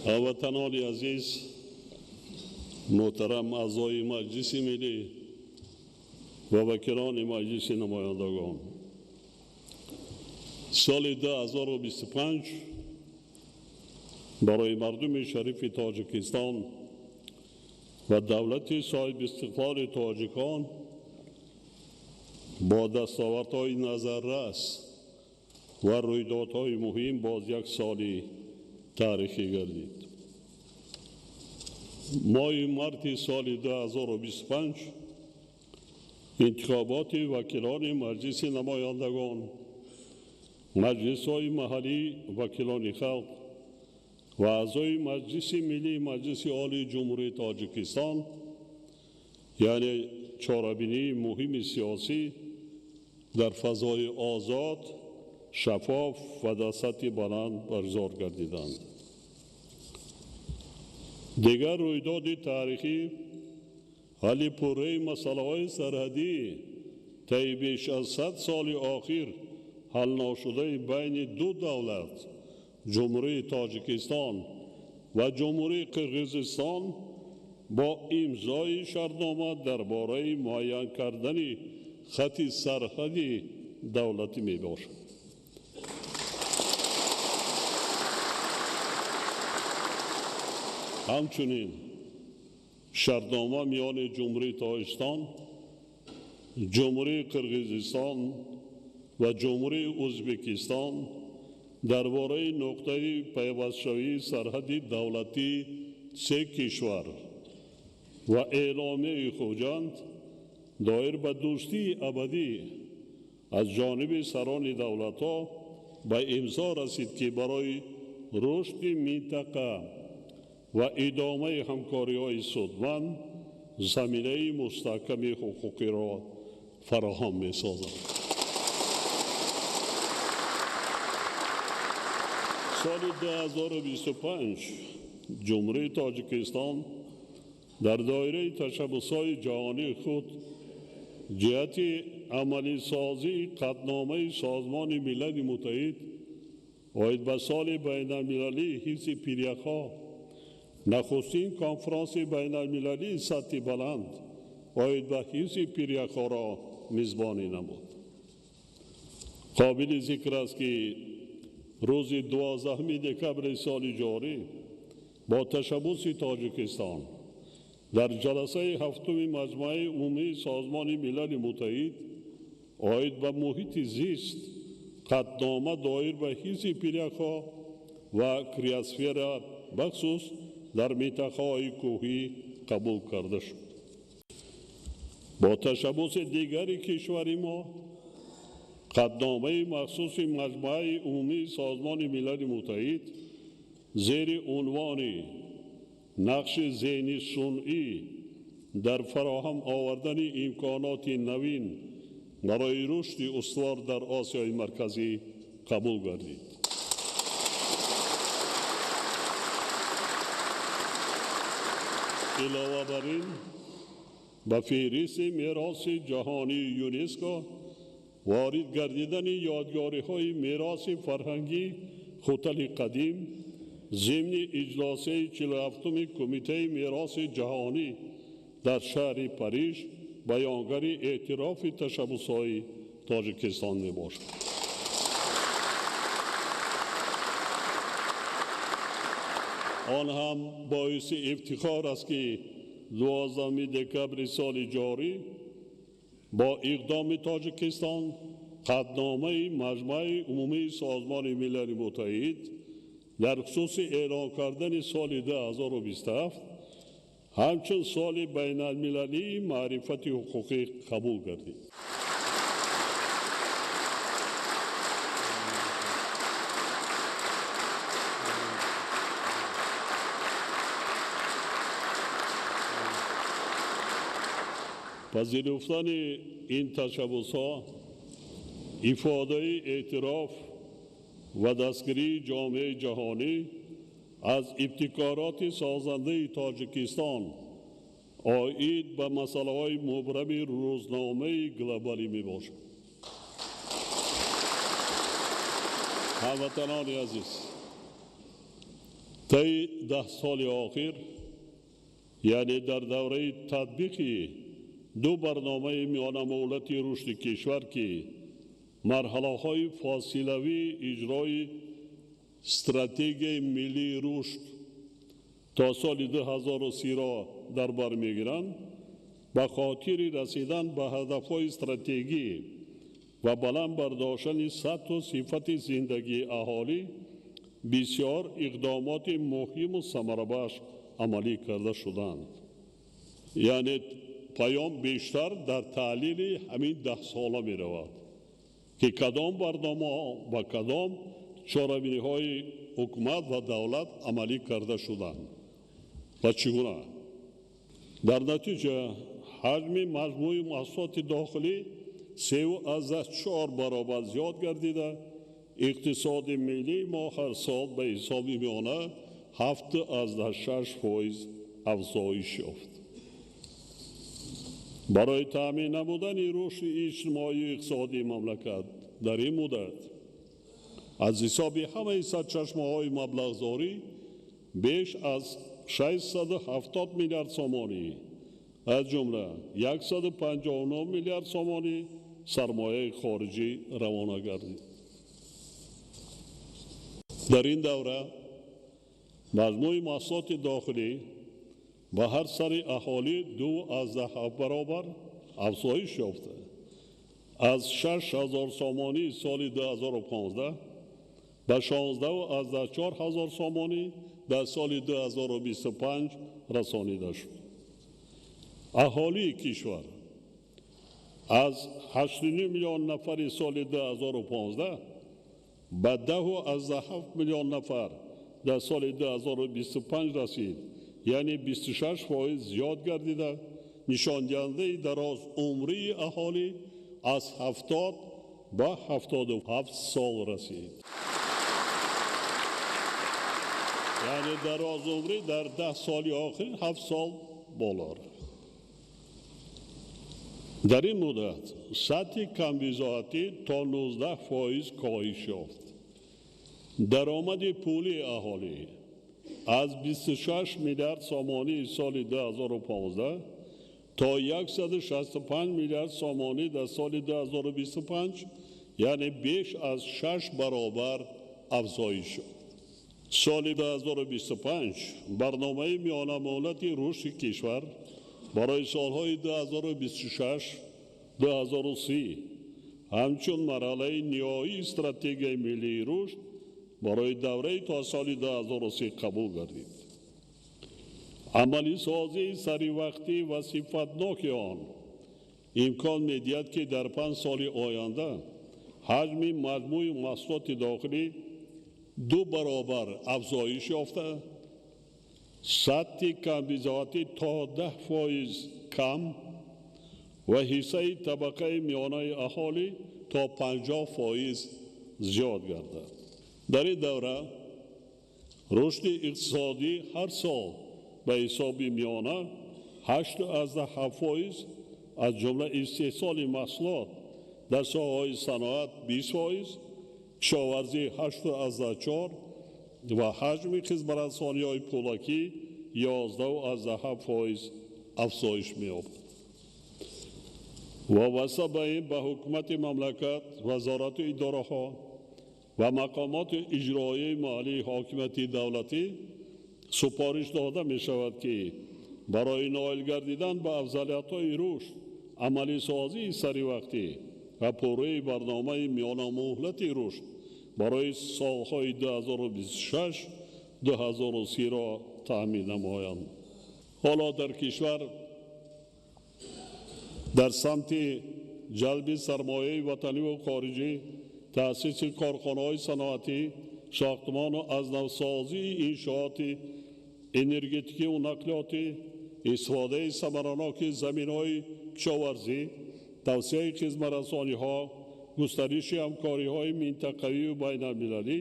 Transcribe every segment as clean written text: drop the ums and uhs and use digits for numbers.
Ҳамватанони азиз, муҳтарам аъзои Маҷлиси Миллӣ ва вакилони Маҷлиси Намояндагон, соли 2025 барои мардуми шарифи Тоҷикистон ва давлати соҳибистиқлоли тоҷикон бо дастовардҳои назаррас ва рӯйдодҳои муҳим боз як соли таърихӣ гардид. Моҳи марти соли 2025 интихоботи вакилони Маҷлиси Намояндагон, маҷлисҳои маҳаллӣ, вакилони халқ ва аъзои Маҷлиси Миллии Маҷлиси Олии Ҷумҳурии Тоҷикистон, яъне чорабинии муҳими сиёсӣ дар фазои озод, шаффоф ва дар сатҳи баланд баргузор гардиданд. Дигар рӯйдоди таърихӣ ҳалли пурраи масъалаҳои сарҳадӣ таи беш аз 100 соли охир ҳалношудаи байни ду давлат, Ҷумҳурии Тоҷикистон ва Ҷумҳурии Қирғизистон, бо имзои шартнома дар бораи муайян кардани хати сарҳади давлатӣ мебошад. Ҳамчунин шартнома миёни Ҷумҳурии Тоҷикистон, Ҷумҳурии Қирғизистон ва Ҷумҳурии Ӯзбекистон дар бораи нуқтаи пайвастшавии сарҳади давлатии се кишвар ва эъломияи Хуҷанд доир ба дӯстии абадӣ аз ҷониби сарони давлатҳо ба имзо расид, ки барои рушди минтақа ва идомаи ҳамкориҳои судманд заминаи мустаҳками ҳуқуқиро фароҳам месозад. Соли 2025 Ҷумҳурии Тоҷикистон дар доираи ташаббусҳои ҷаҳонии худ ҷиҳати амалисозии қатъномаи Созмони Милали Муттаҳид оид ба соли байналмилалии ҳифзи пиряхҳо, нахустин конфронси байналмилалии сатҳи баланд оид ба ҳифзи пиряхҳоро мизбонӣ намуд. Қобили зикр аст, ки рӯзи 12 декабри соли ҷорӣ бо ташаббуси Тоҷикистон дар ҷаласаи ҳафтуми Маҷмааи Умумии Созмони Милали Муттаҳид оид ба муҳити зист қатънома доир ба ҳифзи пиряхҳо ва криосфера бахусус дар минтақаҳои кӯҳӣ қабул карда шуд. Бо ташаббуси дигари кишвари мо қатъномаи махсуси Маҷмааи Умумии Созмони Милали Муттаҳид зери унвони нақши зеҳни сунъӣ дар фароҳам овардани имконоти навин барои рушди устувор дар Осиёи Марказӣ қабул гардид. Илова бар ин, ба феҳристи мероси ҷаҳонии ЮНЕСКО ворид гардидани ёдгориҳои мероси фарҳангӣ Хутали қадим зимни иҷлосаи 47-уми Кумитаи мероси ҷаҳонӣ дар шаҳри Париж баёнгари эътирофи ташаббусҳои Тоҷикистон мебошад. Он ҳам боиси ифтихор аст, ки 12 декабри соли ҷорӣ бо иқдоми Тоҷикистон қатъномаи Маҷмааи Умумии Созмони Милали Муттаҳид дар хусуси эълон кардани соли 2027 ҳамчун соли байналмилалии маърифати ҳуқуқӣ қабул гардид. Пазируфтани ин ташаббусҳо ифодаи эътироф ва дастгирии ҷомеаи ҷаҳонӣ аз ибтикороти созандаи Тоҷикистон оид ба масъалаҳои мубрами рӯзномаи глобалӣ мебошад. Ҳамватанони азиз, Таи 10 соли охир, яъне дар давраи татбиқи ду барномаи миёнамуҳлати рушди кишвар, ки марҳалаҳои фосилавии иҷрои стратегияи миллии рушд то соли 2030-ро дар бар мегиранд, ба хотири расидан ба ҳадафҳои стратегӣ ва баланд бардоштани сатҳу сифати зиндагии аҳолӣ бисёр иқдомоти муҳиму самарабахш амалӣ карда шуданд. Яъне паём бештар дар таҳлили ҳамин 10 сола меравад, ки кадом барномаҳо ва кадом чорабиниҳои ҳукумат ва давлат амалӣ карда шуданд ва чӣ гуна. Дар натиҷа ҳаҷми маҷмӯи маҳсулоти дохилӣ 3,4 баробар зиёд гардида, иқтисоди миллии мо ҳар сол ба ҳисоби миёна 7,6% афзоиш ёфт. Барои таъмин намудани рушди иҷтимоию иқтисодии мамлакат дар ин муддат аз ҳисоби ҳамаи сарчашмаҳои маблағзорӣ беш аз 670 миллиард сомонӣ, аз ҷумла 159 миллиард сомонӣ сармояи хориҷӣ равона гардид. Дар ин давра маҷмӯи маҳсулоти дохилӣ ба ҳар сари аҳолӣ 2,7 баробар афзоиш ёфта, аз 6000 сомонӣ соли 2015 ба 16,4 ҳазор сомонӣ дар соли 2025 расонида шуд. Аҳолии кишвар аз 8,5 миллион нафари соли 2015 ба 10,7 миллион нафар дар соли 2025 расид, яъне 26% зиёд гардида, нишондиҳандаи дарозумрии аҳолӣ аз 70 ба 77 сол расид. Яъне дарозумрӣ дар 10 соли охир 7 сол боло рафт. Дар ин муддат сатҳи камбизоатӣ то 19% коҳиш ёфт. Даромади пулии аҳолӣ аз 26 миллиард сомонии соли 2015 то 165 миллиард сомонӣ дар соли 2025, яъне беш аз 6 баробар афзоиш ёфт. Соли 2025 барномаи миёнамуҳлати рушди кишвар барои солҳои 2026-2030 ҳамчун марҳалаи ниҳоии стратегияи миллии рушд барои давраи то соли 2030 қабул гардид. Амалисозии саривақтӣ ва сифатноки он имкон медиҳад, ки дар 5 соли оянда ҳаҷми маҷмӯи маҳсулоти дохилӣ 2 баробар афзоиш ёфта, сатҳи камбизоатӣ то 10% кам ва ҳиссаи табақаи миёнаи аҳолӣ то 50% зиёд гардад. Дар ин давра рушди иқтисодӣ ҳар сол ба ҳисоби миёна 8,7%, аз ҷумла истеҳсоли маҳсулот дар соҳаҳои саноат 20%, кишоварзӣ 8,4 ва ҳаҷми хизматрасониҳои пулакӣ 11,7% афзоиш меёбад. Вобаста ба ин ба ҳукумати мамлакат, вазорату идораҳо ва мақомоти иҷроияи маҳаллии ҳокимияти давлатӣ супориш дода мешавад, ки барои ноил гардидан ба афзалиятҳои рушд, амалисозии саривақтӣ ва пурраи барномаи миёнамуҳлати рушд барои солҳои 2026-2030-ро таъмин намоянд. Ҳоло дар кишвар дар самти ҷалби сармояи ватаниву хориҷӣ, таъсиси корхонаҳои саноатӣ, сохтмону аз навсозии иншооти энергетикиву нақлиётӣ, истифодаи самараноки заминҳои кишоварзӣ, тавсеаи хизматрасониҳо, густариши ҳамкориҳои минтақавию байналмилалӣ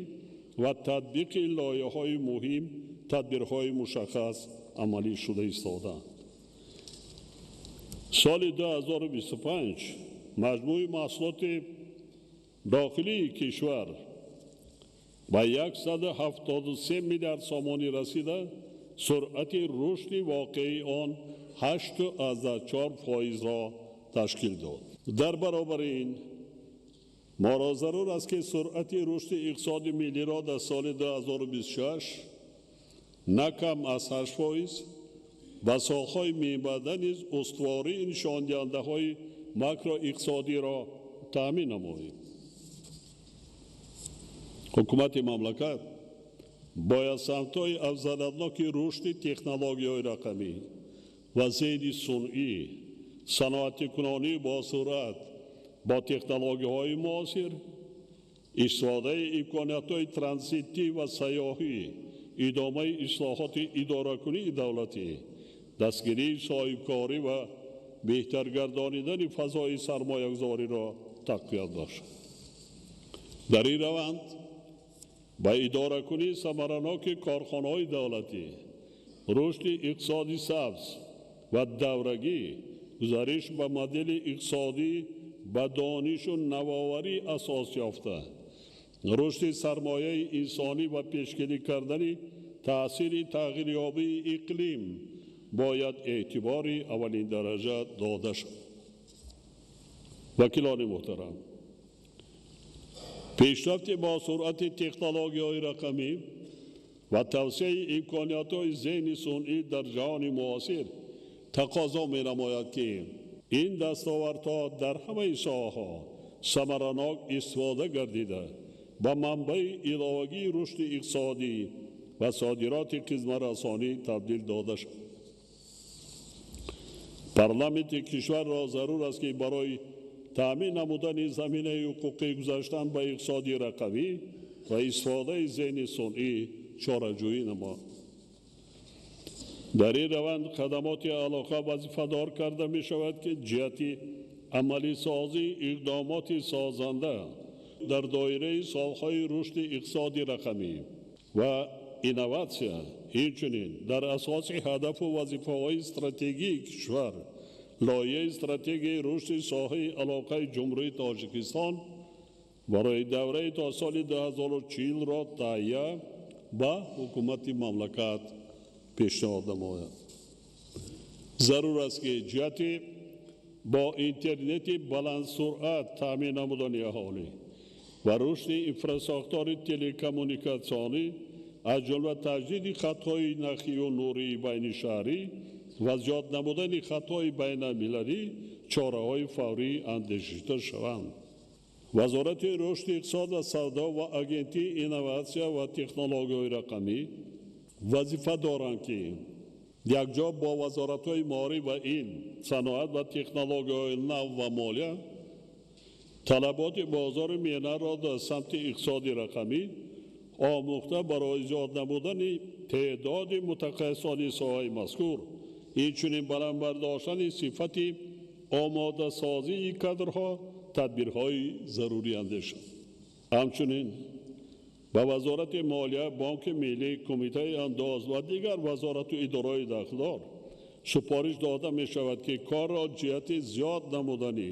ва татбиқи лоиҳаҳои муҳим тадбирҳои мушаххас амалӣ шуда истодаанд. Соли 2025 маҷмӯи маҳсулоти дохилии кишвар Ба 173 миллиард сомонӣ расида, суръати рушди воқеии он 8,4 фоизро ташкил дод. Дар баробари ин моро зарур аст, ки суръати рушди иқтисоди миллиро дар соли 2026 на кам аз 8% ба солҳои минбаъда низ устувории нишондиҳандаҳои макроиқтисодиро таъмин намоем. Ҳукумати мамлакат бояд самтҳои афзалиятноки рушди технологияҳои рақамӣ ва зеҳни сунъӣ, саноатикунонӣ бо суръат бо технологияҳои муосир, истифодаи имкониятҳои транзитӣ ва сайёҳӣ, идомаи ислоҳоти идоракунии давлатӣ, дастгирии соҳибкорӣ ва беҳтар гардонидани фазои сармоягузориро тақвият бахшад. Дар ин раванд ба идоракунии самараноки корхонаҳои давлатӣ, рушди иқтисоди сабз ва даврагӣ, гузариш ба модели иқтисодӣ ба донишу навоварӣ асос ёфта, рушди сармояи инсонӣ ва пешгирӣ кардани таъсири тағйирёбии иқлим бояд эътибори аввалиндараҷа дода шавад. Вакилони муҳтарам, пешрафти бо суръати технологияҳои рақамӣ ва тавсеаи имкониятҳои зеҳни сунъӣ дар ҷаҳони муосир тақозо менамояд, ки ин дастовардҳо дар ҳамаи соҳаҳо самаранок истифода гардида, ба манбаи иловагии рушди иқтисодӣ ва содироти хизматрасонӣ табдил дода шавад. Парламенти кишварро зарур аст, ки барои таъмин намудани заминаи ҳуқуқӣ гузаштан ба иқтисоди рақамӣ ва истифодаи зеҳни сунъӣ чораҷӯӣ намояд. Дар ин раванд хадамоти алоқа вазифадор карда мешавад, ки ҷиҳати амалисозии иқдомоти созанда дар доираи солҳои рушди иқтисоди рақамӣ ва инноватсия, инчунин дар асоси ҳадафу вазифаҳои стратегии кишвар, лоиҳаи стратегияи рушди соҳаи алоқаи Ҷумҳурии Тоҷикистон барои давраи то соли 2040-ро таҳия ба ҳукумати мамлакат пешниҳод намояд. Зарур аст, ки ҷиҳати бо интернети баландсуръат таъмин намудани аҳолӣ ва рушди инфрасохтори телекоммуникатсионӣ, аз ҷумла таҷдиди хатҳои нахию нурии байнишаҳрӣ ва зиёд намудани хатҳои байналмилалӣ чораҳои фаврӣ андешида шаванд. Вазорати рушди иқтисод ва савдо ва Агентии инноватсия ва технологияҳои рақамӣ вазифа доранд, ки якҷо бо вазоратҳои маориф ва илм, саноат ва технологияҳои нав ва молия талаботи бозори меҳнатро дар самти иқтисоди рақамӣ омӯхта, барои зиёд намудани теъдоди мутахассисони соҳаи мазкур, инчунин баланд бардоштани сифати омодасозии кадрҳо тадбирҳои зарурӣ андешанд. Ҳамчунин ба Вазорати молия, Бонки миллӣ, Кумитаи андоз ва дигар вазорату идораҳои дахлдор супориш дода мешавад, ки корро ҷиҳати зиёд намудани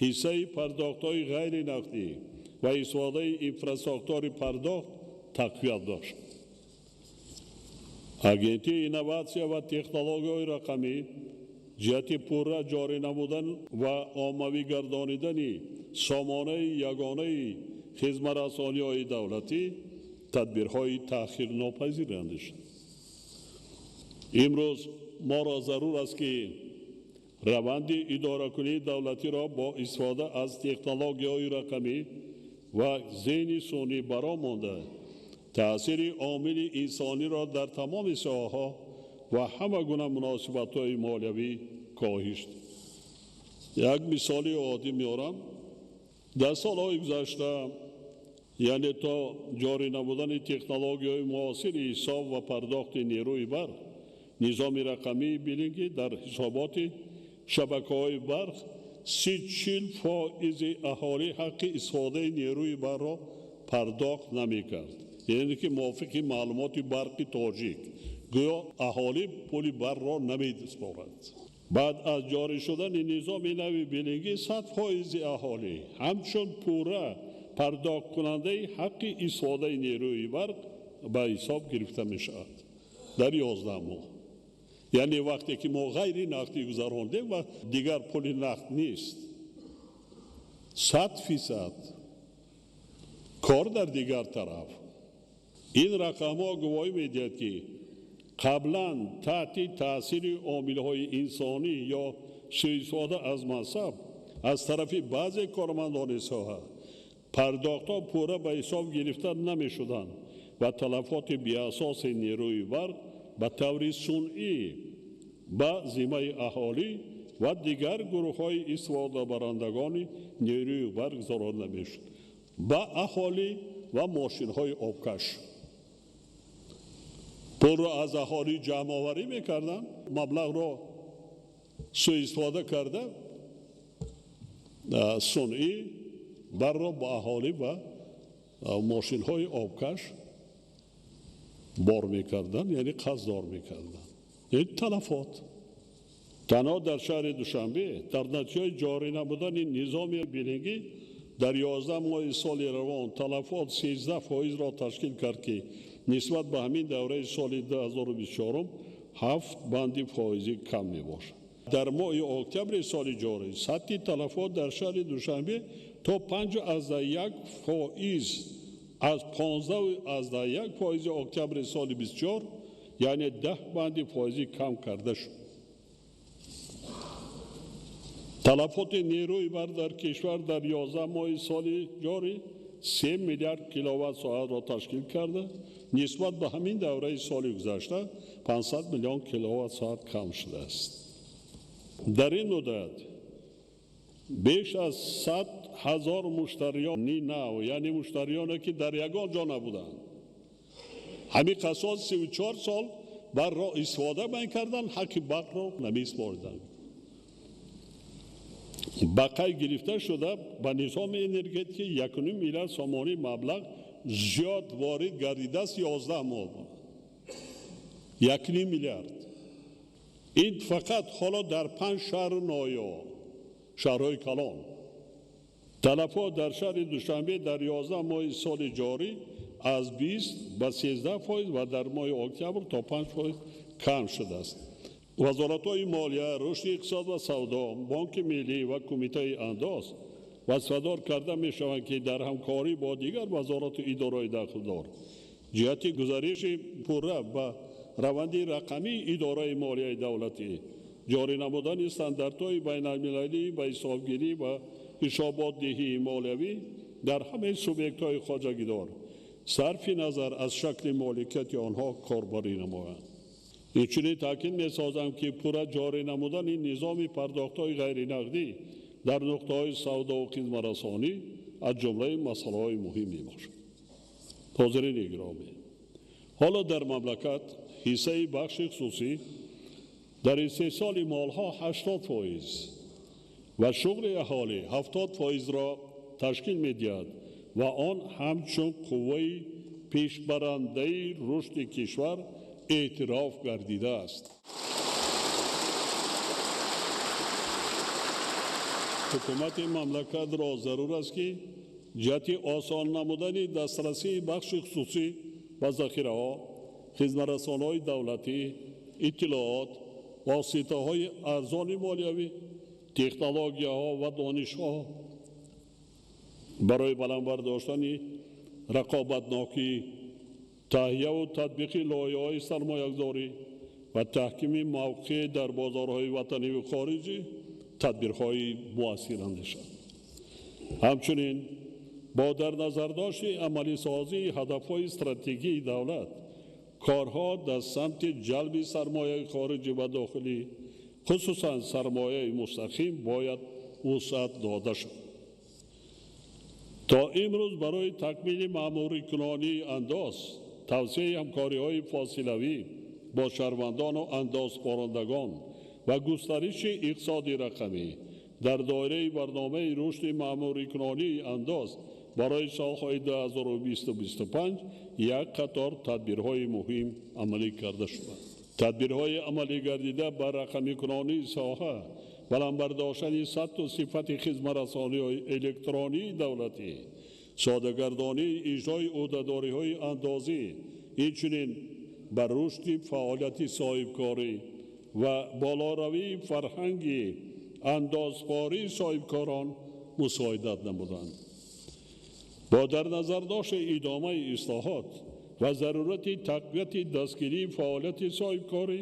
ҳиссаи пардохтҳои ғайринақдӣ ва истифодаи инфрасохтори пардохт тақвият бахшад. Агентии инноватсия ва технологияҳои рақамӣ ҷиҳати пурра ҷорӣ намудан ва оммавӣ гардонидани сомонаи ягонаи хизматрасониҳои давлатӣ тадбирҳои таъхирнопазир андешад. Имрӯз моро зарур аст, ки раванди идоракунии давлатиро бо истифода аз технологияҳои рақамӣ ва зеҳни сунъӣ бароҳ монда, таъсири омили инсониро дар тамоми соҳаҳо ва ҳама гуна муносибатҳои молиявӣ коҳиш. Як мисоли оддӣ меорам. Дар солҳои гузашта, яъне то ҷорӣ намудани технологияҳои муосири ҳисоб ва пардохти нерӯи барқ, низоми рақамии биллингӣ дар ҳисоботи шабакаҳои барқ 30-40 фоизи аҳолӣ ҳаққи истифодаи нерӯи барқро пардохт намекард. Яъне ки мувофиқи маълумоти Барқи Тоҷик, гӯё аҳолӣ пули барқро намесупорад. Баъд аз ҷорӣ шудани низоми нави биллингӣ 100 фоизи аҳолӣ ҳамчун пурра пардохткунандаи ҳаққи истифодаи нерӯи барқ ба ҳисоб гирифта мешавад дар 11 моҳ. Яъне вақте ки мо ғайри нақдӣ гузарондем ва дигар пули нақд нест, 100% кор дар дигар тараф. Ин рақамҳо гувоҳӣ медиҳад, ки қаблан таҳти таъсири омилҳои инсонӣ ё суистифода аз мансаб аз тарафи баъзе кормандони соҳа пардохтҳо пурра ба ҳисоб гирифта намешуданд ва талафоти беасоси нерӯи барқ ба таври сунъӣ ба зиммаи аҳолӣ ва дигар гурӯҳҳои истифодабарандагони нерӯи барқ гузаронда мешуд, ба аҳолӣ ва мошинҳои обкаш. Пулро аз аҳолӣ ҷамъоварӣ мекарданд, маблағро суистифода карда сунъӣ барро ба аҳолӣ ва мошинҳои обкаш бор мекарданд, яъне қарздор мекарданд. Ин талафот. Танҳо дар шаҳри Душанбе дар натиҷаи ҷорӣ намудани низоми биллингӣ дар 11 моҳи соли равон талафот 13%-ро ташкил кард, ки нисбат ба ҳамин давраи соли 2024 7 банди фоизӣ кам мебошад. Дар моҳи октябри соли ҷорӣ сатҳи талафот дар шаҳри Душанбе то 5,1% аз 15,1% октябри соли 24, яъне 10 банди фоизӣ кам карда шуд. Талафоти нерӯи барқ дар кишвар дар 11 моҳи соли ҷорӣ 3 миллиард киловатт соатро ташкил карда, нисбат ба ҳамин давраи соли гузашта 500 миллион киловатт соат кам шудааст. Дар ин муддат беш аз 100 ҳазор муштариёни нав, яъне муштариёне ки дар ягон ҷо набуданд, ҳамин қасос 34 сол барқро истифода мекарданд, ҳаққи барқро намесупориданд. Ба қайд гирифта шуда ба низоми энергетикӣ 1,5 миллиард сомонӣ маблағ зиёд ворид гардидааст 11 моҳ. 1,5 миллиард. Ин фақат ҳоло дар 5 шаҳру ноҳия, шаҳрҳои калон. Талафот дар шаҳри Душанбе дар 11 моҳи соли ҷорӣ аз 20 ба 13% ва дар моҳи октябр то 5% кам шудааст. Вазоратҳои молия, рушди иқтисод ва савдо, Бонки миллӣ ва Кумитаи андоз вазифадор карда мешаванд, ки дар ҳамкорӣ бо дигар вазорату идораҳои дахлдор ҷиҳати гузариши пурра ба раванди рақамии идораи молияи давлатӣ, ҷорӣ намудани стандартҳои байналмилалӣ ба ҳисобгирӣ ва ҳисоботдиҳии молиявӣ дар ҳамаи субъектҳои хоҷагидор сарфи назар аз шакли моликияти онҳо корбарӣ намоянд. Инчунин таъкид месозам, ки пурра ҷорӣ намудани низоми пардохтҳои ғайринақдӣ дар нуқтаҳои савдову хизматрасонӣ аз ҷумлаи масъалаҳои муҳим мебошад. Ҳозирини гиромӣ, ҳоло дар мамлакат ҳиссаи бахши хусусӣ дар истеҳсоли молҳо 80% ва шуғли аҳолӣ 70%-ро ташкил медиҳад ва он ҳамчун қувваи пешбарандаи рушди кишвар эътироф гардидааст. Ҳукумати мамлакатро зарур аст, ки ҷиҳати осон намудани дастрасии бахши хусусӣ ба захираҳо, хизматрасониҳои давлатӣ, иттилоот, воситаҳои арзони молиявӣ, технологияҳо ва донишҳо барои баланд бардоштани рақобатнокӣ, таҳияву татбиқи лоиҳаҳои сармоягузорӣ ва таҳкими мавқеъ дар бозорҳои ватаниву хориҷӣ тадбирҳои муассир андешад. Ҳамчунин бо дар назардошти амалисозии ҳадафҳои стратегии давлат, корҳо дар самти ҷалби сармояи хориҷӣ ва дохилӣ, хусусан сармояи мустақим, бояд вусъат дода шавад. То имрӯз барои такмили маъмурикунонии андоз, тавсеаи ҳамкориҳои фосилавӣ бо шаҳрвандону андозпорандагон ва густариши иқтисоди рақамӣ дар доираи барномаи рушди маъмурикунонии андоз барои солҳои 2020-2025 як қатор тадбирҳои муҳим амалӣ карда шуданд. Тадбирҳои амалӣ гардида ба рақамикунонии соҳа, баланд бардоштани сатҳу сифати хизматрасониҳои электронии давлатӣ, Содагардонии иҷрои ӯҳдадориҳои андозӣ, инчунин ба рушди фаъолияти соҳибкорӣ ва болоравии фарҳанги андозпории соҳибкорон мусоидат намуданд. Бо дар назардошти идомаи ислоҳот ва зарурати тақвияти дастгирии фаъолияти соҳибкорӣ,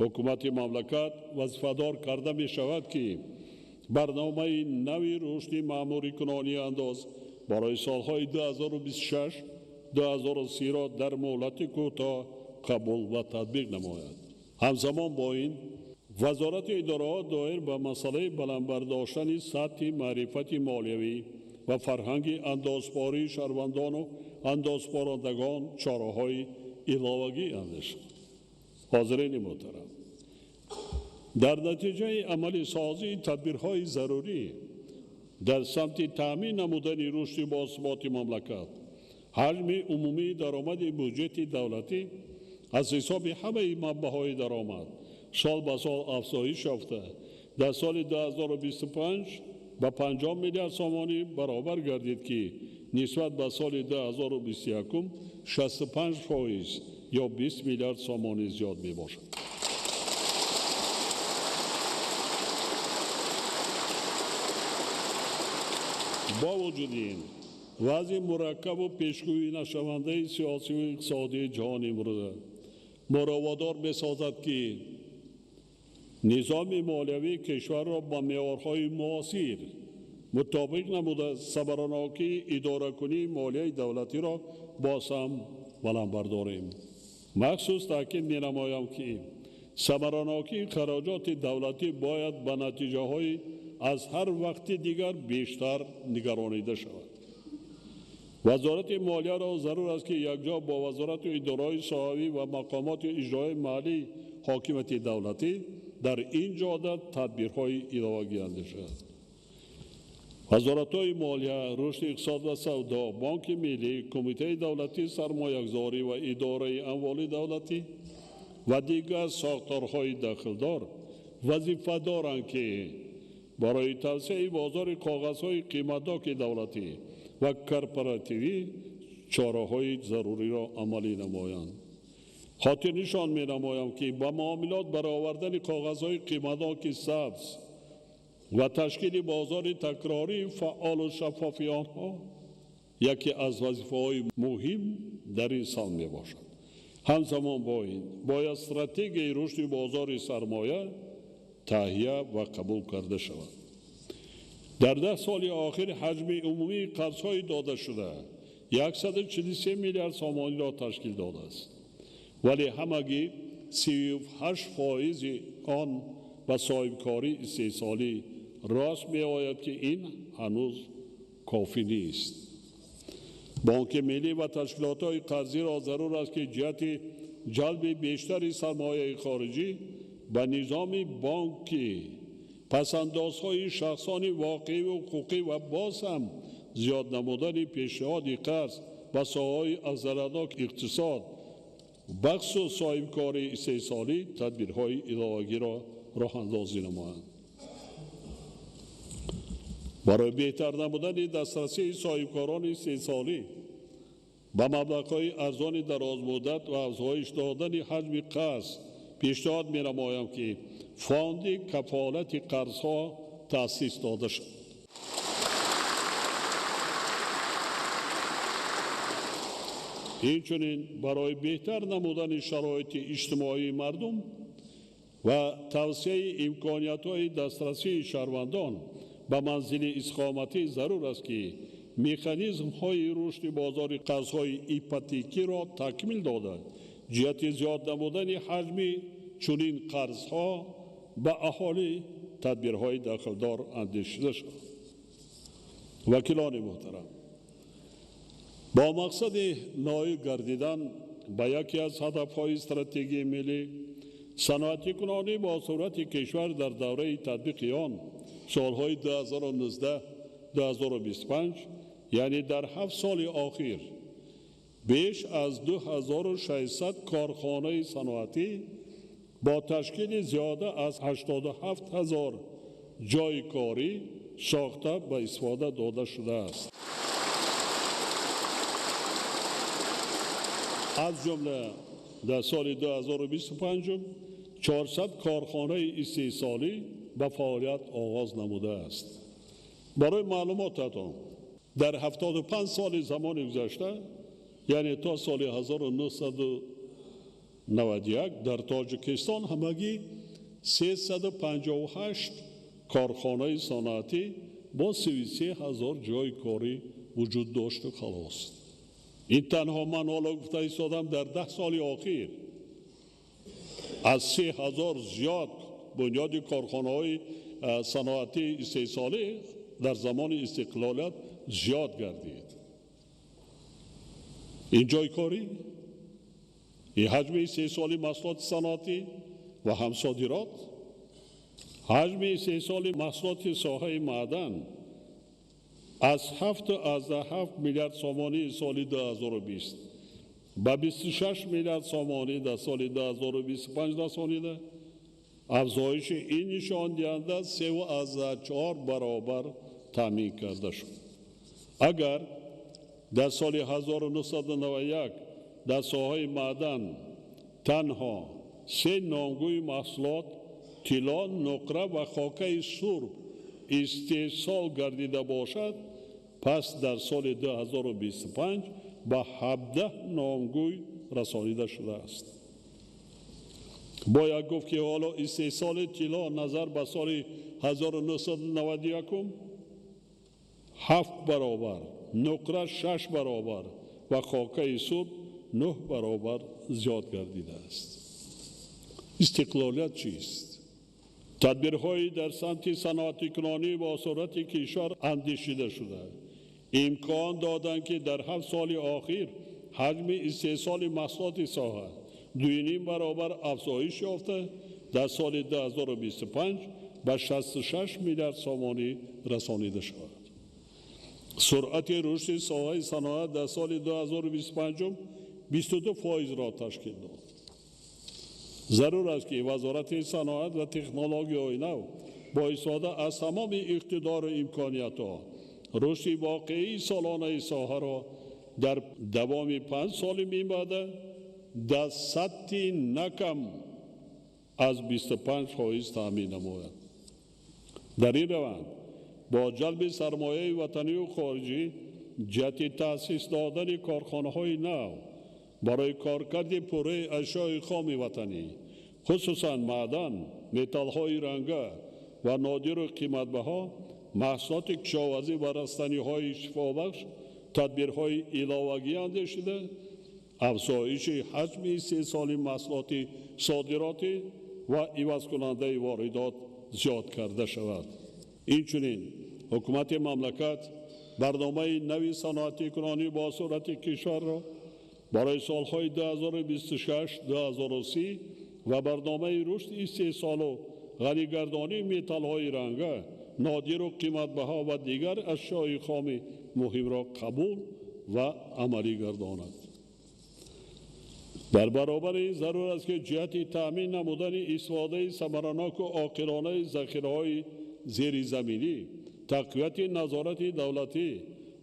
ҳукумати мамлакат вазифадор карда мешавад, ки барномаи нави рушди маъмурикунонии андоз барои солҳои 2026-2030 ро дар муҳлати кӯтоҳ қабул ва татбиқ намояд. Ҳамзамон бо ин, вазорати идораҳо доир ба масъалаи баланд бардоштани сатҳи маърифати молиявӣ ва фарҳанги андозпории шаҳрвандону андозпорандагон чораҳои иловагӣ андешанд. Ҳозирини муҳтарам, дар натиҷаи амалисозии тадбирҳои зарурӣ дар самти таъмин намудани рушди босуботи мамлакат, ҳаҷми умумии даромади буҷети давлатӣ аз ҳисоби ҳамаи манбаъҳои даромад сол ба сол афзоиш ёфта, дар соли 2025 ба 50 миллиард сомонӣ баробар гардид, ки нисбат ба соли 2021 65% ё 20 миллиард сомонӣ зиёд мебошад. Бо вуҷуди ин, вазъи мураккабу пешгӯӣ нашавандаи сиёсиву иқтисодии ҷаҳони имрӯза моро водор месозад, ки низоми молиявии кишварро ба меъёрҳои муосир мутобиқ намуда, самаранокии идоракунии молияи давлатиро боз ҳам баланд бардорем. Махсус таъкид менамоям, ки самаранокии хароҷоти давлатӣ бояд ба натиҷаҳои аз ҳар вақти дигар бештар нигаронида шавад. Вазорати молияро зарур аст, ки якҷо бо вазорату идораҳои соҳавӣ ва мақомоти иҷроии маҳаллии ҳокимияти давлатӣ дар ин ҷода тадбирҳои иловагӣ андешад. Вазоратҳои молия, рушди иқтисод ва савдо, Бонки миллӣ, Кумитаи давлатии сармоягузорӣ ва идораи амволи давлатӣ ва дигар сохторҳои дахлдор вазифа доранд, ки барои тавсеаи бозори коғазҳои қиматноки давлатӣ ва корпоративӣ чораҳои заруриро амалӣ намоянд. Хотирнишон менамоям, ки ба муомилот баровардани коғазҳои қиматноки сабз ва ташкили бозори такрории фаъолу шаффофи онҳо яке аз вазифаҳои муҳим дар ин самт мебошад. Ҳамзамон бо ин бояд стратегияи рушди бозори сармоя таҳия ва қабул карда шавад. Дар 10 соли охир ҳаҷми умумии қарзҳои додашуда 143 миллиард сомониро ташкил додааст, вале ҳамагӣ 38% он ба соҳибкории истеҳсолӣ рост меояд, ки ин ҳанӯз кофӣ нест. Бонки миллӣ ва ташкилотҳои қарзиро зарур аст, ки ҷиҳати ҷалби бештари сармояи хориҷӣ ба низоми бонкӣ, пасандозҳои шахсони воқеиву ҳуқуқӣ ва боз ҳам зиёд намудани пешниҳоди қарз ба соҳаҳои афзалиятнок иқтисод, бахусус соҳибкории истеҳсолӣ тадбирҳои иловагиро роҳандозӣ намоянд. Барои беҳтар намудани дастрасии соҳибкорони истеҳсолӣ ба маблағҳои арзони дарозмуддат ва афзоиш додани ҳаҷми қарз пешниҳод менамоям, ки фонди кафолати қарзҳо таъсис дода шавад. Инчунин барои беҳтар намудани шароити иҷтимоии мардум ва тавсеаи имкониятҳои дастрасии шаҳрвандон ба манзили истиқоматӣ зарур аст, ки механизмҳои рушди бозори қарзҳои ипотекиро такмил дода, ҷиҳати зиёд намудани ҳаҷми чунин қарзҳо ба аҳолӣ тадбирҳои дахлдор андешида шавад. Вакилони муҳтарам, бо мақсади ноил гардидан ба яке аз ҳадафҳои стратегияи миллӣ, саноатикунонӣ бо суръати кишвар дар давраи татбиқи он солҳои 2019-2025, яъне дар 7 соли охир, беш аз 2600 корхонаи саноатӣ бо ташкили зиёда аз 87 ҳазор ҷойи корӣ сохта ба истифода дода шудааст. Аз ҷумла дар соли 2025 400 корхонаи истеҳсолӣ ба фаъолият оғоз намудааст. Барои маълумотатон, дар 75 соли замони гузашта, яъне то соли 1991 дар Тоҷикистон ҳамагӣ 358 корхонаи саноатӣ бо 33 ҳазор ҷойи корӣ вуҷуд дошту халос. Ин танҳо ман ҳоло гуфта истодам, дар 10 соли охир аз 3 ҳазор зиёд бунёди корхонаҳои саноатии истеҳсолӣ дар замони истиқлолият зиёд гардид. Ин ҷойи корӣ, ин ҳаҷми истеҳсоли маҳсулоти саноатӣ ва ҳам содирот, ҳаҷми истеҳсоли маҳсулоти соҳаи маъдан аз 7,7 миллиард сомонии соли 2020 ба 26 миллиард сомонӣ дар соли 2025 расонида, афзоиши ин нишондиҳанда 3,4 баробар таъмин карда шуд. Агар дар соли 1991 дар соҳаи маъдан танҳо се номгӯи маҳсулот тилло, нуқра ва хокаи сурб истеҳсол гардида бошад, пас дар соли 2025 ба 17 номгӯй расонида шудааст. Бояд гуфт, ки ҳоло истеҳсоли тилло назар ба соли 1991 7 баробар, нуқра 6 баробар ва хокаи сурб 9 баробар зиёд гардидааст. Истиқлолият чист? Тадбирҳои дар самти саноатикунонӣ ва суръати кишвар андешида шуда, имкон доданд, ки дар 7 соли охир ҳаҷми истеҳсоли маҳсулоти соҳа 2,5 баробар афзоиш ёфта, дар соли 2025 ба 66 миллиард сомонӣ расонида шавад. Суръати рушди соҳаи саноат дар соли 2025 22%-ро ташкил дод. Зарур аст, ки Вазорати саноат ва технологияҳои нав бо истифода аз тамоми иқтидору имкониятҳо рушди воқеии солонаи соҳаро дар давоми 5 соли минбаъда дар сатҳи на кам аз 25% таъмин намояд. Дар ин раванд бо ҷалби сармояи ватанию хориҷӣ ҷиҳати таъсис додани корхонаҳои нав барои коркарди пурраи ашёи хоми ватанӣ, хусусан маъдан, металлҳои ранга ва нодиру қиматбаҳо, маҳсулоти кишоварзӣ ва растаниҳои шифобахш тадбирҳои иловагӣ андешида, афзоиши ҳаҷми истеҳсоли маҳсулоти содиротӣ ва ивазкунандаи воридот зиёд карда шавад. Инчунин ҳукумати мамлакат барномаи нави саноатикунонӣ бо суръати кишварро барои солҳои 2026-2030 ва барномаи рушди истеҳсолу ғанигардонии металлҳои ранга, нодиру қиматбаҳо ва дигар ашёи хоми муҳимро қабул ва амалӣ гардонад. Дар баробари ин зарур аст, ки ҷиҳати таъмин намудани истифодаи самараноку оқилонаи захираҳои зеризаминӣ, тақвияти назорати давлатӣ,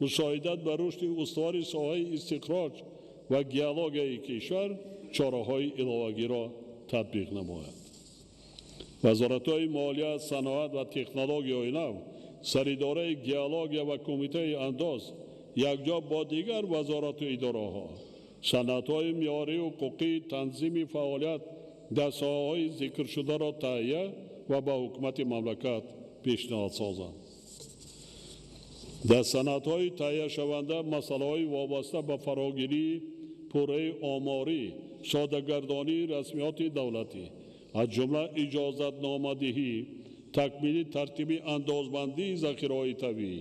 мусоидат ба рушди устувори соҳаи истихроҷ ва геологияи кишвар чораҳои иловагиро татбиқ намояд. Вазоратҳои молия, саноат ва технологияҳои нав, саридораи геология ва кумитаи андоз якҷо бо дигар вазорату идораҳо санадҳои меъёрию ҳуқуқии танзими фаъолият дар соҳаҳои зикршударо таҳия ва ба ҳукумати мамлакат пешниҳод созанд. Дар санадҳои таҳияшаванда масъалаҳои вобаста ба фарогирии пурраи оморӣ, содагардонии расмиёти давлатӣ, аз ҷумла иҷозатномадиҳӣ, такмили тартиби андозбандии захираҳои табиӣ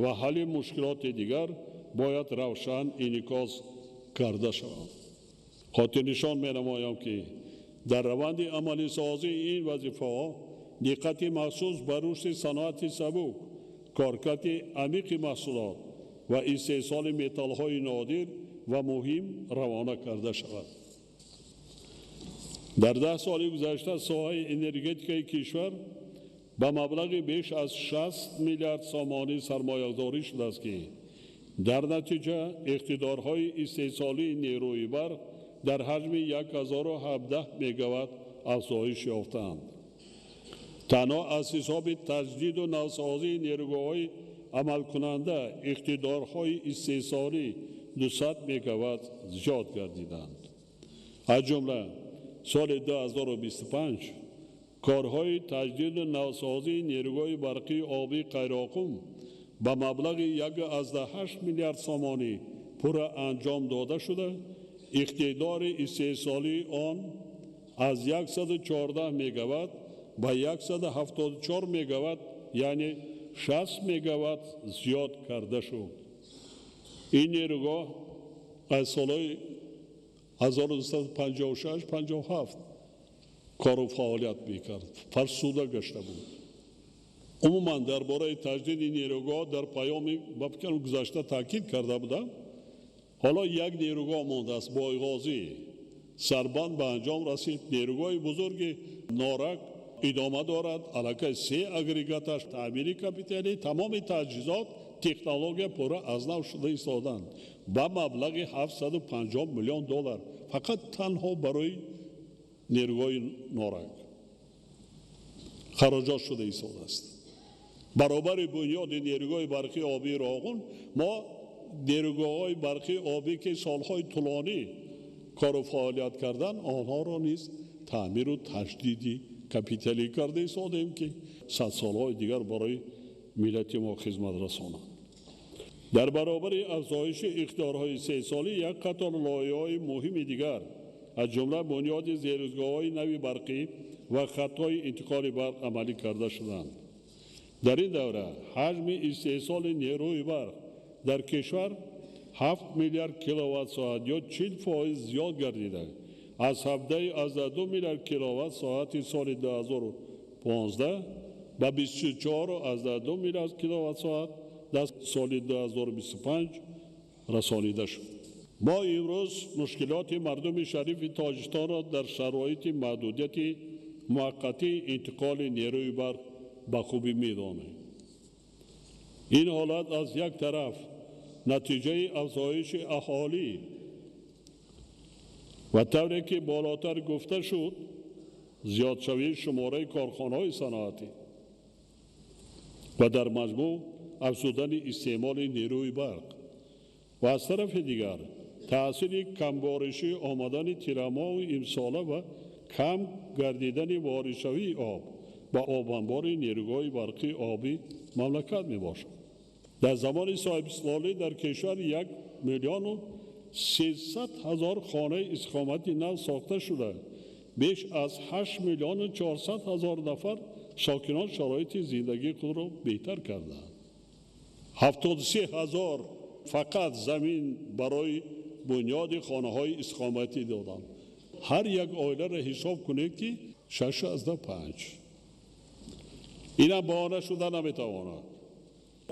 ва ҳалли мушкилоти дигар бояд равшан инъикос карда шаванд. Хотирнишон менамоям, ки дар раванди амалисозии ин вазифаҳо диққати махсус ба рушди саноати сабук, коркарди амиқи маҳсулот ва истеҳсоли металлҳои нодир ва муҳим равона карда шавад. Дар 10 соли гузашта соҳаи энергетикаи кишвар ба маблағи беш аз 60 миллиард сомонӣ сармоягузорӣ шудааст, ки Дар натиҷа иқтидорҳои истеҳсолии нерӯи барқ дар ҳаҷми 1017 мегаватт афзоиш ёфтаанд. Танҳо аз ҳисоби таҷдиду навсозии нерӯгоҳҳои амалкунанда иқтидорҳои истеҳсолӣ 200 мегаватт зиёд гардиданд. Аз ҷумла соли 2025 корҳои таҷдиду навсозии нерӯгоҳи барқии обии Қайроқум ба маблағи 1,8 миллиард сомонӣ пурра анҷом дода шуда, иқтидори истеҳсолии он аз 114 мегаватт ба 174 мегаватт, яъне 60 мегаватт зиёд карда шуд. Ин нерӯгоҳ аз солҳои 1956-57 кору фаъолият мекард, фарсуда гашта буд. Умуман дар бораи таҷдиди нерӯгоҳ дар паёми ба фикрам гузашта таъкид карда будам. Ҳоло як нерӯгоҳ мондааст, Бойғозӣ. Сарбанд ба анҷом расид. Нерӯгоҳи бузурги Норак идома дорад. Аллакай 3 агрегаташ таъмири капиталӣ, тамоми таҷҳизот, технология пурра аз нав шуда истоданд ба маблағи 750 миллион доллар фақат танҳо барои нерӯгоҳи Норак хароҷот шуда истодааст. Баробари бунёди нерӯгоҳи барқии обии Роғун мо нерӯгоҳҳои барқии обӣ, ки солҳои тӯлонӣ кору фаъолият карданд, онҳоро низ таъмиру таҷдиди капиталӣ карда истодем, ки садсолҳои дигар барои миллати мо хизмат расонанд. Дар баробари афзоиши иқтидорҳои истеҳсолӣ як қатор лоиҳаҳои муҳими дигар, аз ҷумла бунёди зеризгоҳҳои нави барқӣ ва хатҳои интиқоли барқ амалӣ карда шуданд. Дар ин давра ҳаҷми истеҳсоли нерӯи барқ дар кишвар 7 миллиард киловатт-соат ё 40% зиёд гардида, аз 17,2 миллиард киловатт-соати соли 2015 ба 24,2 миллиард киловатт-соат дар соли 2025 расонида шуд. Мо имрӯз мушкилоти мардуми шарифи Тоҷикистонро дар шароити маҳдудияти муваққатии интиқоли нерӯи барқ ба хубӣ медонем. Ин ҳолат аз як тараф натиҷаи афзоиши аҳолӣ ва тавре ки болотар гуфта шуд, зиёдшавии шумораи корхонаҳои саноатӣ ва дар маҷмӯъ афзудани истеъмоли нерӯи барқ ва аз тарафи дигар таъсири камборишӣ омадани тирамоҳи имсола ва кам гардидани воридшавии об ба обанбори нерӯгоҳи барқии обии мамлакат мебошад. Дар замони соҳибистиқлолӣ дар кишвар 1 300 000 хонаи истиқоматии нав сохта шуда, беш аз 8 400 000 нафар сокинон шароити зиндагии худро беҳтар карданд. 73 000 фақат замин барои бунёди хонаҳои истиқоматӣ доданд. Ҳар як оиларо ҳисоб кунед, ки 6,5. Инам баҳона шуда наметавонад.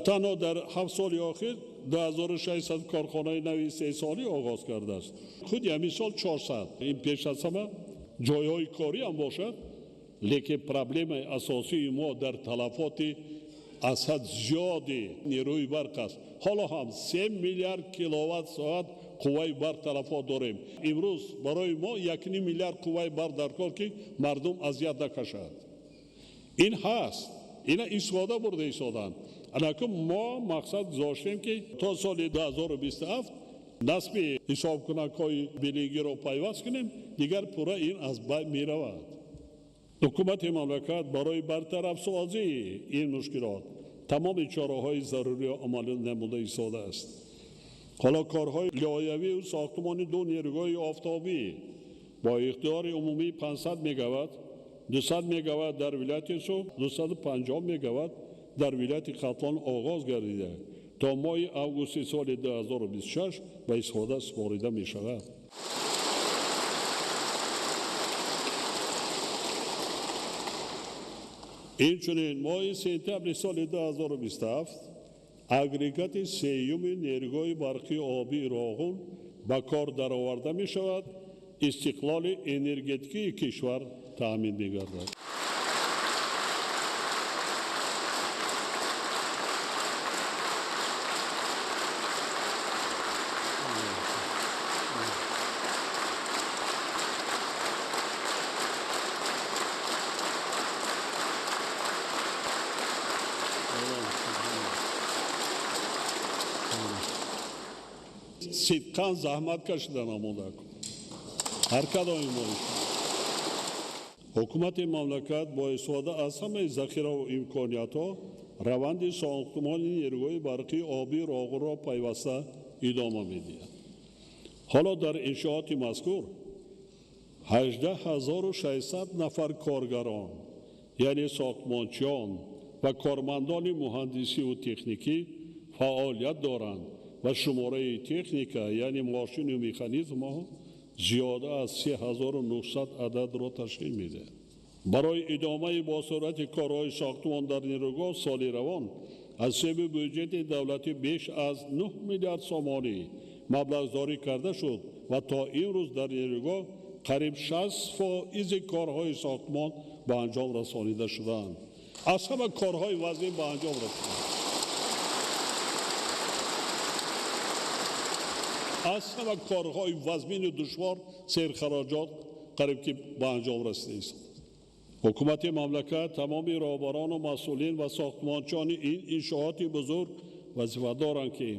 Танҳо дар 7 соли охир 2600 корхонаи нави истеҳсолӣ оғоз кардааст. Худи ҳамин сол 400. Ин пеш аз ҳама ҷойҳои корӣ ҳам бошад, лекин проблемаи асосии мо дар талафоти аз ҳад зиёди нерӯи барқ аст. Ҳоло ҳам 3 миллиард киловатт-соат қувваи барқ талафот дорем. Имрӯз барои мо 1,5 миллиард қувваи барқ дар кор, ки мардум азият накашад. Ин ҳаст, ина истифода бурда истоданд. Алакун мо мақсад гузоштем, ки то соли 2027 насби ҳисобкунакҳои билингиро пайваст кунем, дигар пурра ин аз байн меравад. Ҳукумати мамлакат барои бартарафсозии ин мушкилот тамоми чораҳои заруриро амалӣ намуда истодааст. Ҳоло корҳои лоиҳавию сохтмони 2 нерӯгоҳи офтобӣ бо иқтидори умумии 500 мегаватт, 200 мегаватт дар вилояти Суғд, 250 мегаватт дар вилояти Хатлон оғоз гардида, то моҳи августи соли 2026 ба истифода супорида мешавад. Инчунин моҳи сентябри соли 2027 агрегати сеюми нерӯгоҳи барқии обии Роғун ба кор дароварда мешавад, истиқлоли энергетикии кишвар таъмин мегардад. Сидқан заҳмат кашида намуда ҳар кадоми мо. Ҳукумати мамлакат бо истифода аз ҳамаи захираву имкониятҳо раванди сохтмони нерӯгоҳи барқии обии Роғунро пайваста идома медиҳад. Ҳоло дар иншооти мазкур 18600 нафар коргарон, яъне сохтмончиён ва кормандони муҳандисиву техникӣ фаъолият доранд ва шумораи техника, яъне мошину механизмҳо зиёда аз 3900 ададро ташкил медиҳад. Барои идомаи босуръати корҳои сохтмон дар нерӯгоҳ соли равон аз ҳисоби бюҷети давлатӣ беш аз 9 миллиард сомонӣ маблағгузорӣ карда шуд ва то имрӯз дар нерӯгоҳ қариб 60% корҳои сохтмон ба анҷом расонида шудаанд. Аз ҳама корҳои вазнин ба анҷом расиданд. Аз ҳама корҳои вазмину душвор серхароҷот қариб ки ба анҷом расидааст. Ҳукумати мамлакат тамоми роҳбарону масъулин ва сохтмончиёни ин иншооти бузург вазифа доранд, ки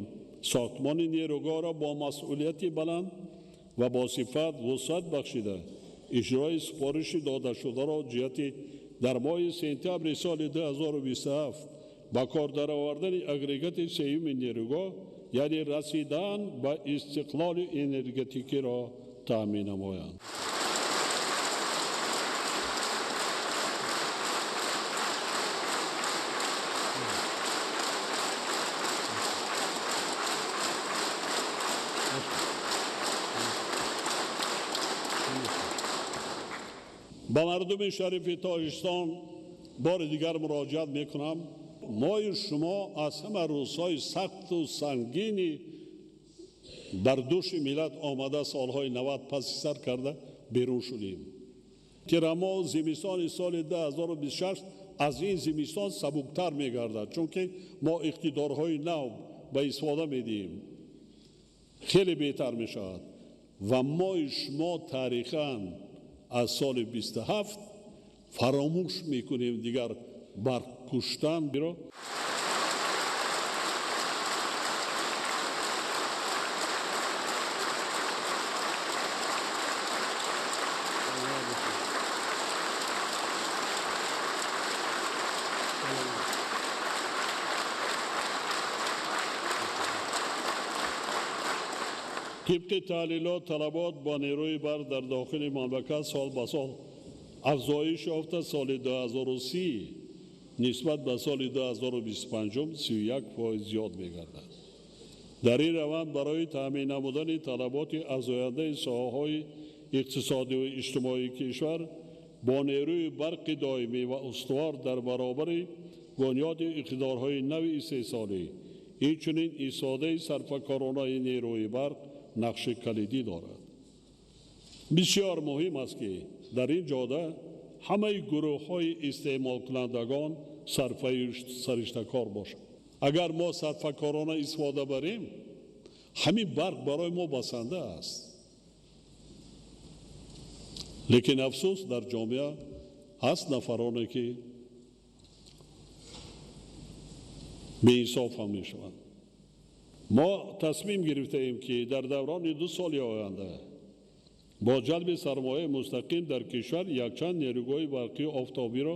сохтмони нерӯгоҳро бо масъулияти баланд ва бо сифат вусъат бахшида иҷрои супориши додашударо ҷиҳати дар моҳи сентябри соли 2027 ба кор даровардани агрегати сеюми нерӯгоҳ, яъне расидан ба истиқлоли энергетикиро таъмин намоянд. Ба мардуми шарифи Тоҷикистон бори дигар муроҷиат мекунам. Мои шумо аз ҳама рӯзҳои сахту сангини бар дӯши миллат омада солҳои 90 паси сар карда берун шудем. Тирамо зимистони соли 2026 аз ин зимистон сабуктар мегардад, чунки мо иқтидорҳои нав ба истифода медиҳем. Хеле беҳтар мешавад ва мои шумо таърихан аз соли 27 фаромӯш мекунем дигар барқ куштан биро. Тибқи таҳлилот, талабот бо нерӯи барқ дар дохили мамлакат сол ба сол афзоиш ёфта, соли 2030 нисбат ба соли 2025 31% зиёд мегардад. Дар ин раванд барои таъмин намудани талаботи афзояндаи соҳаҳои иқтисодию иҷтимоии кишвар бо нерӯи барқи доимӣ ва устувор дар баробари бунёди иқтидорҳои нави истеҳсолӣ, инчунин истифодаи сарфакоронаи нерӯи барқ нақши калидӣ дорад. Бисёр муҳим аст, ки дар ин ҷода ҳамаи гурӯҳҳои истеъмолкунандагон сарфаю сариштакор бошанд. Агар мо сарфакорона истифода барем, ҳамин барқ барои мо басанда аст. Лекин афсӯс, дар ҷомеа ҳаст нафароне, ки беинсоф ҳам мешаванд. Мо тасмим гирифтаем, ки дар даврони 2 соли оянда бо ҷалби сармояи мустақим дар кишвар якчанд нерӯгоҳи барқии офтобиро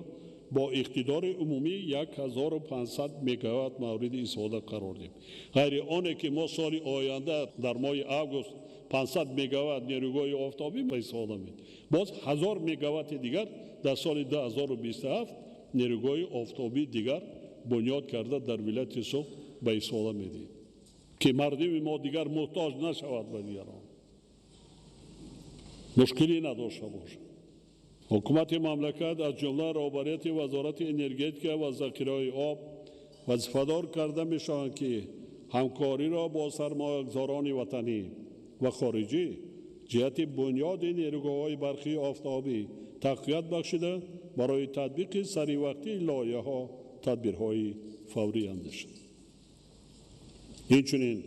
бо иқтидори умумӣ 1500 мегаватт мавриди истифода қарор диҳем. Ғайри оне ки мо соли оянда дар моҳи август 500 мегаватт нерӯгоҳи офтобӣ ба истифода медиҳем, боз 1000 мегаватти дигар дар соли 2027 нерӯгоҳи офтобӣ дигар бунёд карда дар вилояти Суғд ба истифода медиҳем, ки мардуми мо дигар муҳтоҷ нашавад ба дигарон, мушкилӣ надошта бошад. Ҳукумати мамлакат аз ҷумла роҳбарияти Вазорати энергетика ва захираҳои об вазифадор карда мешаванд, ки ҳамкориро бо сармоягузорони ватанӣ ва хориҷӣ ҷиҳати бунёди нерӯгоҳҳои барқии офтобӣ тақвият бахшида барои татбиқи саривақтии лоиҳаҳо тадбирҳои фаврӣ андешанд. Инчунин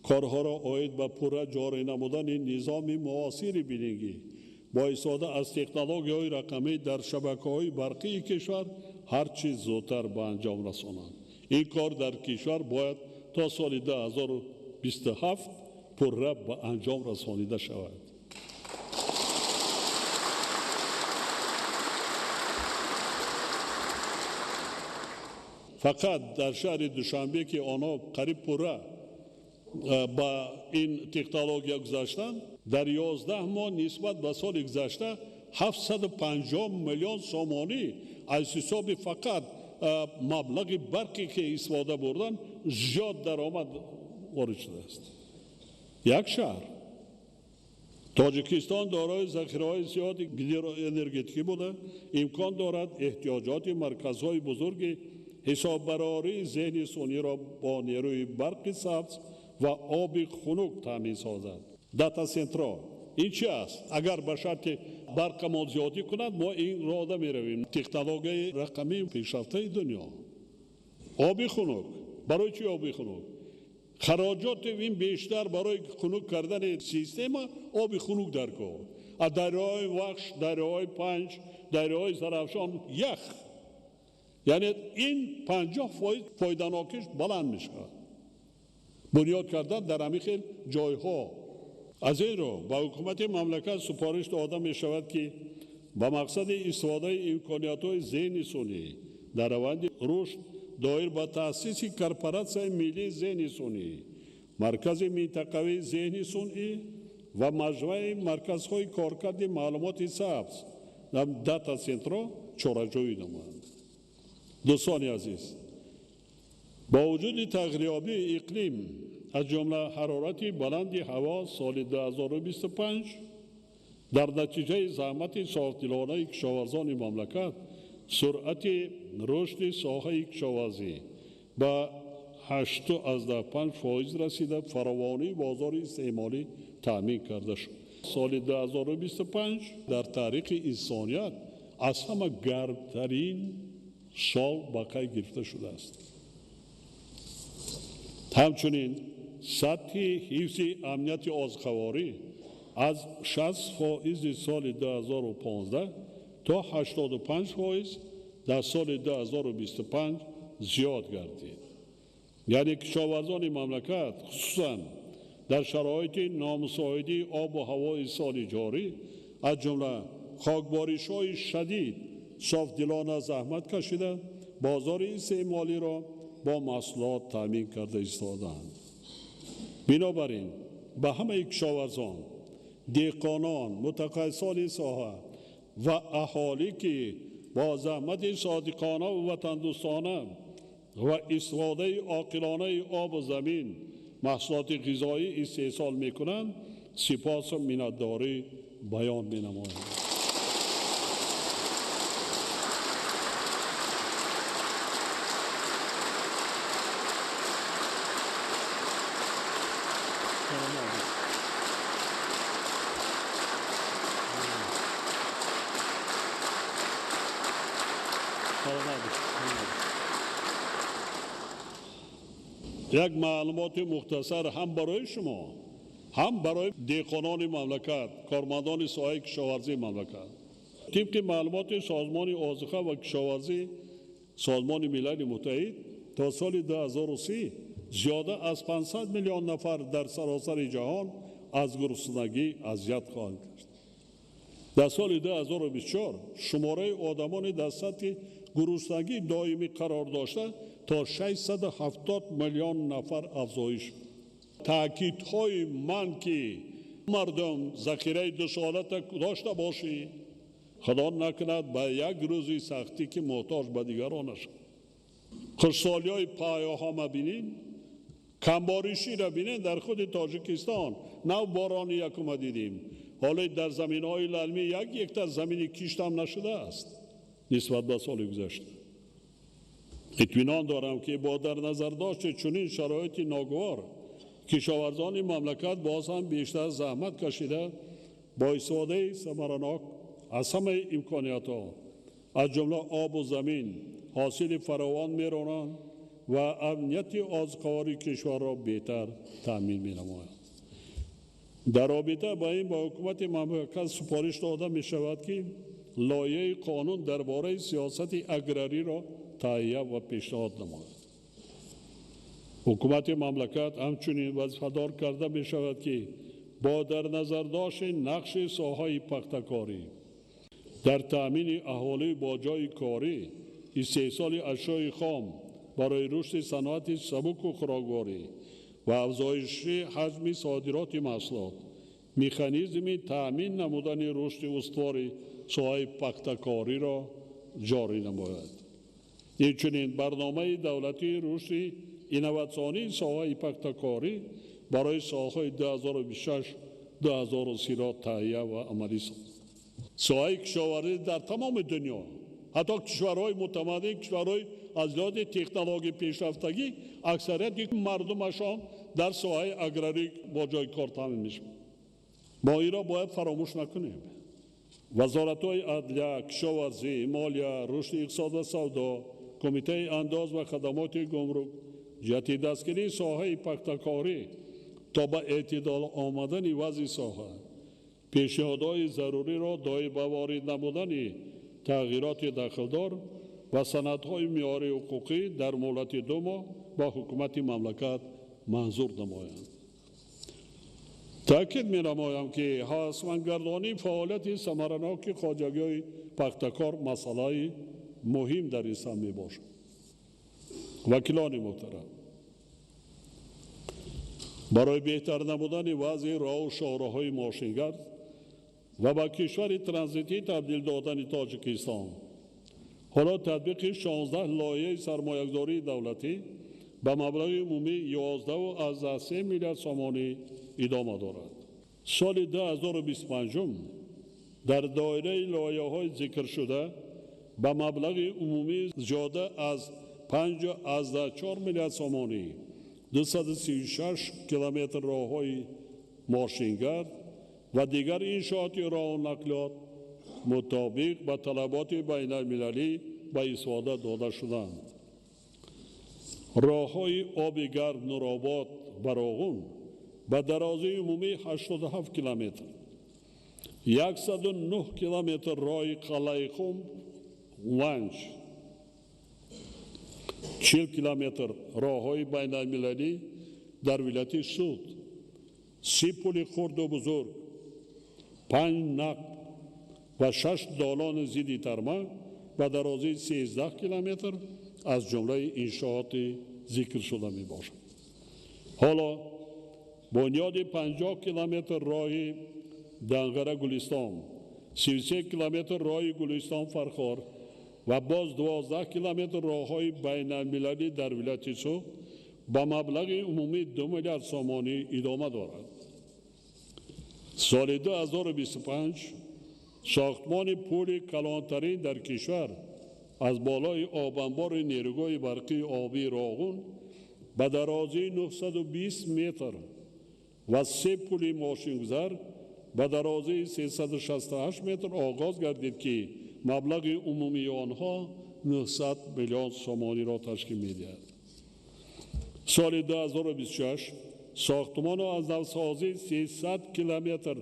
корҳоро оид ба пурра ҷорӣ намудани низоми муосири билингӣ бо истифода аз технологияҳои рақамӣ дар шабакаҳои барқии кишвар ҳар чӣ зудтар ба анҷом расонанд. Ин кор дар кишвар бояд то соли 2027 пурра ба анҷом расонида шавад. Фақат дар шаҳри Душанбе, ки онҳо қариб пурра ба ин технология гузаштанд, дар 11 моҳ нисбат ба соли гузашта 750 миллион сомонӣ аз ҳисоби фақат маблағи барқе ки истифода бурдан зиёд даромад ворид шудааст. Як шаҳр. Тоҷикистон дорои захираҳои зиёди гидроэнергетикӣ буда, имкон дорад эҳтиёҷоти марказҳои бузурги ҳисоббарории зеҳни сунъиро бо нерӯи барқи сабз ва оби хунук таъмин созад. Дата-центрҳо ин чи аст? Агар ба шарти барқамон зиёдӣ кунад, мо ин роҳда меравем. Технологияи рақамии пешрафтаи дунё. Оби хунук. Барои чи оби хунук? Хароҷоти ин бештар барои хунук кардани система оби хунук дар кор. А дарёҳои Вахш, дарёҳои Панҷ, дарёҳои Зарафшон ях. Яъне ин 50% фоиданокиш баланд мешавад. Бунёд кардан дар ҳамин хел ҷойҳо. Аз ин рӯ ба ҳукумати мамлакат супориш дода мешавад, ки ба мақсади истифодаи имкониятҳои зеҳни сунъӣ дар раванди рушд доир ба таъсиси корпоратсияи миллии зеҳни сунъӣ, маркази минтақавии зеҳни сунъӣ ва маҷмӯаи марказҳои коркарди маълумоти сабз дар дата-центрҳо чораҷӯӣ намоянд. Дӯстони азиз, бо вуҷуди тағйирёбии иқлим, аз ҷумла ҳарорати баланди ҳаво соли 2025 дар натиҷаи заҳмати софдилонаи кишоварзони мамлакат суръати рушди соҳаи кишоварзӣ ба 8,5% расида, фаровонии бозори истеъмолӣ таъмин карда шуд. Соли 2025 дар таърихи инсоният аз ҳама гармтарин сол ба қайд гирифта шудааст. Ҳамчунин сатҳи ҳифзи амнияти озуқаворӣ аз 60% соли 2015 то 85% дар соли 2025 зиёд гардид. Яъне кишоварзони мамлакат хусусан дар шароити номусоиди обу ҳавои соли ҷорӣ, аз ҷумла хокборишҳои шадид, софдилона заҳмат кашида, бозори истеъмолиро бо маҳсулот таъмин карда истодаанд. Бинобар ин ба ҳамаи кишоварзон, деҳқонон, мутахассисони соҳа ва аҳолӣ, ки бо заҳмати содиқона ва ватандӯстона ва истифодаи оқилонаи обу замин маҳсулоти ғизоӣ истеҳсол мекунанд, сипосу миннатдорӣ баён менамоянд. Як маълумоти мухтасар ҳам барои шумо, ҳам барои деҳқонони мамлакат, кормандони соҳаи кишоварзии мамлакат. Тибқи маълумоти Созмони озуқа ва кишоварзӣ Созмони Милали Муттаҳид то соли 2030 зиёда аз 500 миллион нафар дар саросари ҷаҳон аз гуруснагӣ азият хоҳанд кашид. Дар соли 2024 шумораи одамони дар сатҳи гуруснагии доимӣ қарор дошта то 670 миллион нафар афзоиш. Таъкидҳои ман, ки мардум захираи дусолата дошта бошӣ, худо накунад ба як рӯзи сахтӣ ки муҳтоҷ ба дигарон нашавад. Хушсолиҳои паёҳо мабинед, камбориширо бинед дар худи Тоҷикистон. Нав борони якума дидем. Ҳоло дар заминҳои лалмӣ як гектар замини киштам нашудааст нисбат ба соли гузашта. Итминон дорам, ки бо дар назардошти чунин шароити ногувор кишоварзони мамлакат боз ҳам бештар заҳмат кашида, бо истифодаи самаранок аз ҳамаи имкониятҳо, аз ҷумла обу замин, ҳосили фаровон меронанд ва амнияти озуқавории кишварро беҳтар таъмин менамоянд. Дар робита ба ин ба ҳукумати мамлакат супориш дода мешавад, ки лоиҳаи қонун дар бораи сиёсати аграриро таҳия ва пешниҳод намояд. Ҳукумати мамлакат ҳамчунин вазифадор карда мешавад, ки бо дар назардошти нақши соҳаи пахтакорӣ дар таъмини аҳолӣ бо ҷойи корӣ, истеҳсоли ашёи хом барои рушди саноати сабуку хӯрокворӣ ва афзоиши ҳаҷми содироти маҳсулот, механизми таъмин намудани рушди устувори соҳаи пахтакориро ҷорӣ намояд. Инчунин барномаи давлатии рушди инноватсионии соҳаи пахтакорӣ барои солҳои 2026-2030 таҳия ва амалӣ созад. Соҳаи кишоварзӣ дар тамоми дунё, ҳатто кишварҳои мутамаддин, кишварҳои аз лиҳози технология пешрафтагӣ, аксарияти мардумашон дар соҳаи аграрӣ бо ҷойи кор таъмин мешаванд. Мо инро бояд фаромӯш накунем. Вазоратҳои адлия, кишоварзӣ, молия, рушди иқтисод ва савдо, Кумитаи андоз ва хадамоти гумрук ҷиҳати дастгирии соҳаи пахтакорӣ то ба эътидол омадани вазъи соҳа пешниҳодҳои заруриро доир ба ворид намудани тағйироти дахлдор ва санадҳои меъёрии ҳуқуқӣ дар муҳлати 2 моҳ ба ҳукумати мамлакат манзур намоянд. Таъкид менамоям, ки ҳавасмандгардонии фаъолияти самараноки хоҷагиҳои пахтакор масъалаи муҳим дар ин самт мебошад. Вакилони муҳтарам, барои беҳтар намудани вазъи роҳу шоҳроҳҳои мошингард ва ба кишвари транзитӣ табдил додани Тоҷикистон, ҳоло татбиқи 16 лоиҳаи сармоягузории давлатӣ ба маблағи умумии 11,3 миллиард сомонӣ идома дорад. Соли 2025 дар доираи лоиҳаҳои зикршуда ба маблағи умумии зиёда аз 5,4 миллиард сомонӣ 236 километр роҳҳои мошингард ва дигар иншооти роҳу нақлиёт мутобиқ ба талаботи байналмилалӣ ба истифода дода шуданд. Роҳҳои оби гарм Нуробод ва Роғун ба дарозии умумии 87 километр, 109 километр роҳи Қалъаи Хум Ванҷ, 40 километр роҳҳои байналмилалӣ дар вилояти Суғд, 30 пули хурду бузург, 5 нақб ва 6 долони зидди тарма ба дарозии 13 километр аз ҷумлаи иншооти зикршуда мебошад. Ҳоло бунёди 50 километр роҳи Данғара Гулистон, 33 километр роҳи Гулистон Фархор ва боз 12 километр роҳҳои байналмилалӣ дар вилояти Суғд ба маблағи умумии 2 миллиард сомонӣ идома дорад. Соли 2025 сохтмони пули калонтарин дар кишвар аз болои обанбори нерӯгоҳи барқии обии Роғун ба дарозии 920 метр ва 3 пули мошингузар ба дарозии 368 метр оғоз гардид, ки маблағи умумии онҳо 900 миллион сомониро ташкил медиҳад. Соли 2026 сохтмону аз навсозии 300 километр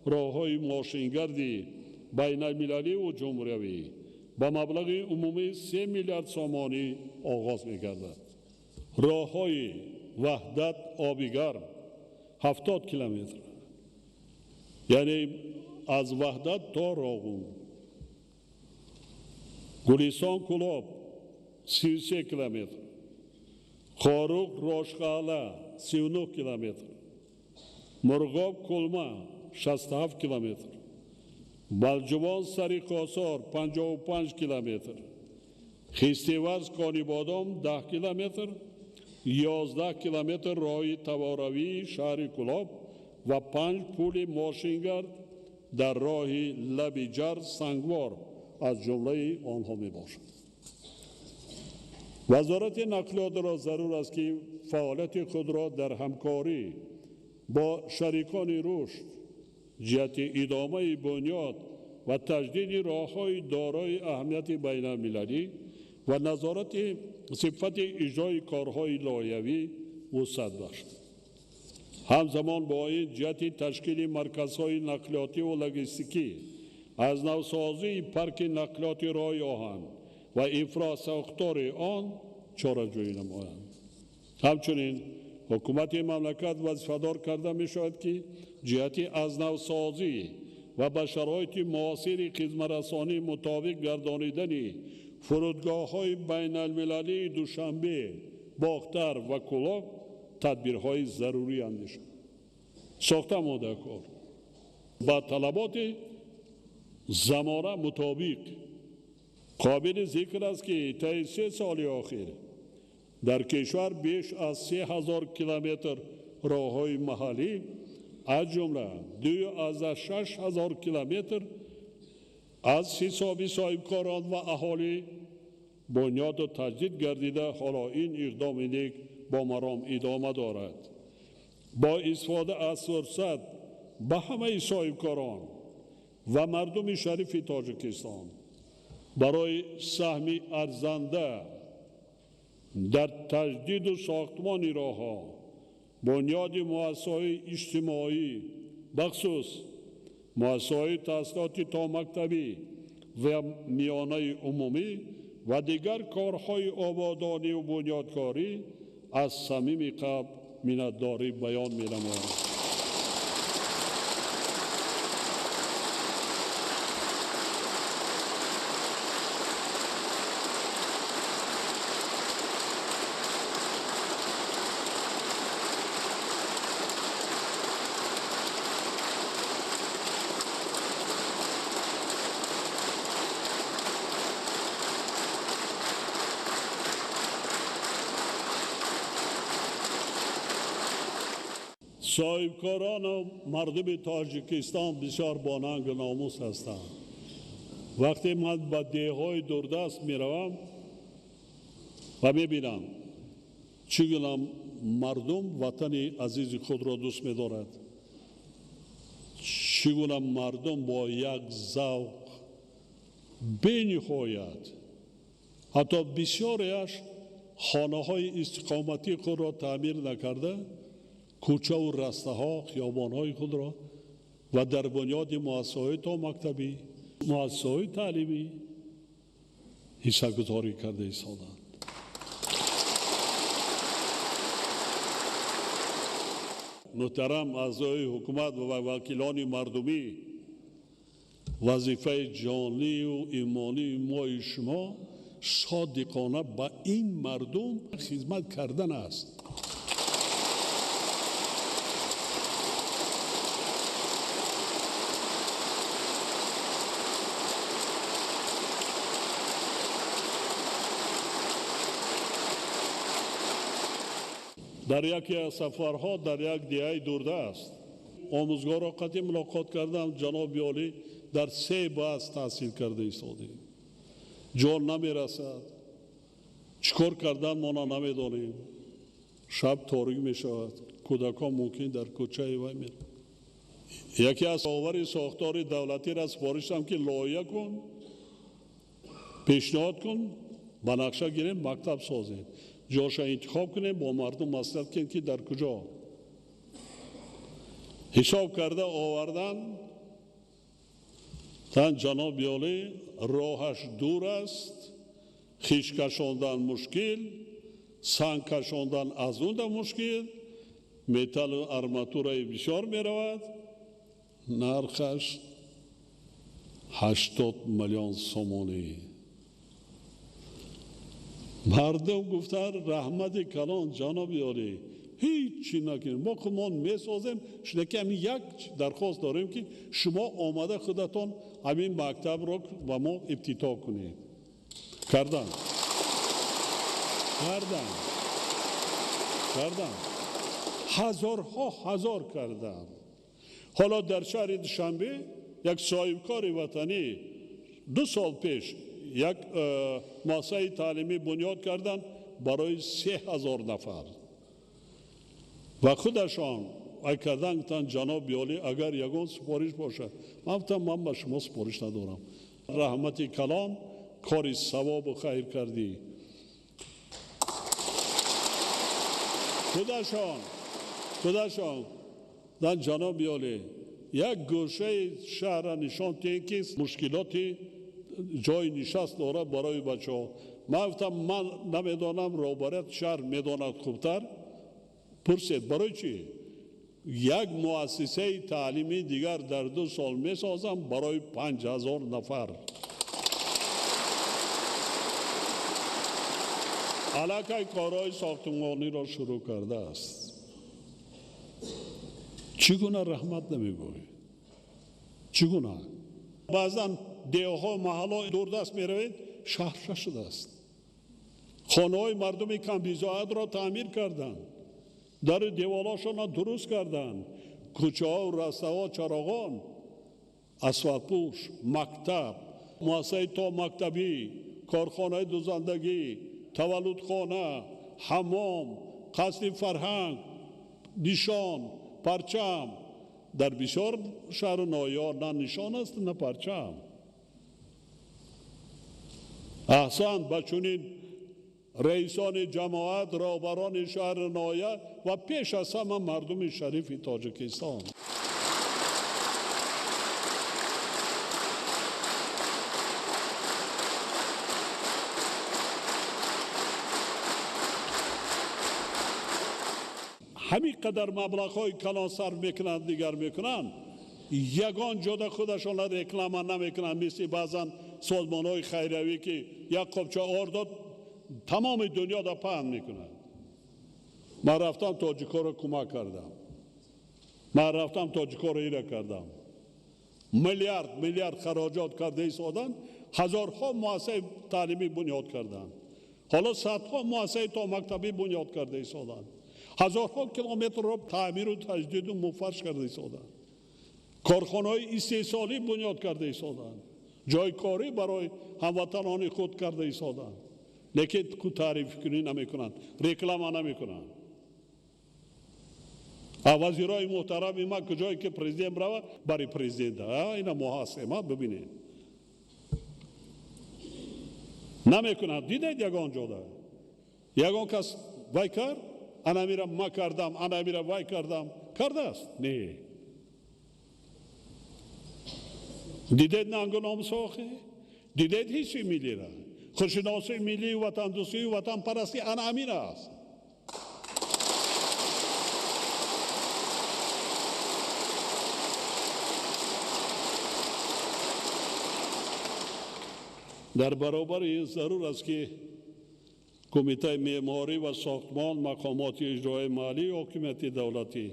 роҳҳои мошингарди байналмилаливу ҷумҳуриявӣ ба маблағи умумии 3 миллиард сомонӣ оғоз мегардад. Роҳҳои Ваҳдат оби гарм 70 километр, яъне аз Ваҳдат то Роғун, Гулистон Кулоб 33 километр, Хоруғ Рошқала 39 километр, Мурғоб Кулма 67 километр, Балҷувон Сари Қосор 55 километр, Хистеварз Конибодом 10 километр, 11 километр роҳи таворавии шаҳри Кулоб ва 5 пули мошингард дар роҳи Лаби Ҷар Сангвор аз ҷумлаи онҳо мебошад. Вазорати нақлиётро зарур аст, ки фаъолияти худро дар ҳамкорӣ бо шарикони рушд ҷиҳати идомаи бунёд ва таҷдиди роҳҳои дорои аҳамияти байналмилалӣ ва назорати сифати иҷрои корҳои лоиҳавӣ вусъат бахшад. Ҳамзамон бо ин ҷиҳати ташкили марказҳои нақлиётиву логистикӣ, аз навсозии парки нақлиёти роҳи оҳан ва инфрасохтори он чораҷӯӣ намоянд. Ҳамчунин ҳукумати мамлакат вазифадор карда мешавад, ки ҷиҳати аз навсозӣ ва ба шароити муосири хизматрасонӣ мутобиқ гардонидани фурудгоҳҳои байналмилалии Душанбе, Бохтар ва Кӯлоб тадбирҳои зарурӣ андешад. Сохта модакор ба талаботи замона мутобиқ. Қобили зикр аст, ки таи 3 соли охир дар кишвар беш аз 3000 километр роҳҳои маҳаллӣ, аз ҷумла 2,6 ҳазор километр аз ҳисоби соҳибкорон ва аҳолӣ бунёду таҷдид гардида, ҳоло ин иқдоми нек бо маром идома дорад. Бо истифода аз фурсат ба ҳамаи соҳибкорон ва мардуми шарифи Тоҷикистон барои саҳми арзанда дар таҷдиду сохтмони роҳҳо, бунёди муассисаҳои иҷтимоӣ, бахусус муассисаҳои таҳсилоти томактабӣ ва миёнаи умумӣ ва дигар корҳои ободониву бунёдкорӣ аз самими қалб миннатдорӣ баён менамоям. Соҳибкорону мардуми Тоҷикистон бисёр бонангу номус ҳастанд. Вақте ман ба деҳҳои дурдаст меравам ва мебинам чӣ гуна мардум ватани азизи худро дӯст медорад, чӣ гуна мардум бо як завқ бениҳоят, ҳатто бисёреаш хонаҳои истиқоматии худро таъмир накарда, кӯчаву растаҳо, хиёбонҳои худро ва дар бунёди муассисаҳои томактабӣ, муассисаҳои таълимӣ ҳиссагузорӣ карда истоданд. Муҳтарам аъзои ҳукумат ва вакилони мардумӣ, вазифаи ҷонию имонии мои шумо содиқона ба ин мардум хизмат кардан аст. Дар яке аз сафарҳо дар як деҳаи дурдаст омӯзгорро қатъи мулоқот кардам. Ҷаноби олӣ, дар 3 баҳс таҳсил карда истодем, ҷон намерасад, чӣ кор кардан мона намедонем, шаб торик мешавад, кӯдакон мумкин дар кӯчаи вай мераванд. Яке аз овари сохтори давлатиро супоришам, ки лоиҳа кун, пешниҳод кун, ба нақша гирем, мактаб созем, ҷоша интихоб кунем, бо мардум маслиҳат кунем, ки дар куҷо. Ҳисоб карда овардан тан ҷаноби олӣ, роҳаш дур аст, хиш кашондан мушкил, санг кашондан аз унда мушкил, металлу арматураи бисёр меравад, нархаш 80 миллион сомонӣ. Мардум гуфтанд раҳмати калон ҷаноби олӣ, ҳеҷ чӣ накунем, мо худмон месозем, чунки ҳамин як дархост дорем, ки шумо омада худатон ҳамин мактабро ба мо ибтидо кунед. Кардан. Кардан. Кардан. Ҳазорҳо ҳазор кардан. Ҳоло дар шаҳри Душанбе як соҳибкори ватанӣ 2 сол пеш як муассисаи таълимӣ бунёд карданд барои 3000 нафар ва худашон ай кардан гуфтанд ҷаноби олӣ, агар ягон супориш бошад. Ман гуфтам ман ба шумо супориш надорам, раҳмати калон, кори савобу хайр кардӣ. Худашон дан ҷаноби олӣ як гӯшаи шаҳрро нишон диҳем, ки мушкилоти ҷои нишаст дорад барои бачаҳо. Ман гуфтам, ман намедонам, роҳбарияти шаҳр медонад хубтар. Пурсед, барои чӣ? Як муассисаи таълимии дигар дар 2 сол месозам барои 5000 нафар. Аллакай корҳои сохтмониро шурӯъ кардааст. Чӣ гуна раҳмат намегӯӣ? Чӣ гуна? Баъзан деҳҳо, маҳаллаҳо дурдаст меравед, шаҳр шудааст. Хонаҳои мардуми камбизоатро таъмир карданд, дару деволҳошонро дуруст карданд, кӯчаҳо, растаҳо, чароғон, асфалтпӯш, мактаб, муассисаи томактабӣ, корхонаи дузандагӣ, таваллудхона, ҳаммом, қасри фарҳанг, нишон, парчам. Дар бисёр шаҳру ноҳияҳо на нишон аст, на парчам. Аҳсан ба чунин раисони ҷамоат, роҳбарони шаҳру ноҳия ва пеш аз ҳама мардуми шарифи Тоҷикистон. Ҳамин қадар маблағҳои калон сарф мекунанд, дигар мекунанд, ягон ҷода худашонро реклама намекунанд, мисли баъзан созмонҳои хайриявӣ, ки як қопча ор дод, тамоми дунёда паҳн мекунанд. Ман рафтам тоҷикоро кӯмак кардам, ман рафтам тоҷикоро ира кардам. Миллиард миллиард хароҷот карда истоданд, ҳазорҳо муассисаи таълимӣ бунёд карданд, ҳоло садҳо муассисаи томактабӣ бунёд карда истоданд, ҳазорҳо километрро таъмиру таҷдиду муфарш карда истоданд, корхонаҳои истеҳсолӣ бунёд карда истоданд, ҷойи корӣ барои ҳамватанони худ карда истоданд. Лекин ку таърифкунӣ намекунанд, реклама намекунанд. Вазирои муҳтарами ман куҷое ки президент рава, бари президент, ина мо ҳастем, бибинед. Намекунанд. Дидед ягон ҷода? Ягон кас вай кард? Анамира ма кардам, анамира вай кардам. Кардааст? Не. Дидед нангу номсохӣ? Дидед ҳисси миллира? Худшиносии миллӣ, ватандӯстӣ, ватанпарастӣ ана ҳамин аст. Дар баробари ин зарур аст, ки Кумитаи меъморӣ ва сохтмон, мақомоти иҷроияи маҳаллии ҳокимияти давлатӣ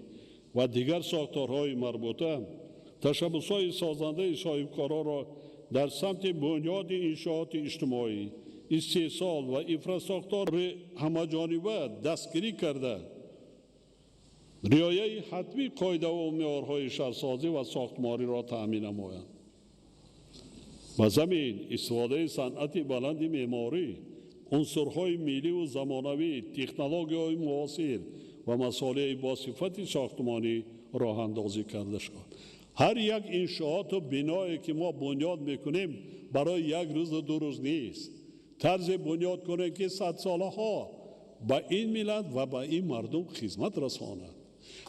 ва дигар сохторҳои марбута ташаббусҳои созандаи соҳибкоронро дар самти бунёди иншооти иҷтимоӣ, истеҳсол ва инфрасохтори ҳамаҷониба дастгирӣ карда, риояи ҳатмии қоидаву меъёрҳои шаҳрсозӣ ва сохтмориро таъмин намоянд. Ба замин истифодаи санъати баланди меъморӣ, унсурҳои милливу замонавӣ, технологияҳои муосир ва масолеҳи босифати сохтмонӣ роҳандозӣ карда шуд. Ҳар як иншооту биное, ки мо бунёд мекунем, барои як рӯзу ду рӯз нест. Тарзе бунёд кунем, ки садсолаҳо ба ин миллат ва ба ин мардум хизмат расонад,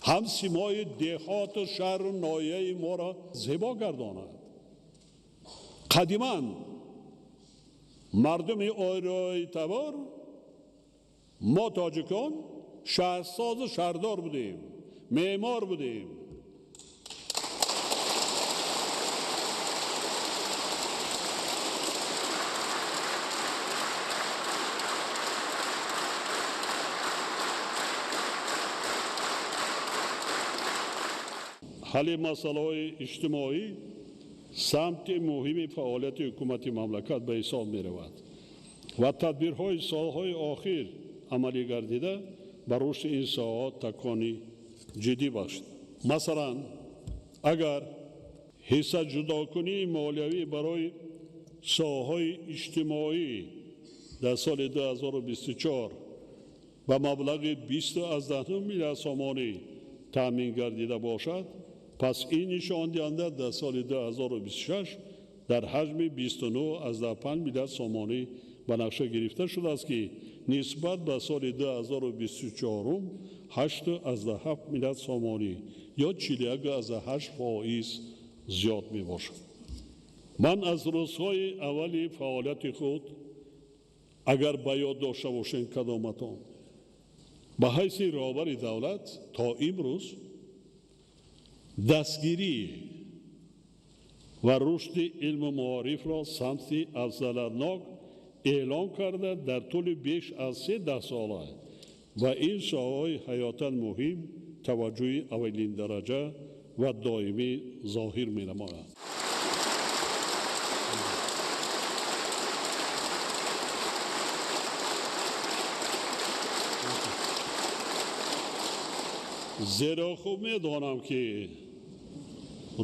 ҳам симои деҳоту шаҳру ноҳияи моро зебо гардонад. Қадиман мардуми ориёитабор, мо тоҷикон шаҳрсозу шаҳрдор будем, меъмор будем. Ҳалли масъалаҳои иҷтимоӣ самти муҳими фаъолияти ҳукумати мамлакат ба ҳисоб меравад ва тадбирҳои солҳои охир амалӣ гардида ба рушди ин соҳаҳо такони ҷиддӣ бахшид. Масалан, агар ҳиссаҷудокунии молиявӣ барои соҳаҳои иҷтимоӣ дар соли 2024 ба маблағи 20,9 миллиард сомонӣ таъмин гардида бошад, пас ин нишондиҳанда дар соли 2026 дар ҳаҷми 29,5 миллиард сомонӣ ба нақша гирифта шудааст, ки нисбат ба соли 2024 8,7 миллиард сомонӣ ё 41,8% зиёд мебошад. Ман аз рӯзҳои аввали фаъолияти худ Агар ба ёд дошта бошед кадоматон, ба ҳайси роҳбари давлат то имрӯз дастгирӣ ва рушди илму маорифро самти афзалиятнок эълон карда дар тӯли беш аз 3 даҳсола ва ин соҳаҳои ҳаётан муҳим таваҷҷӯҳи аввалиндараҷа ва доимӣ зоҳир менамояд. Зеро хуб медонам, ки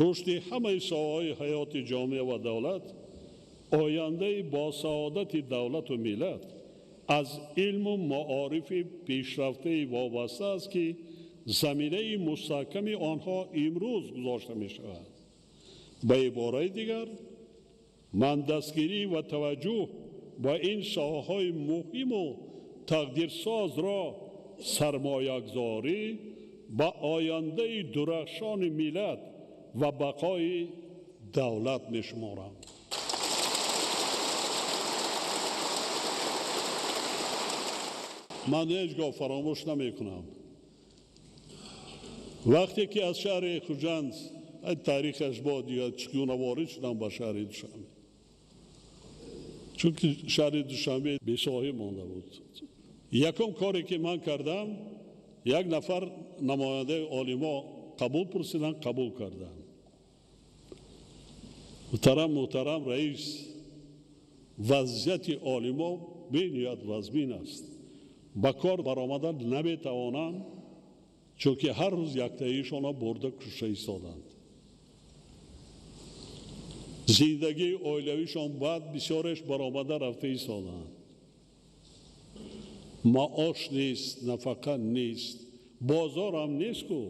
рушди ҳамаи соҳаҳои ҳаёти ҷомеа ва давлат, ояндаи босаодати давлату миллат аз илму маорифи пешрафтаи вобаста аст, ки заминаи мустаҳками онҳо имрӯз гузошта мешавад. Ба ибораи дигар, ман дастгирӣ ва таваҷҷӯҳ ба ин соҳаҳои муҳиму тақдирсозро сармоягузорӣ ба ояндаи дурахшони миллат ва бақои давлат мешуморам. Ман ҳеҷ гоҳ фаромӯш намекунам. Вақте ки аз шаҳри Хуҷанд, таърихаш бо дигар чӣ гуна ворид шудам ба шаҳри Душанбе, чунки шаҳри Душанбе бесоҳиб монда буд. Якум коре ки ман кардам, як нафар намояндаи олимо қабул пурсиданд, қабул карданд. Муҳтарам, муҳтарам раис, вазъияти олимо бениҳоят вазмин аст. Ба кор баромадан наметавонанд, чунки ҳар рӯз яктаишонро бурда кушта истоданд. Зиндагии оилавишон баъд бисёреш баромада рафта истоданд. Маош нест, нафақа нест, бозорам нест ку,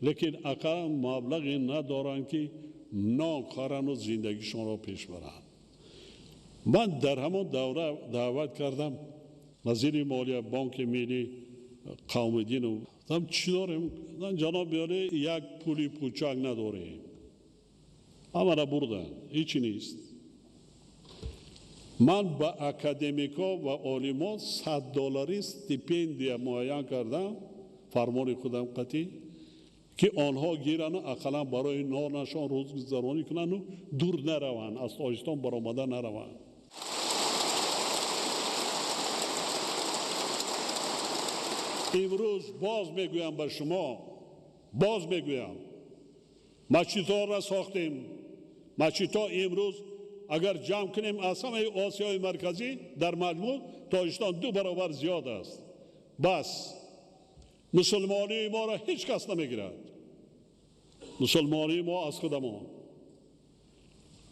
лекин ақаллан маблағе надоранд, ки нон харану зиндагишонро пеш баранд. Ман дар ҳамон давра даъват кардам вазири молия, бонки миллӣ Қавмиддинов. Гуфтам, чӣ дорем? Гуфтам, ҷаноби олӣ, як пули пучак надорем. Ҳамаро бурданд, ҳечи нест. Ман ба академикҳо ва олимон 100 доллари стипендия муайян кардам, фармони худам қатъӣ, ки онҳо гирану ақаллан барои нонашон рӯзгузаронӣ кунанду дур нараванд, аз Тоҷикистон баромада нараванд. Имрӯз боз мегӯям ба шумо, боз мегӯям, масҷидҳоро сохтем. Масҷидҳо имрӯз агар ҷамъ кунем аз ҳамаи Осиёи Марказӣ дар маҷмӯъ Тоҷикистон 2 баробар зиёд аст. Бас мусулмонии моро ҳеҷ кас намегирад. Мусулмонии мо аз худамон.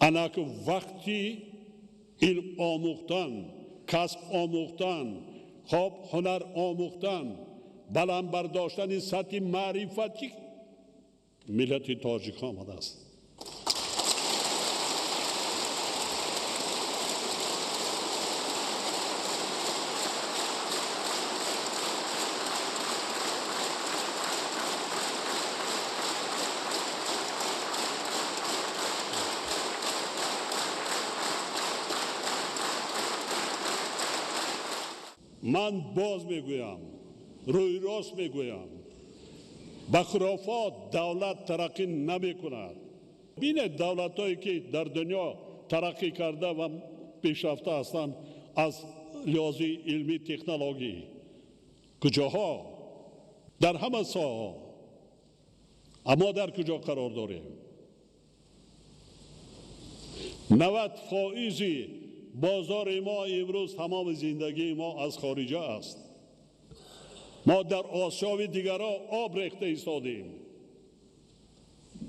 Анак вақти илм омӯхтан, касб омӯхтан, хоб ҳунар омӯхтан, баланд бардоштани сатҳи маърифати миллати тоҷик омадааст. Ман боз мегӯям, рӯи рост мегӯям, ба хурофот давлат тараққӣ намекунад. Бинед давлатҳое ки дар дунё тараққӣ карда ва пешрафта ҳастанд аз лиҳози илмӣ технологӣ, куҷоҳо? Дар ҳама соҳаҳо. Аммо дар куҷо қарор дорем? 90% бозори мо имрӯз тамоми зиндагии мо аз хориҷа аст. Мо дар осиёви дигарҳо об рехта истодем.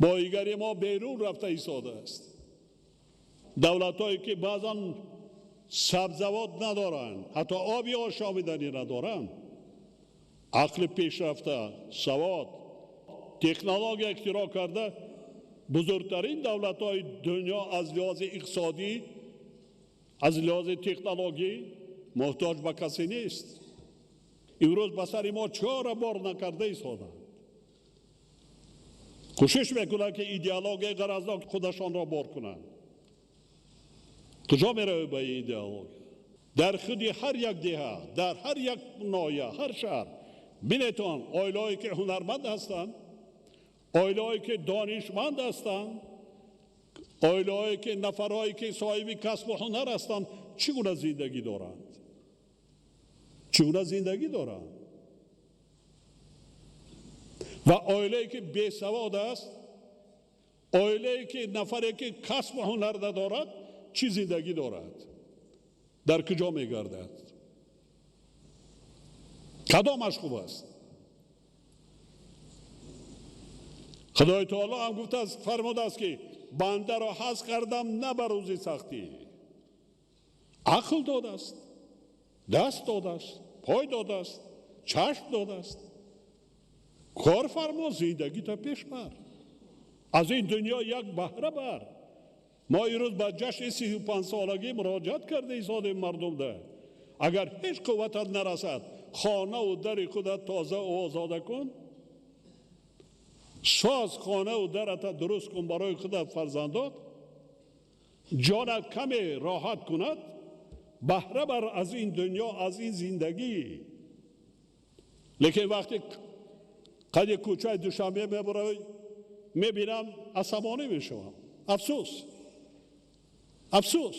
Боигари мо берун рафта истодааст. Давлатҳое ки баъзан сабзавот надоранд, ҳатто оби ошомиданӣ надоранд, ақли пешрафта, савод, технология ихтироъ карда, бузургтарин давлатҳои дунё аз лиҳози иқтисодӣ, аз лиҳози технологӣ муҳтоҷ ба касе нест. Имрӯз ба сари мо чора бор накарда истоданд. Кӯшиш мекунанд, ки идеологияи ғаразнок худашонро бор кунанд. Куҷо меравед ба ин идеология? Дар худи ҳар як деҳа, дар ҳар як ноҳия, ҳар шаҳр бинетон оилаҳое ки ҳунарманд ҳастанд, оилаҳое ки донишманд ҳастанд, оилаҳое ки нафарҳое ки соҳиби касбу ҳунар ҳастанд, чӣ гуна зиндагӣ доранд? Чӣ гуна зиндагӣ доранд? Ва оилае ки бесавод аст, оилае ки нафаре ки касбу ҳунар надорад, чӣ зиндагӣ дорад? Дар куҷо мегардад? Кадомаш хуб аст? Худои таоло ҳам гуфтааст, фармудааст ки бандаро ҳаз кардам на ба рӯзи сахтӣ. Ақл додааст, даст додааст, пой додааст, чашм додааст. Кор фармо, зиндагита пеш бар. Аз ин дунё як баҳра бар. Мо имрӯз ба ҷашни 35-солагӣ муроҷиат карда истодем мардумда. Агар ҳеҷ қувватат нарасад, хонаву дари худат тоза озода кун, соз хонаву дарата дуруст кун барои худат фарзандот, ҷонат каме роҳат кунад, баҳра бар аз ин дунё, аз ин зиндагӣ. Лекин вақте қади кӯчаи Душанбе мебароӣ, мебинам асабонӣ мешавам. Афсӯс, афсӯс,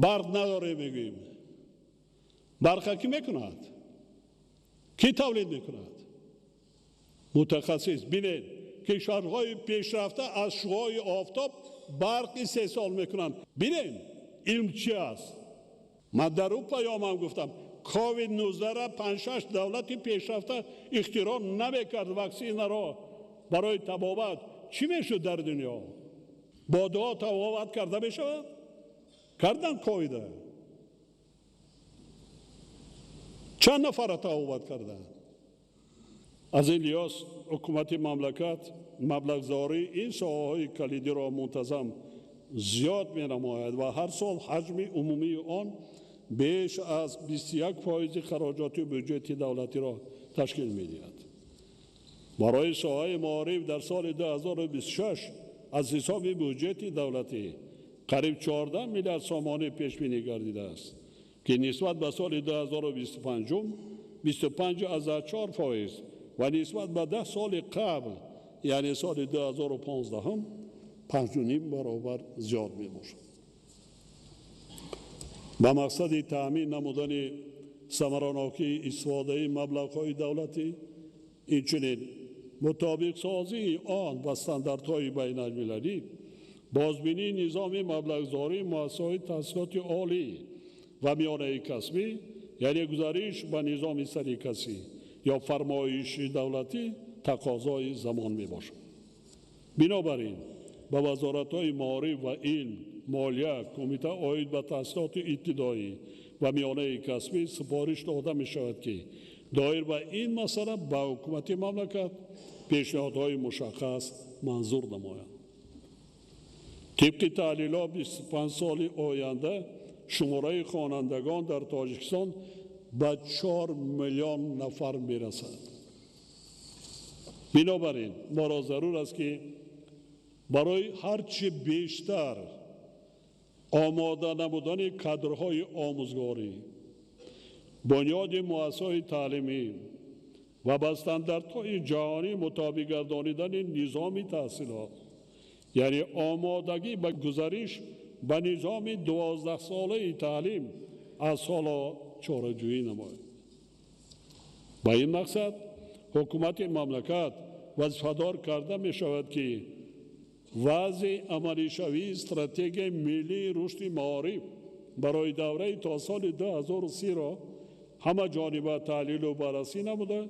барқ надорем, мегӯем. Барқа кӣ мекунад? Кӣ тавлид мекунад? Мутахассис. Бинед, кишварҳои пешрафта аз шуъои офтоб барқ истеҳсол мекунанд. Бинед, илм чи аст? Ман дар ӯ паёмам гуфтам, ковид-19 5-6 давлати пешрафта ихтироъ намекард ваксинаро барои табобат. Чӣ мешуд дар дунё? Бо дуо табобат карда мешавад? Кардан ковида. Чанд нафарро табобат карданд? Аз ин лиҳоз ҳукумати мамлакат маблағгузории ин соҳаҳои калидиро мунтазам зиёд менамояд ва ҳар сол ҳаҷми умумии он беш аз 21% хароҷоти бюҷети давлатиро ташкил медиҳад. Барои соҳаи маориф дар соли 2026 аз ҳисоби бюҷети давлатӣ қариб 14 миллиард сомонӣ пешбинӣ гардидааст, ки нисбат ба соли 2025 25,4% ва нисбат ба 10 соли қабл, яъне соли 2015, 5,5 баробар зиёд мебошад. Ба мақсади таъмин намудани самаранокии истифодаи маблағҳои давлатӣ, инчунин мутобиқсозии он ба стандартҳои байналмилалӣ, бозбинии низоми маблағгузории муассисаҳои таҳсилоти олӣ ва миёнаи касбӣ, яъне гузариш ба низоми сарикасӣ ё фармоиши давлатӣ тақозои замон мебошад. Бинобар ин ба вазоратҳои маориф ва илм, молия, кумита оид ба таҳсилоти ибтидоӣ ва миёнаи касбӣ супориш дода мешавад, ки доир ба ин масъала ба ҳукумати мамлакат пешниҳодҳои мушаххас манзур намоянд. Тибқи таҳлилҳо 25 соли оянда шумораи хонандагон дар Тоҷикистон ба 4 миллион нафар мерасад. Бинобар ин моро зарур аст, ки барои ҳарчи бештар омода намудани кадрҳои омӯзгорӣ, бунёди муассисаҳои таълимӣ ва ба стандартҳои ҷаҳонӣ мутобиқ гардонидани низоми таҳсилот, яъне омодагӣ ба гузариш ба низоми 12-солаи таълим аз ҳоло чораҷӯӣ намояд. Ба ин мақсад ҳукумати мамлакат вазифадор карда мешавад, ки вазъи амалишавии стратегияи миллии рушди маориф барои давраи то соли 2030-ро ҳамаҷониба таҳлилу баррасӣ намуда,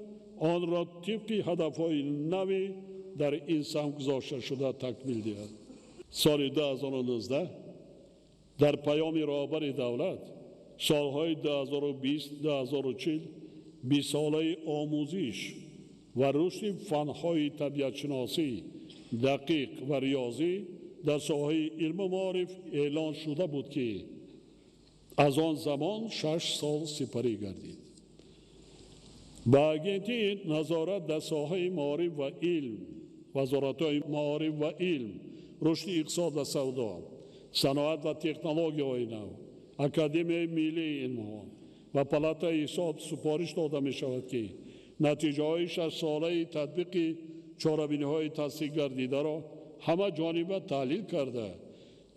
онро тибқи ҳадафҳои нави дар ин самт гузошташуда такмил диҳад. Соли 2019 дар паёми роҳбари давлат солҳои 2020-2040 бистсолаи омӯзиш ва рушди фанҳои табиатшиносӣ, дақиқ ва риёзӣ дар соҳаи илму маориф эълон шуда буд, ки аз он замон 6 сол сипарӣ гардид. Ба агентии назорат дар соҳаи маориф ва илм, вазоратҳои маориф ва илм, рушди иқтисод ва савдо, саноат ва технологияҳои нав, Академияи миллии илмҳо ва Палатаи ҳисоб супориш дода мешавад, ки натиҷаҳои 6-солаи татбиқи чорабиниҳои тасдиқ гардидаро ҳама ҷониба таҳлил карда,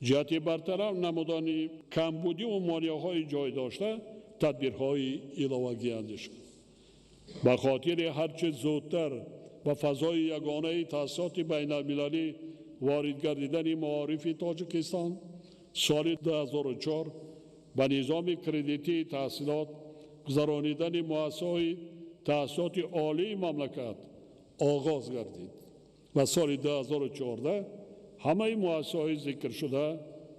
ҷиҳати бартараф намудани камбудиву монеаҳои ҷой дошта тадбирҳои иловагӣ андешанд. Ба хотири ҳарчи зудтар ба фазои ягонаи таҳсилоти байналмилалӣ ворид гардидани маорифи Тоҷикистон соли 2004 ба низоми кредитии таҳсилот гузаронидани муассисаҳои таҳсилоти олии мамлакат оғоз гардид ва соли 2014 ҳамаи муассисаҳои зикршуда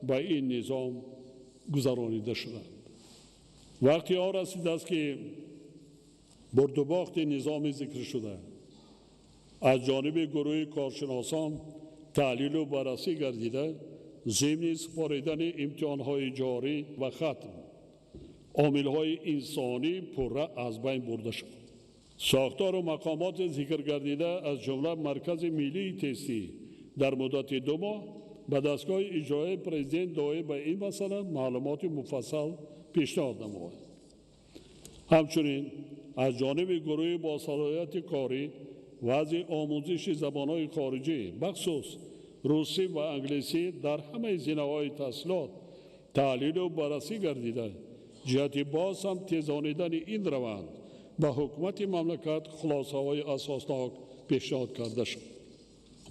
ба ин низом гузаронида шуданд. Вақти он расидааст, ки бурдубохти низоми зикршуда аз ҷониби гурӯҳи коршиносон таҳлилу баррасӣ гардида, зимни супоридани имтиҳонҳои ҷорӣ ва хатм омилҳои инсонӣ пурра аз байн бурда шавад. Сохтору мақомоти зикргардида аз ҷумла Маркази миллии тестӣ дар муддати 2 моҳ ба дастгоҳи иҷроияи президент доир ба ин масъала маълумоти муфассал пешниҳод намояд. Ҳамчунин аз ҷониби гурӯҳи босалоҳияти корӣ вазъи омӯзиши забонҳои хориҷӣ, бахусус русӣ ва англисӣ дар ҳамаи зинаҳои таҳсилот таҳлилу баррасӣ гардида, ҷиҳати боз ҳам тезонидани ин раванд ба ҳукумати мамлакат хулосаҳои асоснок пешниҳод карда шуд.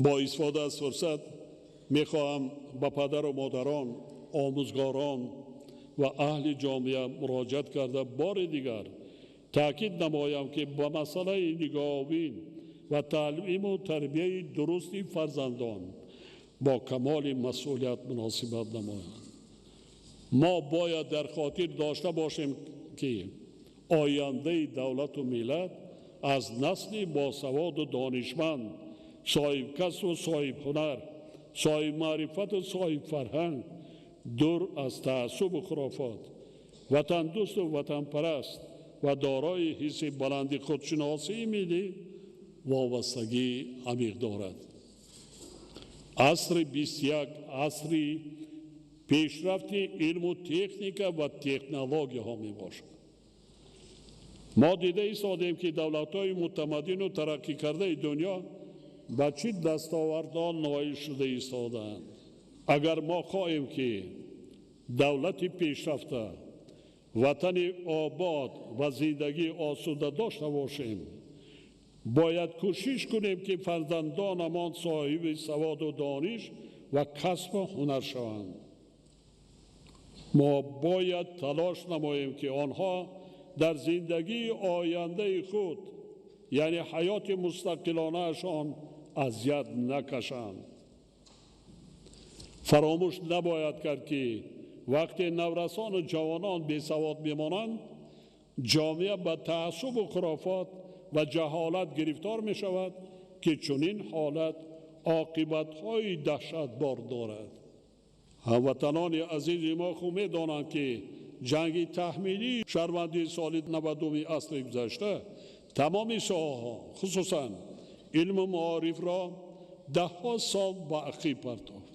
Бо истифода аз фурсат мехоҳам ба падару модарон, омӯзгорон ва аҳли ҷомеа муроҷиат карда бори дигар таъкид намоям, ки ба масъалаи нигоҳубин ва таълиму тарбияи дурусти фарзандон бо камоли масъулият муносибат намоянд. Мо бояд дар хотир дошта бошем, ки ояндаи давлату миллат аз насли босаводу донишманд, соҳибкасбу соҳибҳунар, соҳибмаърифату соҳибфарҳанг, дур аз таассубу хурофот, ватандӯсту ватанпараст ва дорои ҳисси баланди худшиносии миллӣ вобастагии амиқ дорад. Асри 21 асри пешрафти илму техника ва технологияҳо мебошад. Мо дида истодем, ки давлатҳои мутамаддину тараққӣ кардаи дунё ба чӣ дастовардҳо ноил шуда истодаанд. Агар мо хоҳем, ки давлати пешрафта, ватани обод ва зиндагии осуда дошта бошем, бояд кӯшиш кунем, ки фарзандонамон соҳиби саводу дониш ва касбу ҳунар шаванд. Мо бояд талош намоем, ки онҳо дар зиндагии ояндаи худ, яъне ҳаёти мустақилонаашон, азият накашанд. Фаромӯш набояд кард, ки вақте наврасону ҷавонон бесавод мемонанд, ҷомеа ба таассубу хурофот ва ҷаҳолат гирифтор мешавад, ки чунин ҳолат оқибатҳои даҳшатбор дорад. Ҳамватанони азизи мо хуб медонанд, ки ҷанги таҳмилии шаҳрвандии соли 90-уми асри гузашта тамоми соҳаҳо, хусусан илму маорифро даҳҳо сол ба ақиб партофт.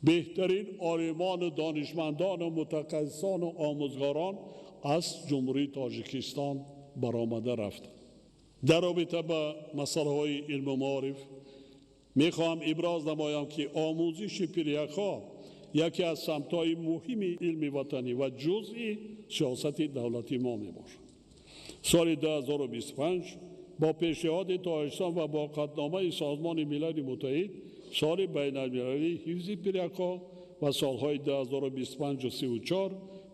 Беҳтарин олимону донишмандону мутахассисону омӯзгорон аз Ҷумҳурии Тоҷикистон баромада рафтанд. Дар робита ба масъалаҳои илму маориф мехоҳам иброз намоям, ки омӯзиши пиряхҳо яке аз самтҳои муҳими илми ватанӣ ва ҷузъи сиёсати давлати мо мебошад. Соли 2025 бо пешниҳоди Тоҷикистон ва бо қатъномаи Созмони Милали Муттаҳид соли байналмилалии ҳифзи пиряхҳо ва солҳои 2025-34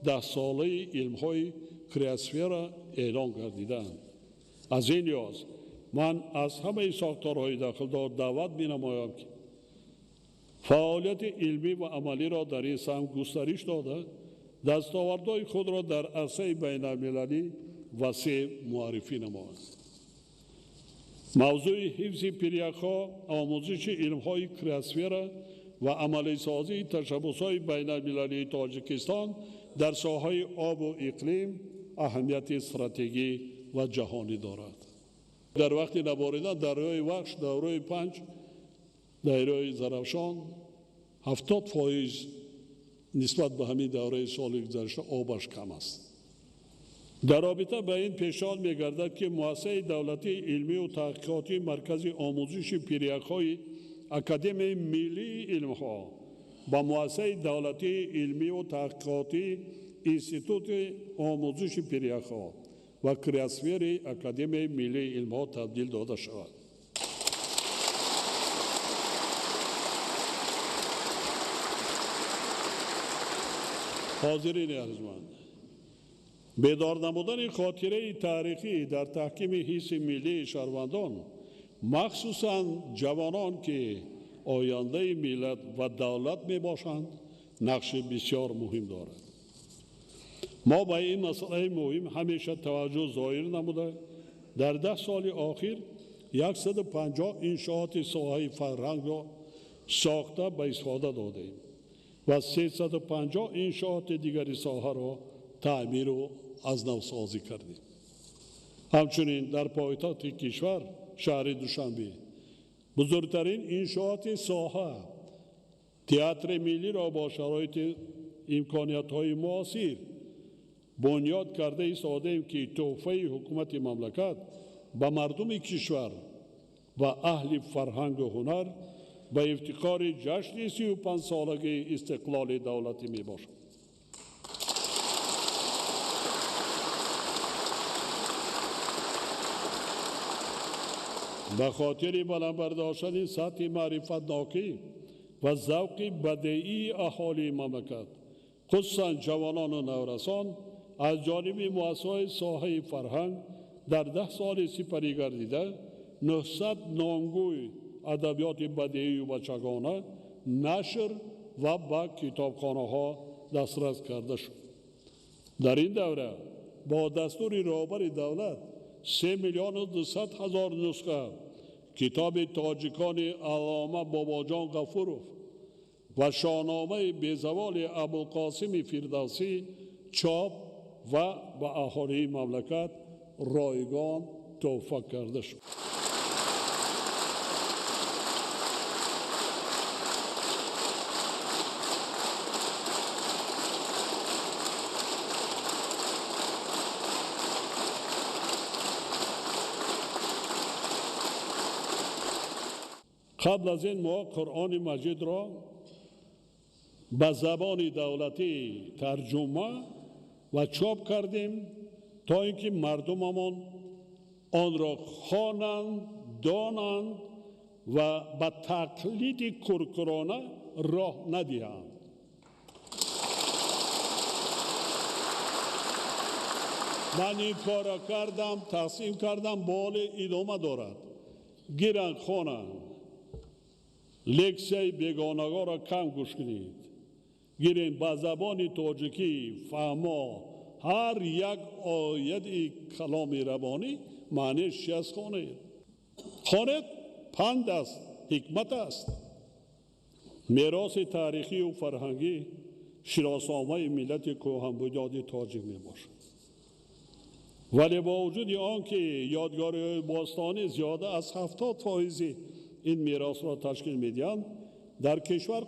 даҳсолаи илмҳои криосфера эълон гардидаанд. Аз ин лиҳоз ман аз ҳамаи сохторҳои дахлдор даъват менамоям, ки фаъолияти илмӣ ва амалиро дар ин самт густариш дода, дастовардҳои худро дар арсаи байналмилалӣ васеъ муаррифӣ намоянд. Мавзӯи ҳифзи пиряхҳо, омӯзиши илмҳои криосфера ва амалисозии ташаббусҳои байналмилалии Тоҷикистон дар соҳаи обу иқлим аҳамияти стратегӣ ва ҷаҳонӣ дорад. Дар вақти наборидан дарёи Вахш, дарёи Панҷ, дарёи Зарафшон 70% нисбат ба ҳамин давраи соли гузашта обаш кам аст. Дар робита ба ин пешниҳод мегардад, ки муассисаи давлатии илмию таҳқиқотии Маркази омӯзиши пиряхҳои Академияи миллии илмҳо ба муассисаи давлатии илмию таҳқиқотии Институти омӯзиши пиряхҳо ва криосфераи Академияи миллии илмҳо табдил дода шавад. Ҳозирини арҷманд, бедор намудани хотираи таърихӣ дар таҳкими ҳисси миллии шаҳрвандон, махсусан ҷавонон, ки ояндаи миллат ва давлат мебошанд, нақши бисёр муҳим дорад. Мо ба ин масъалаи муҳим ҳамеша таваҷҷӯҳ зоҳир намуда, дар 10 соли охир 150 иншооти соҳаи фарҳангро сохта ба истифода додем ва 350 иншооти дигари соҳаро таъмиру аз навсозӣ кардем. Ҳамчунин дар пойтахти кишвар, шаҳри Душанбе, бузургтарин иншооти соҳа театри миллиро бо шароити имкониятҳои муосир бунёд карда истодаем, ки тӯҳфаи ҳукумати мамлакат ба мардуми кишвар ва аҳли фарҳангу ҳунар ба ифтихори ҷашни 35-солагии истиқлоли давлатӣ мебошад. Ба хотири баланд бардоштани сатҳи маърифатнокӣ ва завқи бадеии аҳолии мамлакат, хусусан ҷавонону наврасон, аз ҷониби муассисаҳои соҳаи фарҳанг дар 10 соли сипарӣ гардида 900 номгӯй адабиёти бадеию бачагона нашр ва ба китобхонаҳо дастрас карда шуд. Дар ин давра бо дастури роҳбари давлат 3 200 000 нусха китоби тоҷикони Аллома Бобоҷон Ғафуров ва шоҳномаи безаволи Абулқосими Фирдавсӣ чоп ва ба аҳолии мамлакат ройгон тӯҳфа карда шуд. Қабл аз ин мо Қуръони Маҷидро ба забони давлатӣ тарҷума ва чоп кардем, то ин ки мардумамон онро хонанд, донанд ва ба тақлиди куркурона роҳ надиҳанд. Ман ин корро кардам, тақсим кардам, боле идома дорад. Гиранд, хонанд. Лексияи бегонагоро кам гӯш кунед. Гиред ба забони тоҷикӣ фаҳмо ҳар як ояти каломи рабонӣ маънияш чи аст хонед. Хонед панд аст, ҳикмат аст. Мероси таърихию фарҳангӣ шиносномаи миллати кӯҳанбунёди тоҷик мебошад. Вале бо вуҷуди он ки ёдгориҳои бостонӣ зиёда аз 70% ин меросро ташкил медиҳанд, дар кишвар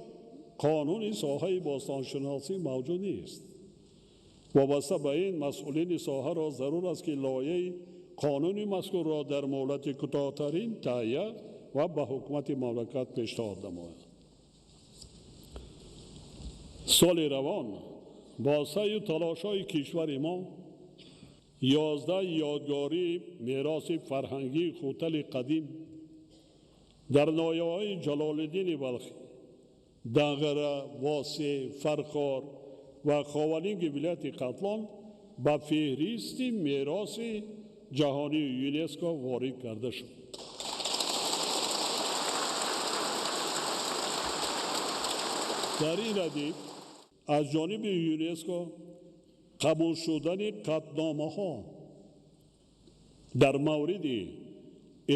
қонуни соҳаи бостоншиносӣ мавҷуд нест. Вобаста ба ин масъулини соҳаро зарур аст, ки лоиҳаи қонуни мазкурро дар муҳлати кӯтоҳтарин таҳия ва ба ҳукумати мамлакат пешниҳод намояд. Соли равон бо саъю талошҳои кишвари мо 11 ёдгории мероси фарҳангии Хутали қадим дар ноҳияҳои Ҷалолиддини Балхӣ, Данғара, Восеъ, Фархор ва Ховалинги вилояти Хатлон ба феҳристи мероси ҷаҳонии ЮНЕСКО ворид карда шуд. Дар ин радиф аз ҷониби ЮНЕСКО қабул шудани қатъномаҳо дар мавриди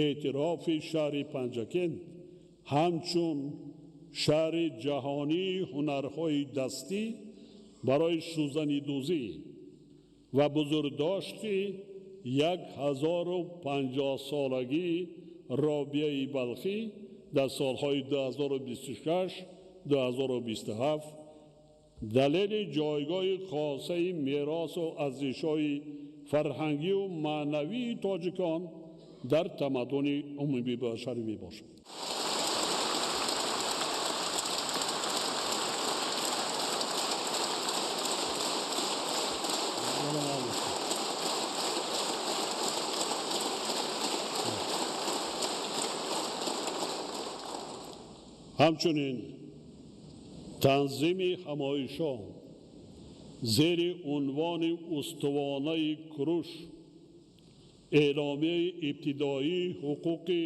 эътирофи шаҳри Панҷакент ҳамчун шаҳри ҷаҳонии ҳунарҳои дастӣ барои сӯзанидӯзӣ ва бузургдошти 1050-солагии Робияи Балхӣ дар солҳои 2026-2027 далели ҷойгоҳи хосаи меросу арзишҳои фарҳангию маънавии тоҷикон дар тамаддуни умумии башарӣ мебошад. Ҳамчунин танзими ҳамоишҳо зери унвони устувонаи Куруш, эъломияи ибтидоии ҳуқуқи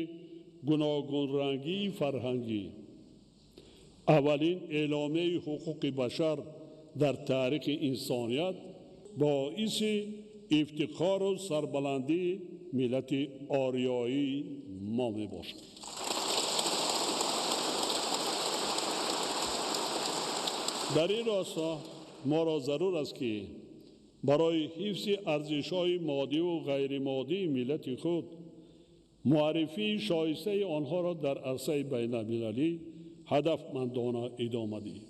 гуногунрангии фарҳангӣ, аввалин эъломияи ҳуқуқи башар дар таърихи инсоният боиси ифтихору сарбаландии миллати ориёии мо мебошад. Дар ин росто моро зарур аст, ки барои ҳифзи арзишҳои моддиву ғайримоддии миллати худ муаррифии шоистаи онҳоро дар арсаи байналмилалӣ ҳадафмандона идома диҳем.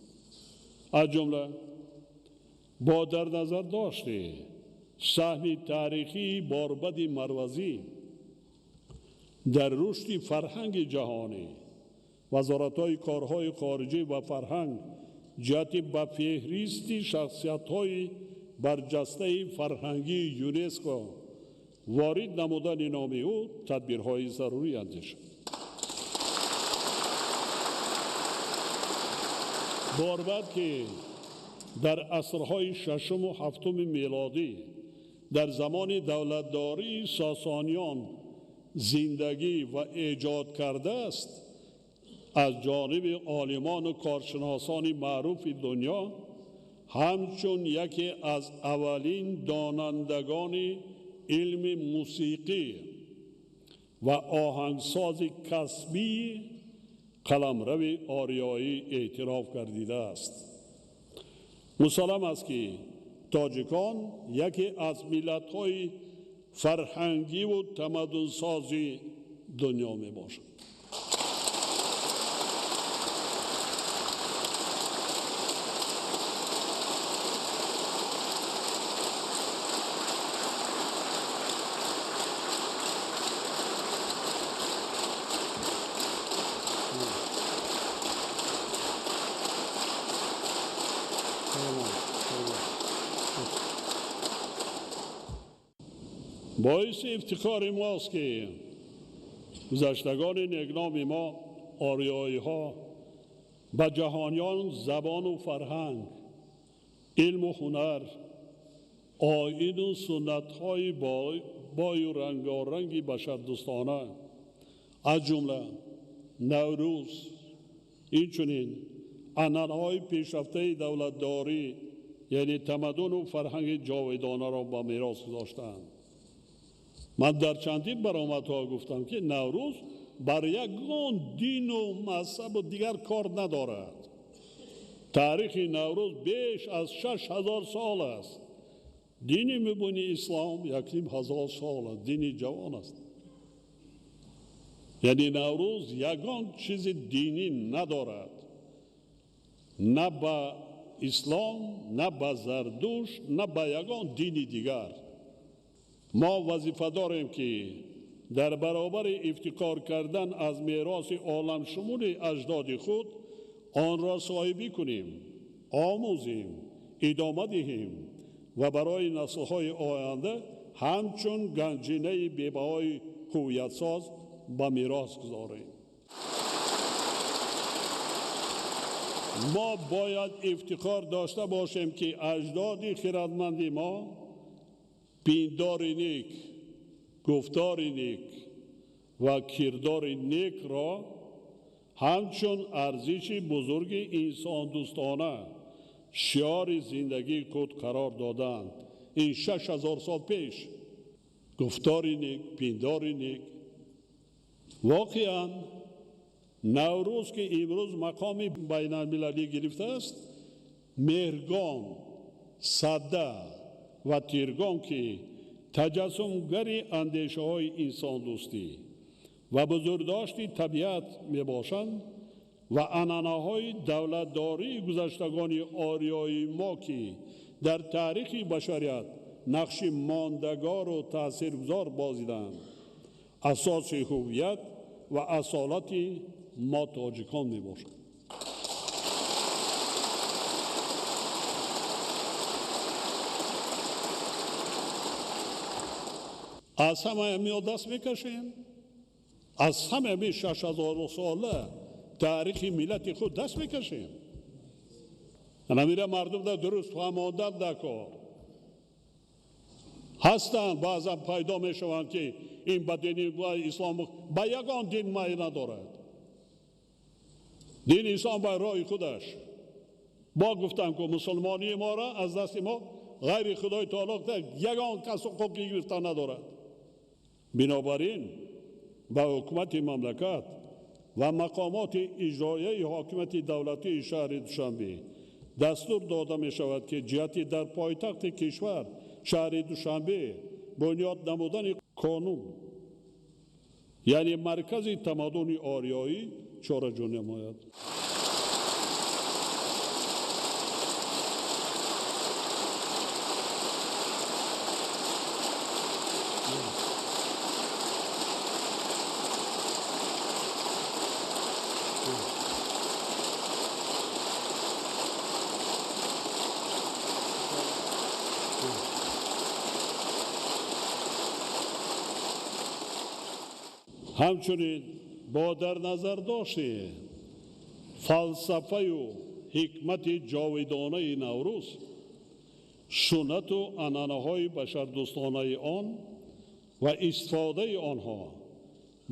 Аз ҷумла бо дар назар дошти саҳми таърихии Борбади Марвазӣ дар рушди фарҳанги ҷаҳонӣ, вазоратҳои корҳои хориҷӣ ва фарҳанг ҷиҳати ба феҳристи шахсиятҳои барҷастаи фарҳангии ЮНЕСКО ворид намудани номи ӯ тадбирҳои зарурӣ андешад. Борбад, ки дар асрҳои шашуму ҳафтуми мелодӣ дар замони давлатдории Сосониён зиндагӣ ва эҷод кардааст, аз ҷониби олимону коршиносони маъруфи дунё ҳамчун яке аз аввалин донандагони илми мусиқӣ ва оҳангсози касбии қаламрави ориёӣ эътироф гардидааст. Мусаллам аст, ки тоҷикон яке аз миллатҳои фарҳангиву тамаддунсози дунё мебошанд. Боиси ифтихори мост, ки гузаштагони некноми мо ориёиҳо ба ҷаҳониён забону фарҳанг, илму ҳунар, оину суннатҳои бою рангоранги башардӯстона, аз ҷумла Наврӯз, инчунин анъанаҳои пешрафтаи давлатдорӣ, яъне тамаддуну фарҳанги ҷовидонаро ба мерос гузоштаанд. Ман дар чандин баромадҳо гуфтам, ки Наврӯз бар ягон дину мазҳабу дигар кор надорад. Таърихи Наврӯз беш аз 6000 сол аст. Дини мубини ислом 1500 сол аст, дини ҷавон аст. Яъне Наврӯз ягон чизи динӣ надорад, на ба ислом, на ба Зардушт, на ба ягон дини дигар. Мо вазифа дорем, ки дар баробари ифтихор кардан аз мероси оламшумули аҷдоди худ онро соҳибӣ кунем, омӯзем, идома диҳем ва барои наслҳои оянда ҳамчун ганҷинаи бебаҳои ҳувиятсоз ба мерос гузорем. Мо бояд ифтихор дошта бошем, ки аҷдоди хирадманди мо пиндори нек, гуфтори нек ва кирдори некро ҳамчун арзиши бузурги инсондӯстона шиори зиндагии худ қарор доданд. Ин 6000 сол пеш гуфтори нек, пиндори нек. Воқеан Наврӯз, ки имрӯз мақоми байналмилалӣ гирифтааст, Меҳргон, Сада ва Тиргон, ки таҷассумгари андешаҳои инсондӯстӣ ва бузургдошти табиат мебошанд, Ва анъанаҳои давлатдории гузаштагони ориёии мо, ки дар таърихи башарият нақши мондагору таъсиргузор бозиданд, асоси ҳуввият ва асолати мо тоҷикон мебошад. Аз ҳамаи ҳамин даст мекашем, аз ҳамаи ҳамин 6000 сола таърихи миллати худ даст мекашем. Ҳаминро мардум дар дуруст фаҳмондан дар кор ҳастанд. Баъзан пайдо мешаванд, ки ин ба дини ислом ба ягон дин майл надорад. Дини ислом ба роҳи худаш. Бо гуфтам, ки мусулмонии моро аз дасти мо ғайри Худои Таоло ягон кас ҳуқуқи гирифтан надорад. Бинобар ин ба ҳукумати мамлакат ва мақомоти иҷроияи ҳокимияти давлатии шаҳри Душанбе дастур дода мешавад, ки ҷиҳати дар пойтахти кишвар шаҳри Душанбе бунёд намудани қонун, яъне маркази тамаддуни ориёӣ, чораҷӯ намояд. Ҳамчунин бо дар назар дошти фалсафаю ҳикмати ҷовидонаи Наврӯз, суннату анъанаҳои башардӯстонаи он ва истифодаи онҳо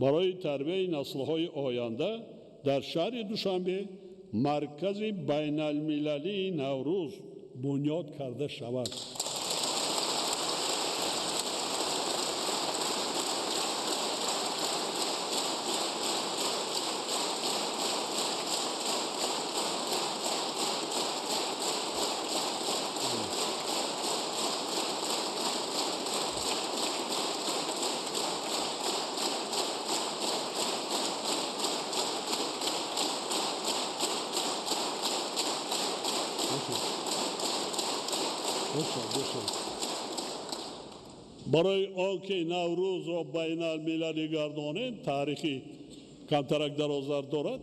барои тарбияи наслҳои оянда дар шаҳри Душанбе маркази байналмилалии Наврӯз бунёд карда шавад. Барои он ки Наврӯзро байналмилалӣ гардонем, таърихи камтарак дарозтар дорад.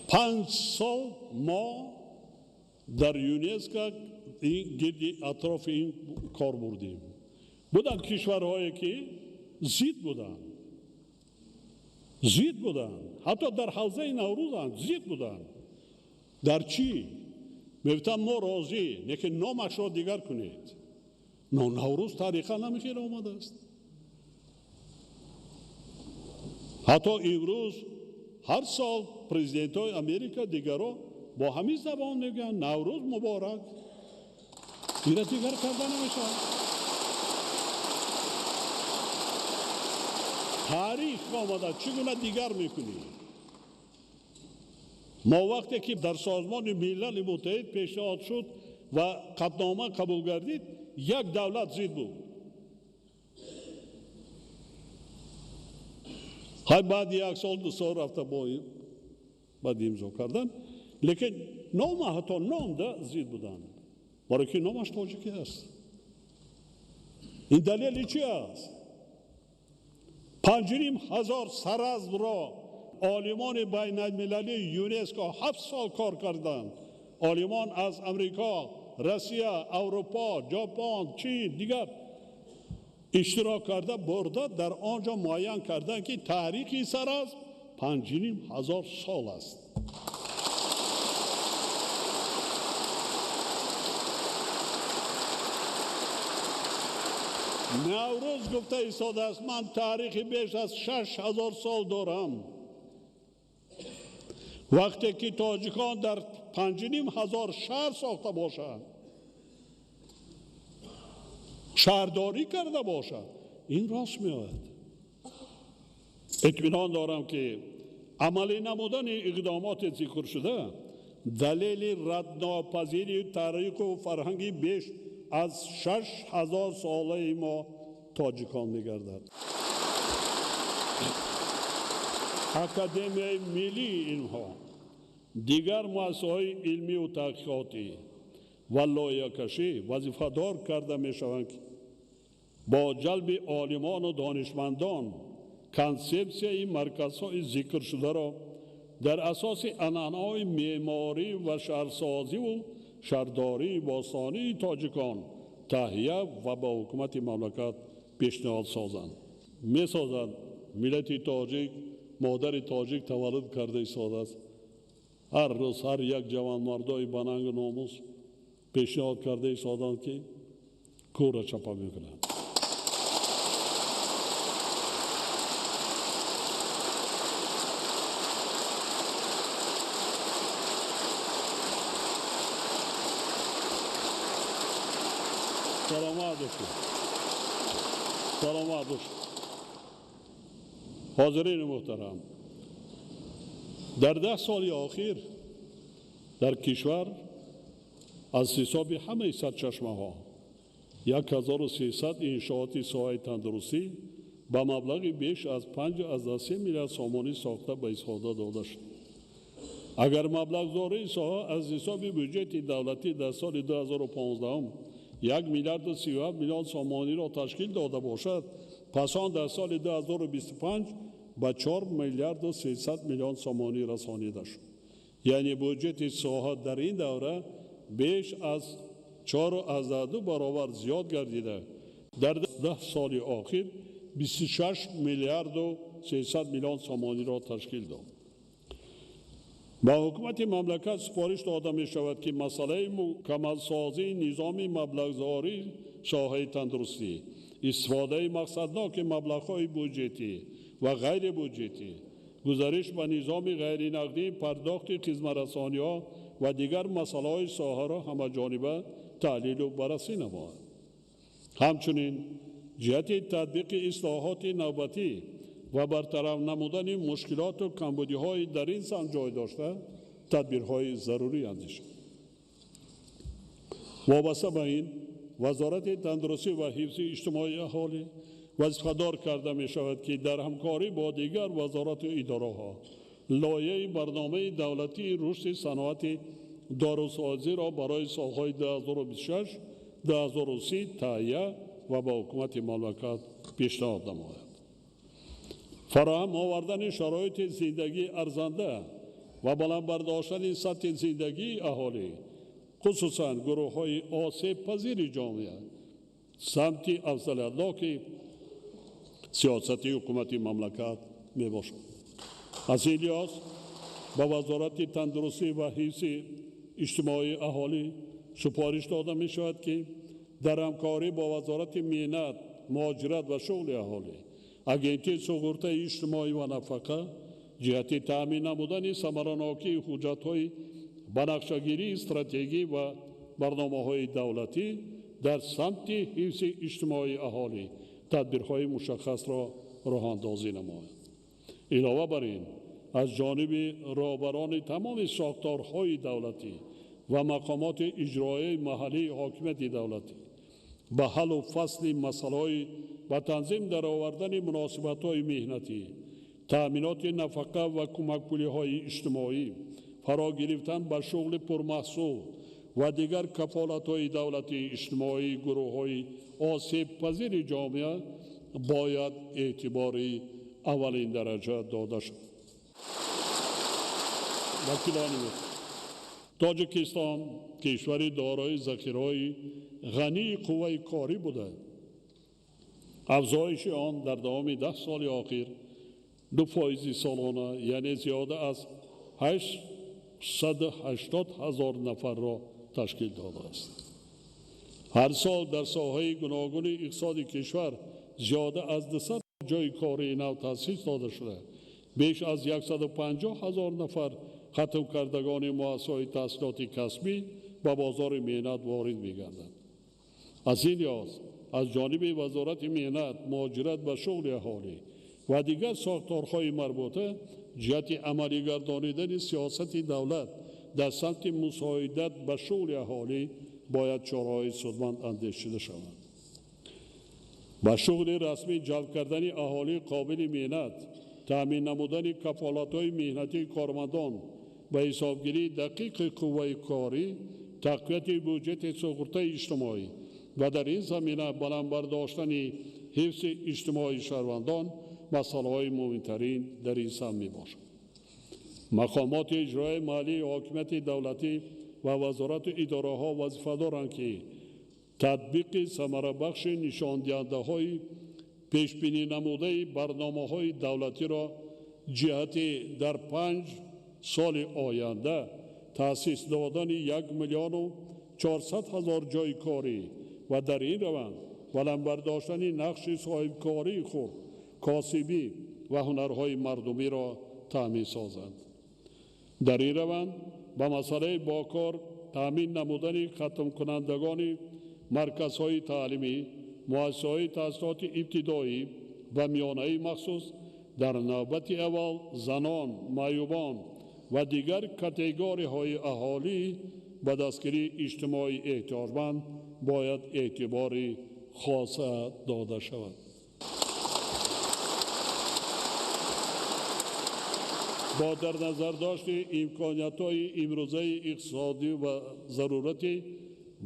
5 сол мо дар ЮНЕСКО гирди атрофи ин кор бурдем. Буданд кишварҳое ки зид буданд, зид буданд, ҳатто дар ҳавзаи Наврӯзам зид буданд. Дар чӣ? Мегуфтанд мо розӣ, лекин номашро дигар кунед. Но Наврӯз тариқан ҳамин омадааст. Ҳатто имрӯз ҳар сол президентҳои Америка дигаро бо ҳамин забон мегӯянд Наврӯз муборак. Инро дигар карда намешавад. Таърих омада, чӣ гуна дигар мекунӣ? Мо вақте ки дар Созмони Милали Муттаҳид пешниҳод шуд ва қатънома қабул гардид, як давлат зид буд. Ҳай баъди 1 сол 2 сол рафта баъд имзо кардан, лекин нома ҳатто номда зид буданд, барои ки номаш тоҷикӣ аст. Ин далели чи аст? 5500 саразмро олимони байналмилалии ЮНЕСКО 7 сол кор карданд. Олимон аз Амрико, Россия, Аврупо, Ҷопон, Чин, дигар иштирок карда бурда дар он ҷо муайян карданд, ки таърихи саразм 5500 сол аст. Наврӯз гуфта истодааст, ман таърихи беш аз 6000 сол дорам. Вақте ки тоҷикон дар 5500 шаҳр сохта бошанд, шаҳрдорӣ карда бошад, ин рост меояд. Итминон дорам, ки амалӣ намудани иқдомоти зикршуда далели раднопазири таъриху фарҳанги беш аз 6000 солаи мо тоҷикон мегардад. Академияи миллии илмҳо, дигар муассисаҳои илмию таҳқиқотӣ ва лоиҳакашӣ вазифадор карда мешаванд, ки бо ҷалби олимону донишмандон консепсияи марказҳои зикршударо дар асоси анъанаҳои меъморӣ ва шаҳрсозиву шаҳрдории бостонии тоҷикон таҳия ва ба ҳукумати мамлакат пешниҳод созанд. Месозанд миллати тоҷик, модари тоҷик таваллуд карда истодааст. Ҳар рӯз ҳар як ҷавонмардои банангу номус пешниҳод карда истоданд, ки кӯра чапа мекунанд. Саломат бошед. Саломат бошед. Ҳозирини муҳтарам, дар 10 соли охир дар кишвар аз ҳисоби ҳамаи сарчашмаҳо 1300 иншооти соҳаи тандурустӣ ба маблағи беш аз 5,3 миллиард сомонӣ сохта ба истифода дода шуд. Агар маблағгузории соҳа аз ҳисоби бюҷети давлатӣ дар соли 2015 1 миллиарду 37 миллион сомониро ташкил дода бошад, пас он дар соли 2025 ба 4 миллиарду 300 миллион сомонӣ расонида шуд. Яъне буҷети соҳа дар ин давра беш аз 4,2 баробар зиёд гардида, дар 10 соли охир 26 миллиарду 300 миллион сомониро ташкил дод. Ба ҳукумати мамлакат супориш дода мешавад, ки масъалаи мукаммалсозии низоми маблағгузории соҳаи тандурустӣ, истифодаи мақсадноки маблағҳои буҷетӣ ва ғайрибуҷетӣ, гузариш ба низоми ғайринақдии пардохти хизматрасониҳо ва дигар масъалаҳои соҳаро ҳамаҷониба таҳлилу баррасӣ намояд. Ҳамчунин ҷиҳати татбиқи ислоҳоти навбатӣ ва бартараф намудани мушкилоту камбудиҳои дар ин самт ҷой дошта тадбирҳои зарурӣ андешад. Вобаста ба ин, Вазорати тандурустӣ ва ҳифзи иҷтимоии аҳолӣ вазифадор карда мешавад, ки дар ҳамкорӣ бо дигар вазорату идораҳо лоиҳаи барномаи давлатии рушди саноати дорусозиро барои солҳои 2026-2030 таҳия ва ба ҳукумати мамлакат пешниҳод намояд. Фароҳам овардани шароити зиндагии арзанда ва баланд бардоштани сатҳи зиндагии аҳолӣ, хусусан гурӯҳҳои осебпазири ҷомеа, самти афзалиятноки сиёсати ҳукумати мамлакат мебошад. Аз ин лиҳоз ба Вазорати тандурустӣ ва ҳифзи иҷтимоии аҳолӣ супориш дода мешавад, ки дар ҳамкорӣ бо Вазорати меҳнат, муҳоҷират ва шуғли аҳолӣ, Агентии суғуртаи иҷтимоӣ ва нафақа ҷиҳати таъмин намудани самаранокии ҳуҷҷатҳои банақшагирии стратегӣ ва барномаҳои давлатӣ дар самти ҳифзи иҷтимоии аҳолӣ тадбирҳои мушаххасро роҳандозӣ намояд. Илова бар ин, аз ҷониби роҳбарони тамоми сохторҳои давлатӣ ва мақомоти иҷроияи маҳаллии ҳокимияти давлатӣ ба ҳаллу фасли масъалаҳои ба танзим даровардани муносибатҳои меҳнатӣ, таъминоти нафақа ва кӯмакпулиҳои иҷтимоӣ, фаро гирифтан ба шуғли пурмаҳсул ва дигар кафолатҳои давлатии иҷтимоии гурӯҳҳои осебпазири ҷомеа бояд эътибори аввалин дараҷа дода шавад. Вакилони муҳтарам, Тоҷикистон кишвари дорои захираҳои ғании қувваи корӣ буда, афзоиши он дар давоми 10 соли охир 2% солона, яъне зиёда аз 880 ҳазор нафарро ташкил додааст. Ҳар сол дар соҳаи гуногуни иқтисоди кишвар зиёда аз 200 ҷойи кории нав таъсис дода шуда, беш аз 150 ҳазор нафар хатмкардагони муассисаҳои таҳсилоти касбӣ ба бозори меҳнат ворид мегарданд. Аз ин лиҳоз аз ҷониби Вазорати меҳнат, муҳоҷират ва шуғли аҳолӣ ва дигар сохторҳои марбута ҷиҳати амалигардонидани сиёсати давлат дар самти мусоидат ба шуғли аҳолӣ бояд чораҳои судманд андешида шаванд. Ба шуғли расмӣ ҷалб кардани аҳолии қобили меҳнат таъмин намудани кафолатҳои меҳнатии кормандон ва ҳисобгирии дақиқи қувваи корӣ, тақвияти буҷети суғуртаи иҷтимоӣ ва дар ин замина баланд бардоштани ҳифзи иҷтимоии шаҳрвандон масъалаҳои муҳимтарин дар ин самт мебошад. Мақомоти иҷроияи маҳаллии ҳокимияти давлатӣ ва вазорату идораҳо вазифа доранд, ки татбиқи самарабахши нишондиҳандаҳои пешбинӣ намудаи барномаҳои давлатиро ҷиҳати дар 5 соли оянда таъсис додани 1 400 000 ҷойи корӣ ва дар ин раванд баланд бардоштани нақши соҳибкории худ, косибӣ ва ҳунарҳои мардумиро таъмин созанд. Дар ин раванд ба масъалаи бо кор таъмин намудани хатмкунандагони марказҳои таълимӣ, муассисаҳои таҳсилоти ибтидоӣ ва миёнаи махсус дар навбати аввал занон, маъюбон ва дигар категориҳои аҳолӣ ба дастгирии иҷтимоии эҳтиёҷманд бояд эътибори хоса дода шавад. Бо дар назардошти имкониятҳои имрӯзаи иқтисодӣ ва зарурати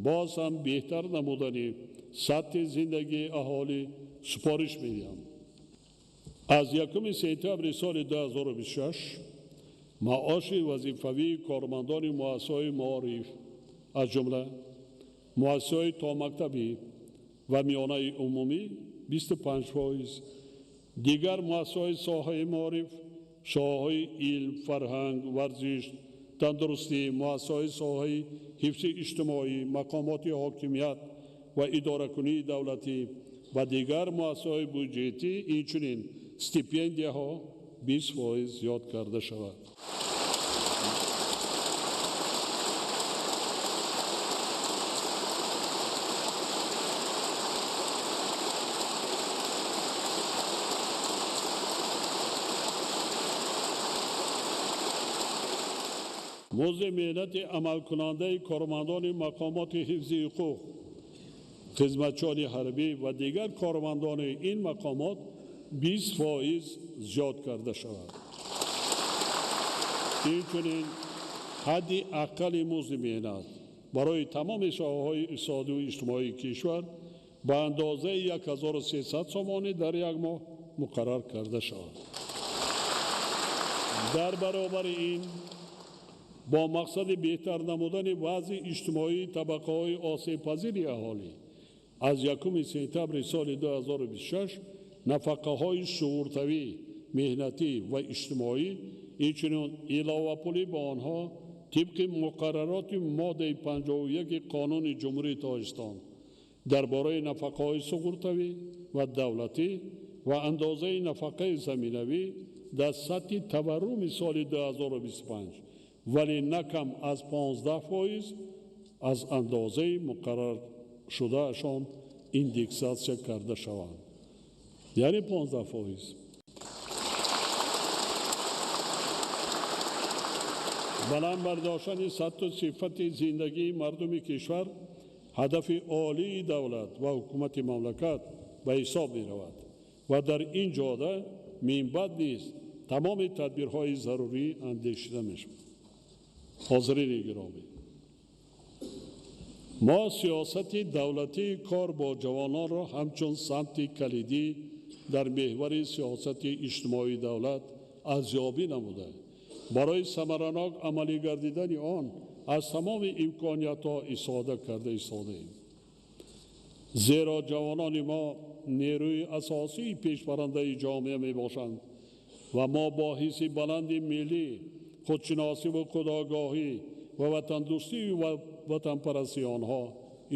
боз ҳам беҳтар намудани сатҳи зиндагии аҳолӣ супориш медиҳам. Аз 1 сентябри соли 2026 маоши вазифавии кормандони муассисаҳои маориф, аз ҷумла муассисаҳои томактабӣ ва миёнаи умумӣ 25%, дигар муассисаҳои соҳаи маориф, соҳаҳои илм, фарҳанг, варзиш, тандурустӣ, муассисаҳои соҳаи ҳифзи иҷтимоӣ, мақомоти ҳокимият ва идоракунии давлатӣ ва дигар муассисаҳои буҷетӣ, инчунин стипендияҳо 20% зиёд карда шавад. Музди меҳнати амалкунандаи кормандони мақомоти ҳифзи ҳуқуқ, хизматчиёни ҳарбӣ ва дигар кормандони ин мақомот 20% зиёд карда шавад. Инчунин ҳадди аққали музди меҳнат барои тамоми соҳаҳои иқтисодию иҷтимоии кишвар ба андозаи 1300 сомонӣ дар як моҳ муқаррар карда шавад. Дар баробари ин бо мақсади беҳтар намудани вазъи иҷтимоии табақаҳои осебпазири аҳолӣ аз 1 сентябри соли 2026 нафақаҳои суғуртавӣ, меҳнатӣ ва иҷтимоӣ, инчунин иловапулӣ ба онҳо тибқи муқаррароти моддаи 51 Қонуни Ҷумҳурии Тоҷикистон дар бораи нафақаҳои суғуртавӣ ва давлатӣ ва андозаи нафақаи заминавӣ дар сатҳи таварруми соли 2025, вале на кам аз 15% аз андозаи муқарраршудаашон индексатсия карда шаванд. Яъне 15%. Баланд бардоштани сатҳу сифати зиндагии мардуми кишвар ҳадафи олии давлат ва ҳукумати мамлакат ба ҳисоб меравад ва дар ин ҷода минбаъд низ тамоми тадбирҳои зарурӣ андешида мешавад. Ҳозирини гиромӣ, мо сиёсати давлатии кор бо ҷавононро ҳамчун самти калидӣ дар меҳвари сиёсати иҷтимоии давлат арзёбӣ намуда, барои самаранок амалӣ гардидани он аз тамоми имкониятҳо истифода карда истодаем. Зеро ҷавонони мо нерӯи асосии пешбарандаи ҷомеа мебошанд ва мо бо ҳисси баланди миллӣ, худшиносӣ ва худогоҳӣ ва ватандӯстӣ ва ватанпарастии онҳо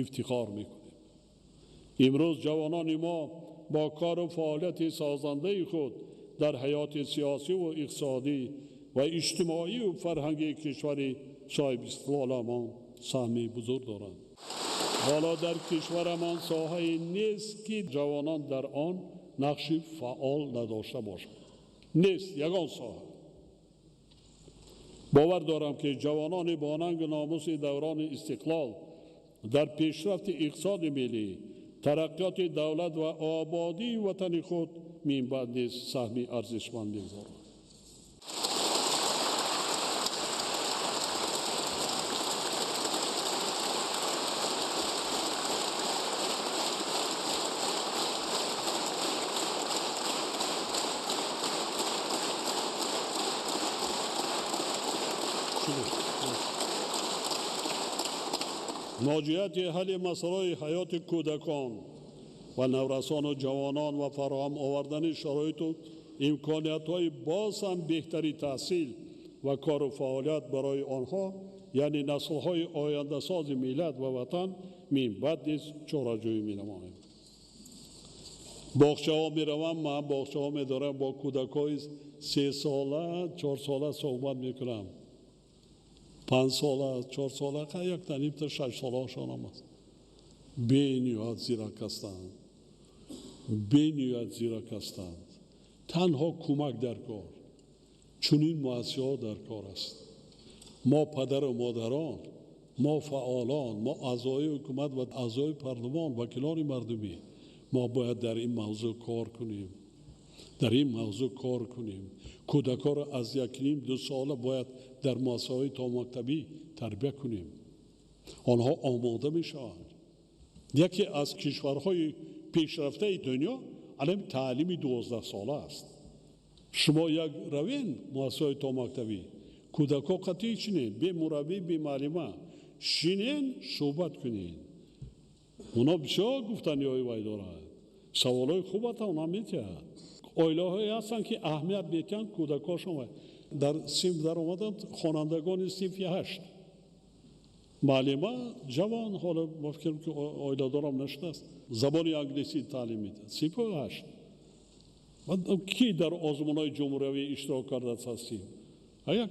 ифтихор мекунем. Имрӯз ҷавонони мо бо кору фаъолияти созандаи худ дар ҳаёти сиёсӣ ва иқтисодӣ ва иҷтимоию фарҳангии кишвари соҳибистиқлоламон саҳми бузург доранд. Ҳоло дар кишварамон соҳае нест, ки ҷавонон дар он нақши фаъол надошта бошанд. Нест ягон соҳа. Бовар дорам, ки ҷавонони бо нангу номуси даврони истиқлол дар пешрафти иқтисоди миллӣ, тараққиёти давлат ва ободии ватани худ минбаъд низ саҳми арзишманд мегузоранд. Ноҷиҳати ҳалли масъалаи ҳаёти кӯдакон ва наврасону ҷавонон ва фароҳам овардани шароиту имкониятҳои боз ҳам беҳтари таҳсил ва кору фаъолият барои онҳо, яъне наслҳои ояндасози миллат ва ватан, минбаъд низ чораҷӯӣ менамоем. Боғчаҳо меравам, ман боғчаҳо медорам, бо кӯдакҳои 3 сола, 4 сола суҳбат мекунам. 5 сола, 4 сола, якта нимта 6 солаашонам аст. Бениҳоят зирак ҳастанд, бениҳоят зирак ҳастанд. Танҳо кӯмак дар кор, чунин муассисаҳо дар кор аст. Мо падару модарон, мо фаъолон, мо аъзои ҳукумат ва аъзои парлумон, вакилони мардумӣ, мо бояд дар ин мавзӯъ кор кунем, дар ин мавзӯъ кор кунем. Кӯдакҳоро аз 1,5-2 сола бояд дар муассисаҳои томактабӣ тарбия кунем. Онҳо омода мешаванд. Яке аз кишварҳои пешрафтаи дунё алам таълими 12 сола аст. Шумо як равен муассисаҳои томактабӣ, кӯдакҳо қатъӣ шинен, бе мураббӣ, бе муаллима шинен, суҳбат кунед. Оно бисёр гуфтаниҳои вай дорад, саволҳои хубата онҳо метиҳад. Оилаҳое ҳастанд, ки аҳамият метиҳанд кӯдакҳошон. Дар синф даромаданд хонандагони синфи 8. Муаллима ҷавон, ҳоло ба фикрам, ки оиладорам нашудааст, забони англисӣ таълим медиҳад синфи 8. Ки дар озмунҳои ҷумҳуриявӣ иштирок кардааст ҳастем? Як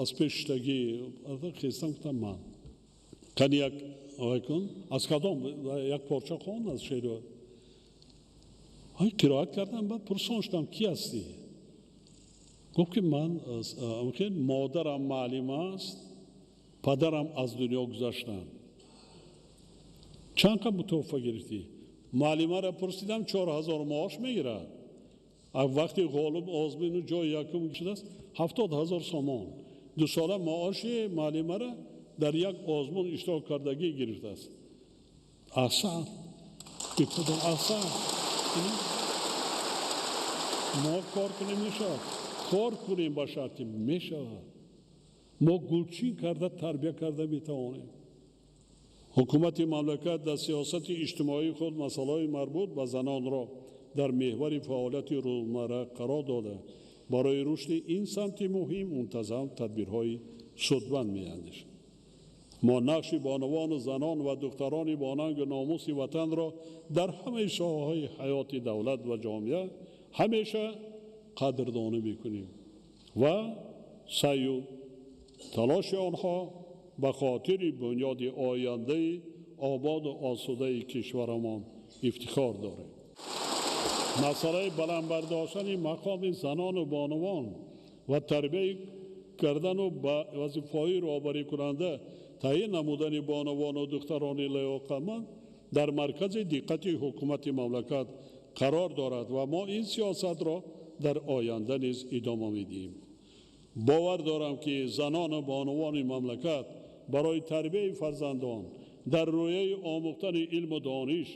аз пешиштагӣ хестам, гуфтам: «Ман». Кани, як кун, аз кадом як порча хон аз шеър. Қироат кардам. Баъд пурсон шудам: «Кӣ ҳастӣ?» Гуфт, ки ман модарам муаллима аст, падарам аз дунё гузаштанд. «Чанд қа мутофа гирифтӣ?» Муаллимаро пурсидам, 4000 маош мегирад. Вақти ғолиб озмуну ҷои якум шудааст, 70 000 сомон дусола маоши муаллимаро дар як озмун иштирок кардагӣ гирифтааст. Аҳсан, аҳсан! Мо кор кунем, мешавад. Кор кунем, ба шарти мешавад. Мо гулчин карда тарбия карда метавонем. Ҳукумати мамлакат дар сиёсати иҷтимоии худ масъалаҳои марбут ба занонро дар меҳвари фаъолияти рӯзмарра қарор дода, барои рушди ин самти муҳим мунтазам тадбирҳои судманд меандешад. Мо нақши бонувону занон ва духтарони бонангу номуси ватанро дар ҳамаи соҳаҳои ҳаёти давлат ва ҷомеа ҳамеша қадрдонӣ мекунем ва саъю талоши онҳо ба хотири бунёди ояндаи ободу осудаи кишварамон ифтихор дорем. Масъалаи баланд бардоштани мақоми занону бонувон ва тарбия кардану ба вазифаҳои роҳбарикунанда таъин намудани бонувону духтарони лаёқатманд дар маркази диққати ҳукумати мамлакат қарор дорад ва мо ин сиёсатро дар оянда низ идома медиҳем. Бовар дорам, ки занону бонувони мамлакат барои тарбияи фарзандон дар рӯяи омӯхтани илму дониш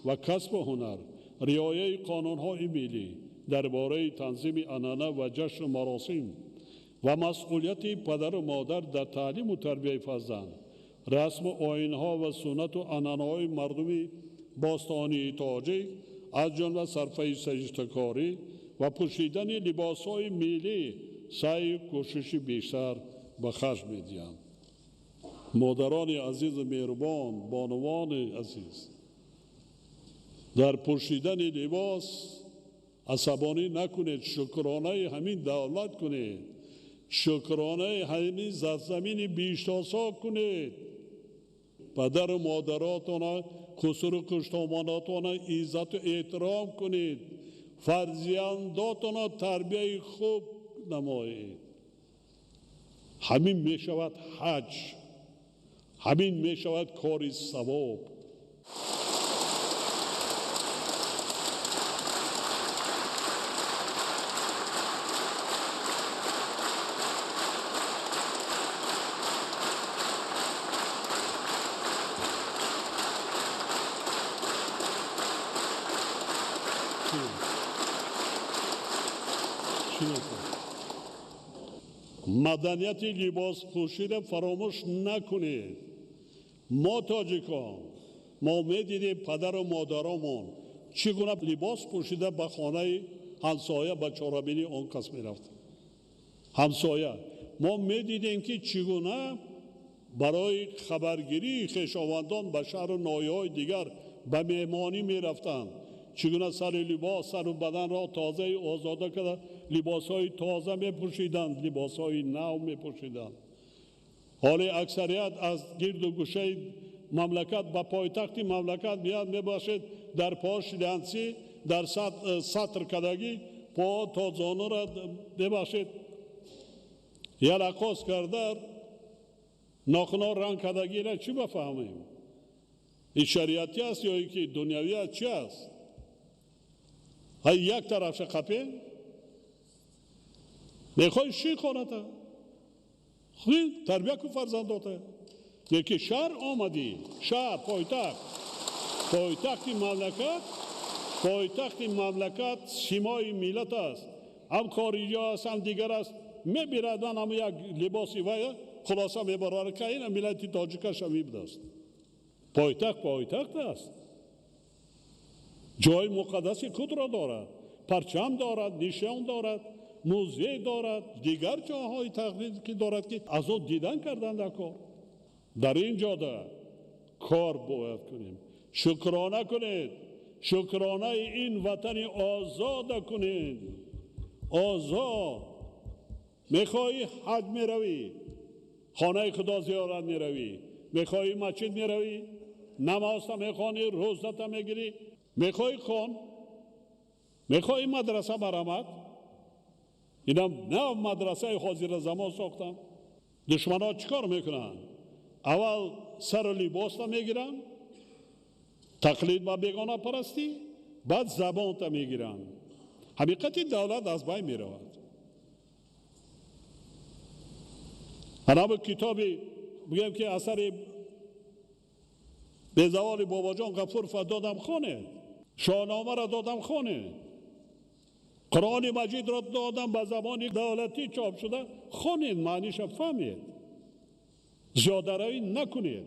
ва касбу ҳунар, риояи қонунҳои миллӣ дар бораи танзими анъана ва ҷашну маросим ва масъулияти падару модар дар таълиму тарбияи фарзанд, расму оинҳо ва суннату анъанаҳои мардуми бостонии тоҷик, аз ҷумла сарфаи саҷдакорӣ ва пӯшидани либосҳои миллӣ саъю кӯшиши бештар ба харҷ медиҳанд. Модарони азизу меҳрубон, бонувони азиз, дар пӯшидани либос асабонӣ накунед. Шукронаи ҳамин давлат кунед, шукронаи ҳамин сарзамини биҳиштосо кунед. Падару модаротона, хусуру хуштомонотона иззату эҳтиром кунед, фарзандотона тарбияи хуб намоед. Ҳамин мешавад ҳаҷ, ҳамин мешавад кори савоб. Маданияти либоспӯширо фаромӯш накунед. Мо тоҷикон, мо медидем падару модаромон чӣ гуна либос пӯшида ба хонаи ҳамсоя, ба чорабинии он кас мерафт. Ҳамсоя. Мо медидем, ки чӣ гуна барои хабаргирии хешовандон ба шаҳру ноҳияҳои дигар ба меҳмонӣ мерафтанд. Чӣ гуна сари либос, сару баданро тозаю озода карда, либосҳои тоза мепӯшиданд, либосҳои нав мепӯшиданд. Ҳоле аксарият аз гирду гӯшаи мамлакат ба пойтахти мамлакат меяд, мебошед дар по шлянси, дар сатр кардагӣ, по то зонура мебошед ялақоз карда, нохуно ранг кардагиро чӣ бафаҳмем? Ин шариатӣ аст ё ин ки дунявӣ аст, чӣ аст? Ҳай як тарафша қапе? Мехоҳӣ ши хоната? Хӯй, тарбия кун фарзандота. Лекин шаҳр омадӣ, шаҳр, пойтахт. Пойтахти мамлакат, пойтахти мамлакат симои миллат аст. Ҳам хориҷиҳо аст, ҳам дигар аст. Мебираданд ҳам як либоси вай, хулоса мебаранд, ки ин миллати тоҷикаш ҳам ибдаст. Пойтахт пойтахт аст. Ҷои муқаддаси худро дорад, парчам дорад, нишон дорад, музей дорад, дигар ҷоҳои тақдир ки дорад, ки аз он дидан кардан дар кор. Дар ин ҷода кор бояд кунем. Шукрона кунед, шукронаи ин ватани озода кунед. Озод. Мехоҳӣ ҳаҷ меравӣ, хонаи Худо зиёрат меравӣ, мехоҳӣ масҷид меравӣ, намозта мехонӣ, рӯзата мегирӣ, мехоҳӣ хон, мехоҳӣ мадраса барамад. Инам нав мадрасаи ҳозира замон сохтам. Душманҳо чӣ кор мекунанд? Аввал сару либоста мегиранд, тақлид ба бегонапарастӣ, баъд забонта мегиранд. Ҳақиқати давлат аз байн меравад. Ҳанабу китоби бигӯем ки асари безаволи Бобоҷон Ғафурова додам хонед, Шоҳномаро додам хонед, Қуръони Маҷидро додам ба забони давлатӣ чоп шуда хонед, маъниша фаҳмед, зиёдаравӣ накунед.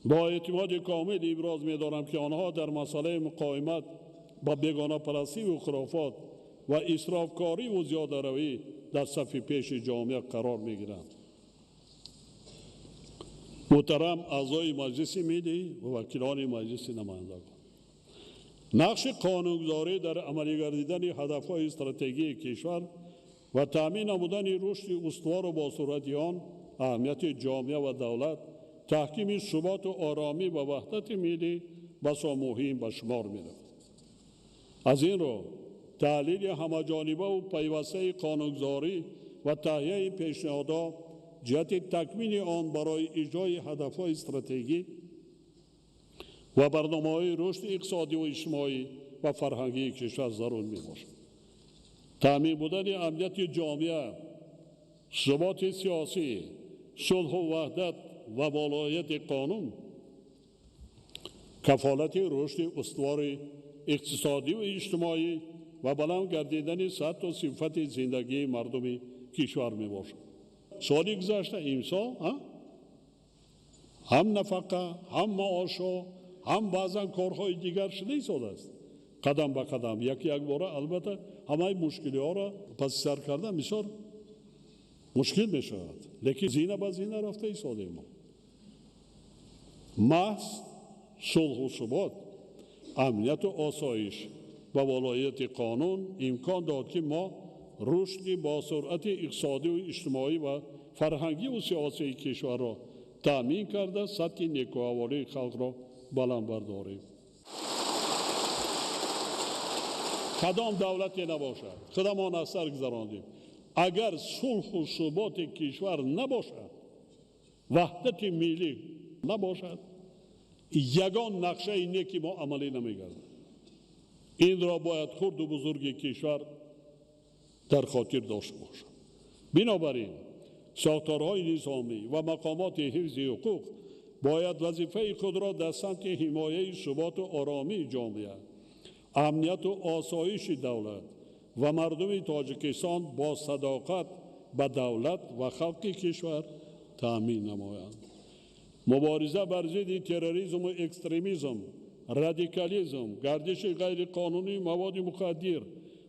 Бо эътимоди комил иброз медорам, ки онҳо дар масъалаи муқовимат ба бегонапарастиву хурофот ва исрофкориву зиёдаравӣ дар сафи пеши ҷомеа қарор мегиранд. Муҳтарам аъзои Маҷлиси Миллӣ ва вакилони Маҷлиси Намояндагон, нақши қонунгузорӣ дар амалигардидани ҳадафҳои стратегии кишвар ва таъмин намудани рушди устувору босуръати он, аҳамияти ҷомеа ва давлат, таҳкими суботу оромӣ ва ваҳдати миллӣ басо муҳим ба шумор меравад. Аз ин рӯ таҳлили ҳамаҷонибаву пайвастаи қонунгузорӣ ва таҳияи пешниҳодҳо ҷиҳати такмили он барои иҷрои ҳадафҳои стратегӣ ва барномаҳои рушди иқтисодиву иҷтимоӣ ва фарҳангии кишвар зарур мебошад. Таъмин будани амнияти ҷомеа, суботи сиёсӣ, сулҳу ваҳдат ва волояти қонун кафолати рушди устувори иқтисодиву иҷтимоӣ ва баланд гардидани сатҳу сифати зиндагии мардуми кишвар мебошад. Соли гузашта имсол ҳам нафақа, ҳам маошҳо, ҳам баъзан корҳои дигар шуда истодааст. Қадам ба қадам, яки якбора албатта ҳамаи мушкилиҳоро паси сар кардан бисёр мушкил мешавад, лекин зина ба зина рафта истодем мо. Маҳз сулҳу субот, амнияту осоиш ва волояти қонун имкон дод, ки мо рушди босуръати иқтисодиву иҷтимоӣ ва фарҳангиву сиёсии кишварро таъмин карда, сатҳи некӯаҳволии халқро баланд бардорем. Кадом давлате набошад, худамон аз сар гузарондем. Агар сулҳу суботи кишвар набошад, ваҳдати миллӣ набошад, ягон нақшаи неки мо амалӣ намегардад. Инро бояд хурду бузурги кишвар дар хотир дошта бошад. Бинобар ин сохторҳои низомӣ ва мақомоти ҳифзи ҳуқуқ бояд вазифаи худро дар самти ҳимояи суботу оромии ҷомеа, амнияту осоиши давлат ва мардуми Тоҷикистон бо садоқат ба давлат ва халқи кишвар таъмин намоянд. Мубориза бар зидди терроризму экстремизм, радикализм, гардиши ғайриқонунии маводи мухаддир,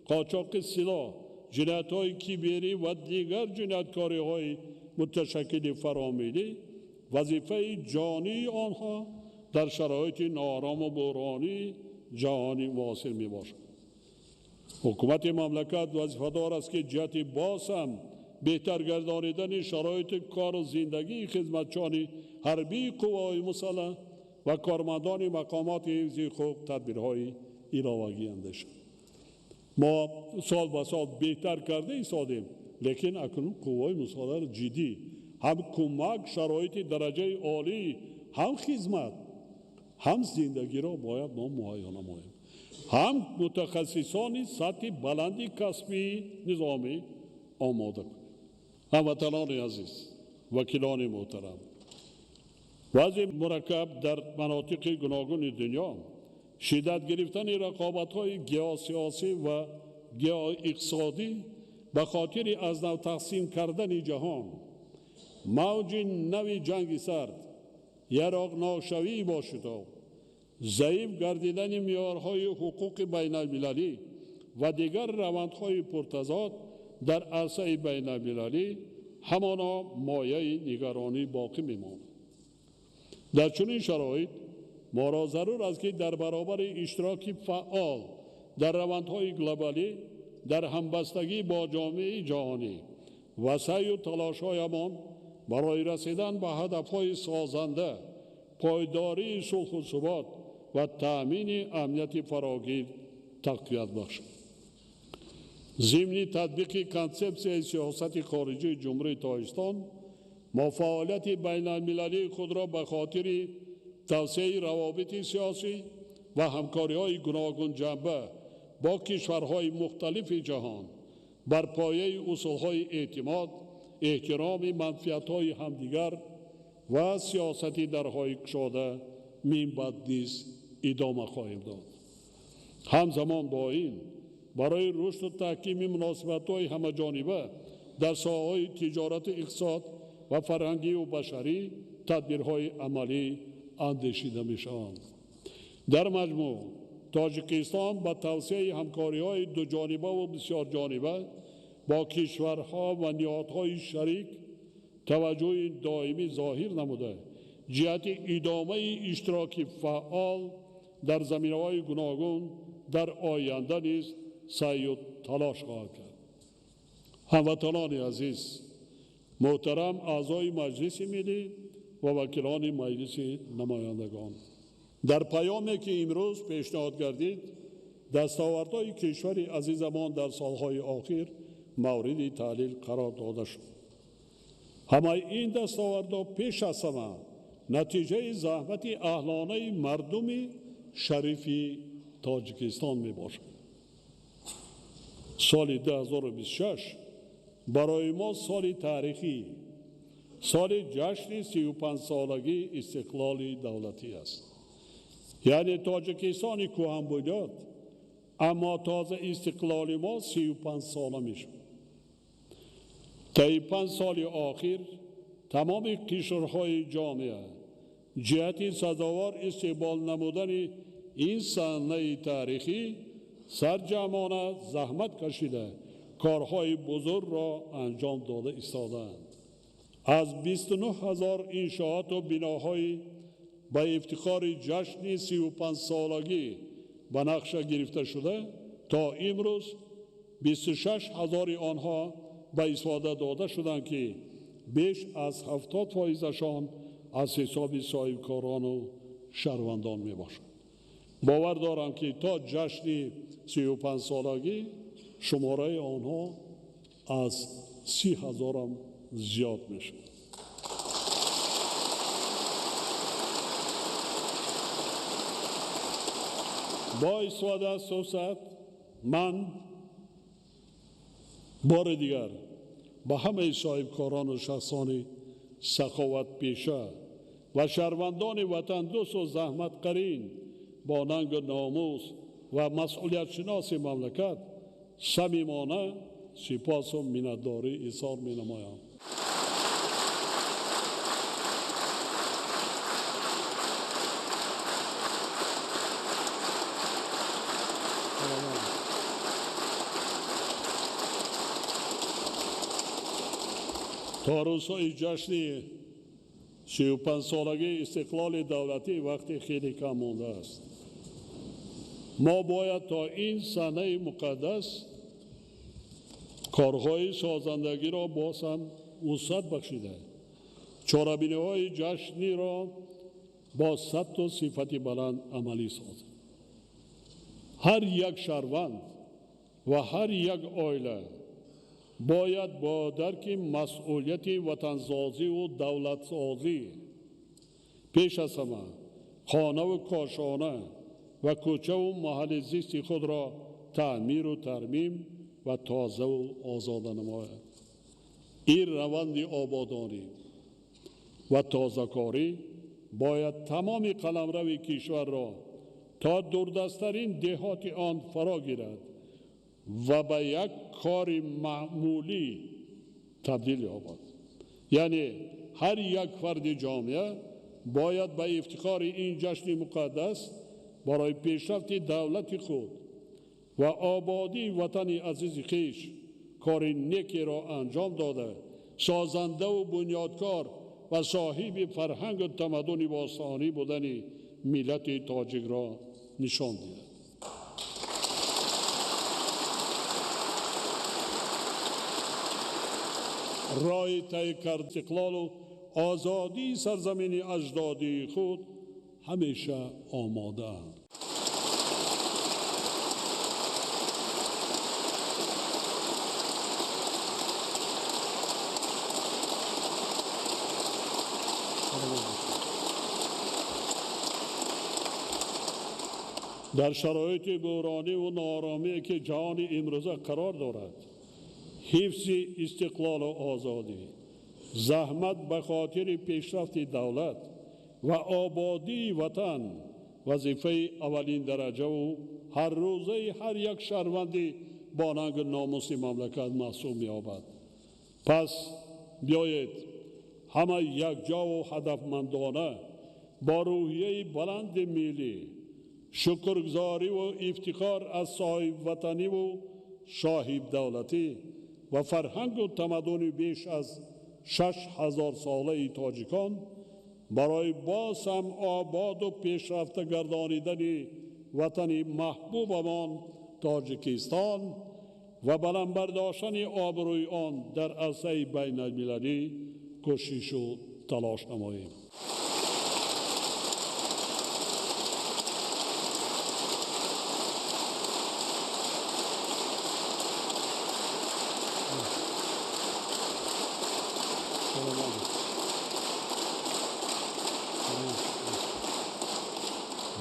қочоқи силоҳ, ҷиноятҳои киберӣ ва дигар ҷинояткориҳои муташаккили фаромиллӣ вазифаи ҷонии онҳо дар шароити ноорому буҳронии ҷаҳони муосир мебошад. Ҳукумати мамлакат вазифадор аст, ки ҷиҳати боз ҳам беҳтар гардонидани шароити кору зиндагии хизматчиёни ҳарбии қувваҳои мусаллаҳ ва кормандони мақомоти ҳифзи ҳуқуқ тадбирҳои иловагӣ андешад. Мо сол ба сол беҳтар карда истодем, лекин акнун қувваҳои мусаллаҳро ҷиддӣ ҳам кӯмак, шароити дараҷаи олӣ, ҳам хизмат, ҳам зиндагиро бояд мо муҳайё намоем, ҳам мутахассисони сатҳи баланди касбии низомӣ омода кунем. Ҳамватанони азиз, вакилони муҳтарам, вазъи мураккаб дар манотиқи гуногуни дунё, шиддат гирифтани рақобатҳои геосиёсӣ ва геоиқтисодӣ ба хотири аз нав тақсим кардани ҷаҳон, мавҷи нави ҷанги сард, яроқношавии бошитоб, заиф гардидани меъёрҳои ҳуқуқи байналмилалӣ ва дигар равандҳои пуртазод дар арсаи байналмилалӣ ҳамоно мояи нигаронӣ боқӣ мемонад. Дар чунин шароит моро зарур аст, ки дар баробари иштироки фаъол дар равандҳои глобалӣ, дар ҳамбастагӣ бо ҷомеаи ҷаҳонӣ ва саъю талошҳоямон барои расидан ба ҳадафҳои созанда, пойдории сулҳу субот ва таъмини амнияти фарогир тақвият бахшад. Зимни татбиқи консепсияи сиёсати хориҷии Ҷумҳурии Тоҷикистон мо фаъолияти байналмилалии худро ба хотири тавсеаи равобити сиёсӣ ва ҳамкориҳои гуногунҷанба бо кишварҳои мухталифи ҷаҳон бар пояи усулҳои эътимод, эҳтироми манфиатҳои ҳамдигар ва сиёсати дарҳои кушода минбаъд низ идома хоҳем дод. Ҳамзамон бо ин барои рушду таҳкими муносибатҳои ҳамаҷониба дар соҳаҳои тиҷорату иқтисод ва фарҳангию башарӣ тадбирҳои амалӣ андешида мешаванд. Дар маҷмӯъ Тоҷикистон ба тавсеаи ҳамкориҳои дуҷонибаву бисёрҷониба бо кишварҳо ва ниҳодҳои шарик таваҷҷӯҳи доимӣ зоҳир намуда, ҷиҳати идомаи иштироки фаъол дар заминаҳои гуногун дар оянда низ саъю талош хоҳад кард. Ҳамватанони азиз, муҳтарам аъзои Маҷлиси Миллӣ ва вакилони Маҷлиси Намояндагон, дар паёме ки имрӯз пешниҳод гардид, дастовардҳои кишвари азизамон дар солҳои охир мавриди таҳлил қарор дода шуд. Ҳамаи ин дастовардҳо пеш аз ҳама натиҷаи заҳмати аҳлонаи мардуми шарифи Тоҷикистон мебошад. Соли 2026 барои мо соли таърихӣ, соли ҷашни 35-солагии истиқлоли давлатӣ аст. Яъне Тоҷикистони кӯҳанбунёд, аммо тоза истиқлоли мо 35 сола мешавад. Таи 5 соли охир тамоми кишварҳои ҷомеа ҷиҳати сазовор истиқбол намудани ин саҳнаи таърихӣ сарҷамъона заҳмат кашида, корҳои бузургро анҷом дода истодаанд. Аз 29 ҳазор иншооту биноҳои ба ифтихори ҷашни 35-солагӣ ба нақша гирифта шуда, то имрӯз 26 ҳазори онҳо ба истифода дода шуданд, ки беш аз 70%-ашон аз ҳисоби соҳибкорону шаҳрвандон мебошанд. Бовар дорам, ки то ҷашни 35-солагӣ шумораи онҳо аз 30 ҳазорам зиёд мешавад. Бо истифода аз фурсат ман бори дигар ба ҳамаи соҳибкорону шахсони саховатпеша ва шаҳрвандони ватандӯсту заҳматқарин бо нангу номус ва масъулиятшиноси мамлакат самимона сипосу миннатдорӣ изҳор менамоям. То рӯзҳои ҷашни 35-солагии истиқлоли давлатӣ вақти хеле кам мондааст. Мо бояд то ин санаи муқаддас корҳои созандагиро боз ҳам вусъат бахшида, чорабиниҳои ҷашниро бо сатҳу сифати баланд амалӣ созем. Ҳар як шаҳрванд ва ҳар як оила бояд бо дарки масъулияти ватансозиву давлатсозӣ пеш аз ҳама хонаву кошона ва кӯчаву маҳалли зисти худро таъмиру тармим ва тозаву озода намояд. Ин раванди ободонӣ ва тозакорӣ бояд тамоми қаламрави кишварро то дурдасттарин деҳоти он фаро гирад ва ба як кори маъмулӣ табдил ёбад. Яъне ҳар як фарди ҷомеа бояд ба ифтихори ин ҷашни муқаддас барои пешрафти давлати худ ва ободии ватани азизи хеш кори некеро анҷом дода, созандаву бунёдкор ва соҳиби фарҳангу тамаддуни бостонӣ будани миллати тоҷикро нишон диҳад. Роҳи тай кард истиқлолу озодии сарзамини аҷдодии худ ҳамеша омодаанд. Дар шароити буҳрониву нооромие ки ҷаҳони имрӯза қарор дорад, ҳифзи истиқлолу озодӣ, заҳмат ба хотири пешрафти давлат ва ободии ватан вазифаи аввалин дараҷаву ҳаррӯзаи ҳар як шаҳрванди бо нангу номуси мамлакат маҳсуб меёбад. Пас биёед ҳама якҷову ҳадафмандона бо рӯҳияи баланди миллӣ, шукргузориву ифтихор аз соҳибватаниву соҳибдавлатӣ ва фарҳангу тамаддуни беш аз 6000-солаи тоҷикон барои боз ҳам ободу пешрафта гардонидани ватани маҳбубамон Тоҷикистон ва баланд бардоштани обрӯи он дар арсаи байналмилалӣ кӯшишу талош намоем.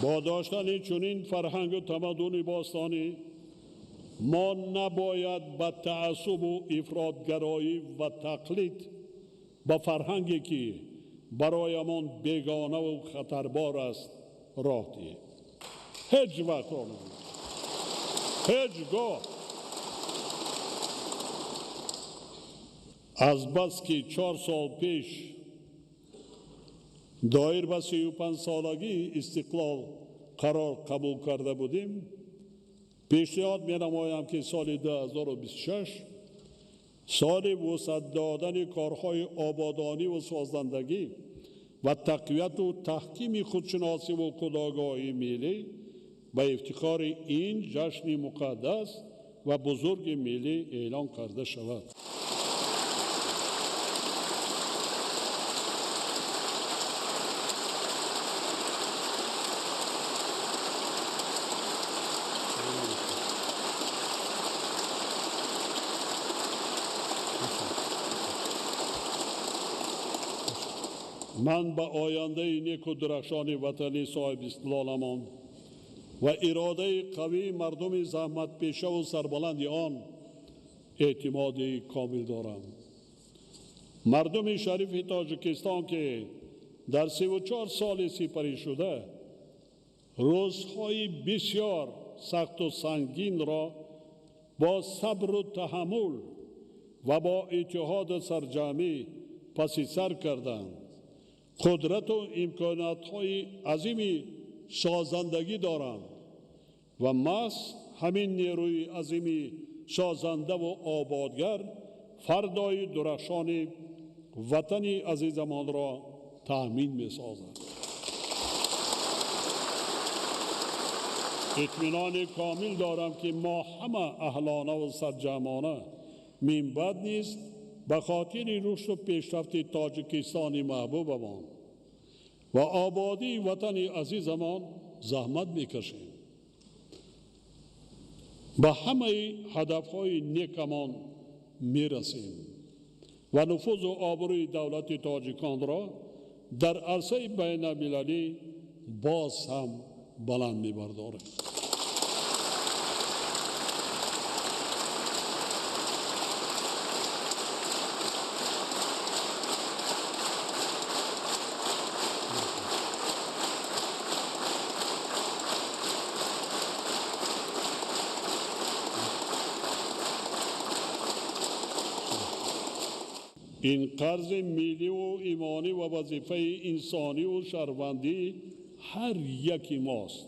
Бо доштани чунин фарҳангу тамаддуни бостонӣ мо набояд ба таассубу ифротгароӣ ва тақлид ба фарҳанге ки бароямон бегонаву хатарбор аст роҳ диҳем. Ҳеҷ вақт роҳ надиҳем, ҳеҷ гоҳ. Азбаски 4 сол пеш доир ба 35-солагии истиқлол қарор қабул карда будем, пешниҳод менамоям ки соли 2026 соли вусъат додани корҳои ободониву созандагӣ ва тақвияту таҳкими худшиносиву худогоҳии миллӣ ба ифтихори ин ҷашни муқаддас ва бузурги миллӣ эълон карда шавад. Ман ба ояндаи неку дурахшони ватани соҳибистиқлоламон ва иродаи қавии мардуми заҳматпешаву сарбаланди он эътимоди комил дорам. Мардуми шарифи Тоҷикистон ки дар 34 соли сипаришуда рӯзҳои бисёр сахту сангинро бо сабру таҳаммул ва бо иттиҳоду сарҷамӣ паси сар карданд, қудрату имкониятҳои азими созандагӣ доранд ва маҳз ҳамин нерӯи азими созандаву ободгар фардои дурахшони ватани азизамонро таъмин месозад. Итминони комил дорам, ки мо ҳама аҳлонаву сарҷамъона минбаъд низ ба хотири рушду пешрафти Тоҷикистони маҳбубамон ва ободии ватани азизамон заҳмат мекашем, ба ҳамаи ҳадафҳои некамон мерасем ва нуфузу обрӯи давлати тоҷиконро дар арсаи байналмилалӣ боз ҳам баланд мебардорем. Ин қарзи милливу имонӣ ва вазифаи инсониву шаҳрвандии ҳар яки мост.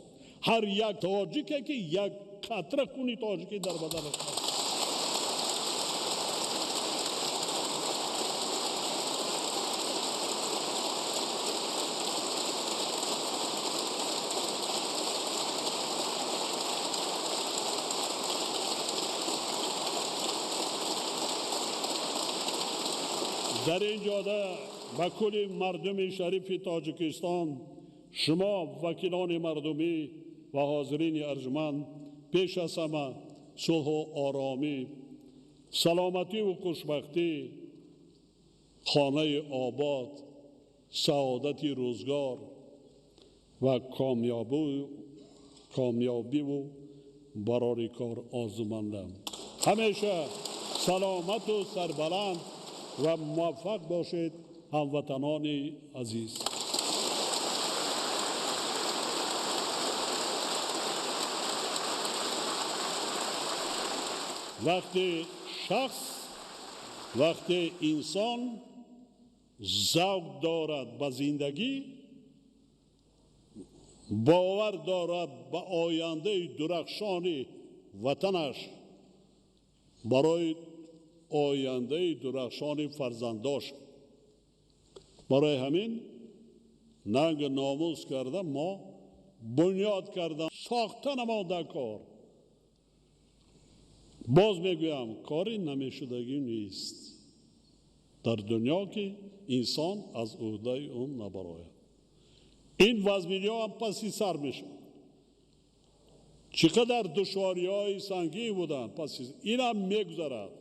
Ҳар як тоҷике, ки як қатра хуни тоҷикӣ дар баданаш аст. Дар ин ҷода ба кулли мардуми шарифи Тоҷикистон, шумо вакилони мардумӣ ва ҳозирини арҷманд, пеш аз ҳама сулҳу оромӣ, саломативу хушбахтӣ, хонаи обод, саодати рӯзгор ва комёбиву барори кор орзумандам. Ҳамеша саломату сарбаланд ва муваффақ бошед, ҳамватанони азиз. Вақте шахс, вақте инсон завқ дорад ба зиндагӣ, бовар дорад ба ояндаи дурахшони ватанаш, барои ояндаи дурахшони фарзандош. Барои ҳамин нанг номус карда мо бунёд карда сохта намода кор. Боз мегӯям, кори намешудагӣ нест дар дунё, ки инсон аз ӯҳдаи он набарояд. Ин вазминиҳо ҳам паси сар мешавад. Чӣ қадар душвориҳои сангин буданд, паси инам мегузарад.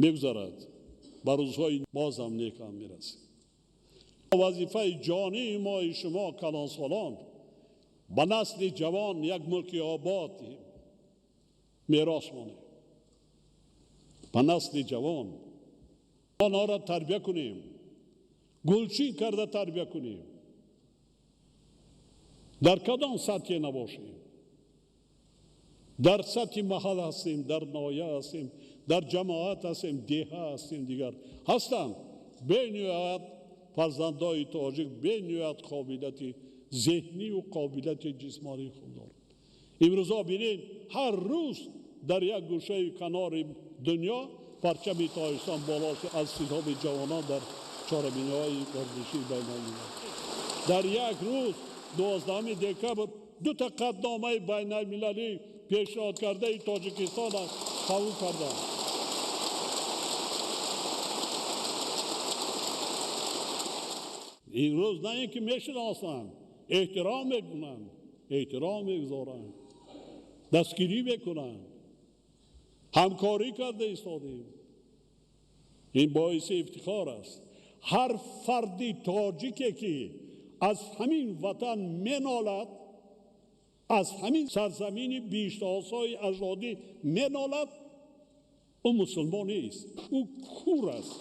Мегузарад. Ба рӯзҳои бозам некам мерасем. Вазифаи ҷонии мои шумо калонсолон ба насли ҷавон як мулки обод мерос монем. Ба насли ҷавон онҳоро тарбия кунем, гулчин карда тарбия кунем. Дар кадом сатҳе набошем, дар сатҳи маҳал ҳастем, дар ноҳия ҳастем, дар ҷамоат ҳастем, деҳа ҳастем, дигар ҳастанд. Бениҳоят фарзандои тоҷик бениҳоят қобилияти зеҳнию қобилияти ҷисмонии хуб доранд. Имрӯзҳо бинед, ҳар рӯз дар як гӯшаи канори дунё парчами Тоҷикистон боло аз ҳисоби ҷавонон дар чорабиниҳои варзишии байналмилалӣ. Дар як рӯз 12 декабр ду та қатъномаи байналмилалӣ пешниҳод кардаи Тоҷикистонро қабул карданд. Имрӯз на ин ки мешиносанд, эҳтиром мекунанд, эҳтиром мегузоранд, дастгирӣ мекунанд, ҳамкорӣ карда истодем. Ин боиси ифтихор аст. Ҳар фарди тоҷике, ки аз ҳамин ватан менолад, аз ҳамин сарзамини биҳиштосои аҷдодӣ менолад, ӯ мусулмон нест, ӯ кур аст.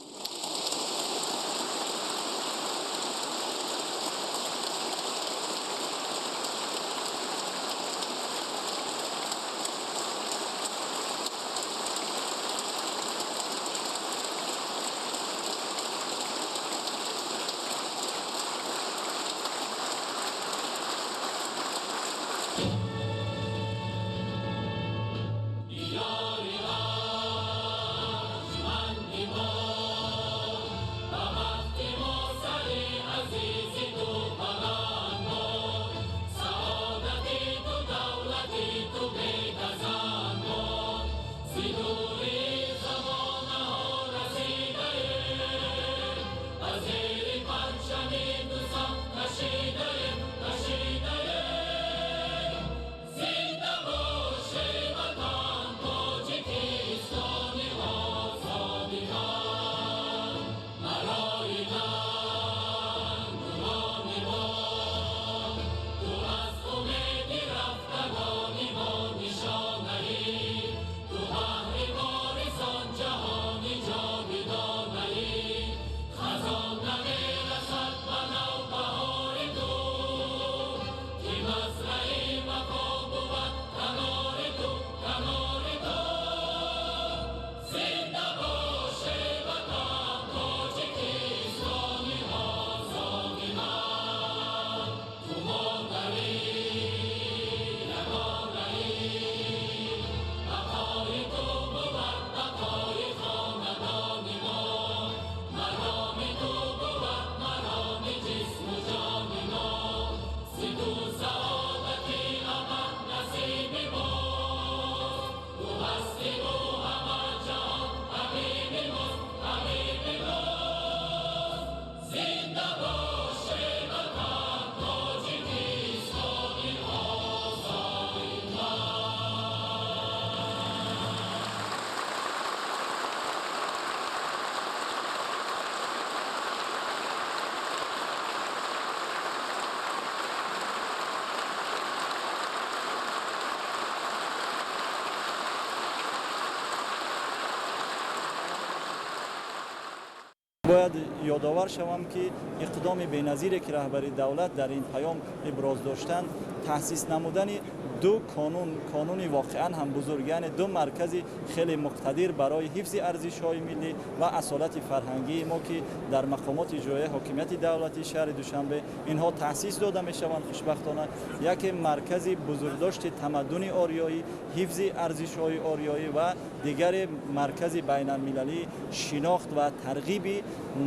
Бояд ёдовар шавам, ки иқдоми беназире, ки раҳбари давлат дар ин паём иброз доштанд, таъсис намудани ду конун, конуни воқеан ҳам бузург, яъне ду маркази хеле муқтадир барои ҳифзи арзишҳои миллӣ ва асолати фарҳангии мо, ки дар мақомоти иҷроияи ҳокимияти давлатии шаҳри Душанбе инҳо таъсис дода мешаванд. Хушбахтона, яке маркази бузургдошти тамаддуни ориёӣ, ҳифзи арзишҳои ориёӣ ва дигаре маркази байналмилалии шинохт ва тарғиби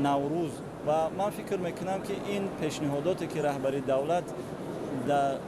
Наврӯз. Ва ман фикр мекунам, ки ин пешниҳодоте, ки раҳбари давлат дар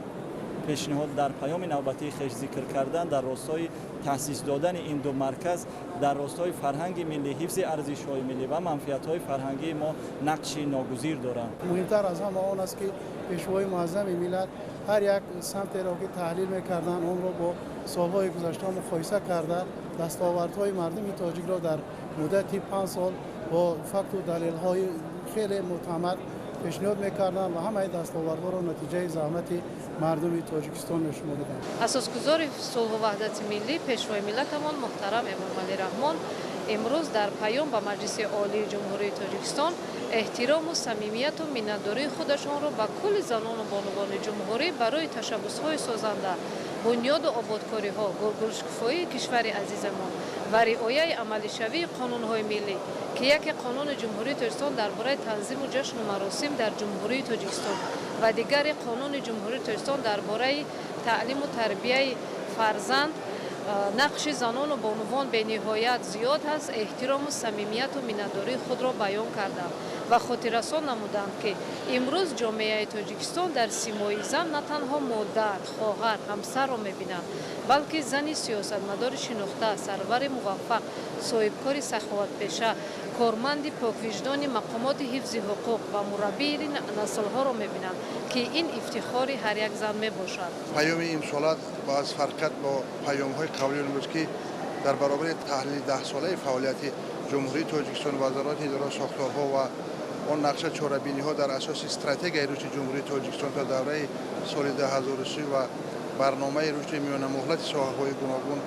пешниҳод дар паёми навбатии хеш зикр кардан, дар ростои таъсис додани ин ду марказ дар ростои фарҳанги миллӣ, ҳифзи арзишҳои миллӣ ва манфиатҳои фарҳангии мо нақши ногузир доранд. Муҳимтар аз ҳама он аст, ки Пешвои муаззами миллат ҳар як самтеро, ки таҳлил мекарданд, онро бо солҳои гузашта муқоиса карда, дастовардҳои мардуми тоҷикро дар муддати 5 сол бо факту далелҳои хеле мӯътамад пешниҳод мекарданд ва ҳамаи дастовардҳоро натиҷаи заҳмати мардуми Тоҷикистон мешумориданд. Асосгузори сулҳу ваҳдати миллӣ, Пешвои миллатамон муҳтарам Эмомалӣ Раҳмон имрӯз дар паём ба Маҷлиси Олии Ҷумҳурии Тоҷикистон эҳтирому самимияту миннатдории худашонро ба кулли занону бонувони ҷумҳурӣ барои ташаббусҳои созанда, бунёду ободкориҳо, гулгулшукуфоии кишвари азизамон ва риояи амалишавии қонунҳои миллӣ, ки яке Қонуни Ҷумҳурии Тоҷикистон дар бораи танзиму ҷашну маросим дар Ҷумҳурии Тоҷикистон ва дигаре Қонуни Ҷумҳурии Тоҷикистон дар бораи таълиму тарбияи фарзанд, нақши занону бонувон бениҳоят зиёд аст, эҳтирому самимияту миннатдории худро баён карданд ва хотиррасон намуданд, ки имрӯз ҷомеаи Тоҷикистон дар симои зан на танҳо модар, хоҳар, ҳамсарро мебинад, балки зани сиёсатмадори шинохта, сарвари муваффақ, соҳибкори саховатпеша, корманди поквиҷдони мақомоти ҳифзи ҳуқуқ ва мураббии наслҳоро мебинанд, ки ин ифтихори ҳар як зан мебошад. Паёми имсола аз фарқият бо паёмҳои қаблӣ буд, ки дар баробари таҳлили 10-солаи фаъолияти Ҷумҳурии Тоҷикистон, вазорати, идора, сохторҳо ва он нақша, чорабиниҳо дар асоси стратегияи рушди Ҷумҳурии Тоҷикистон то давраи соли 2030 ва барномаи рушди миёнамуҳлати соҳаҳои гуногун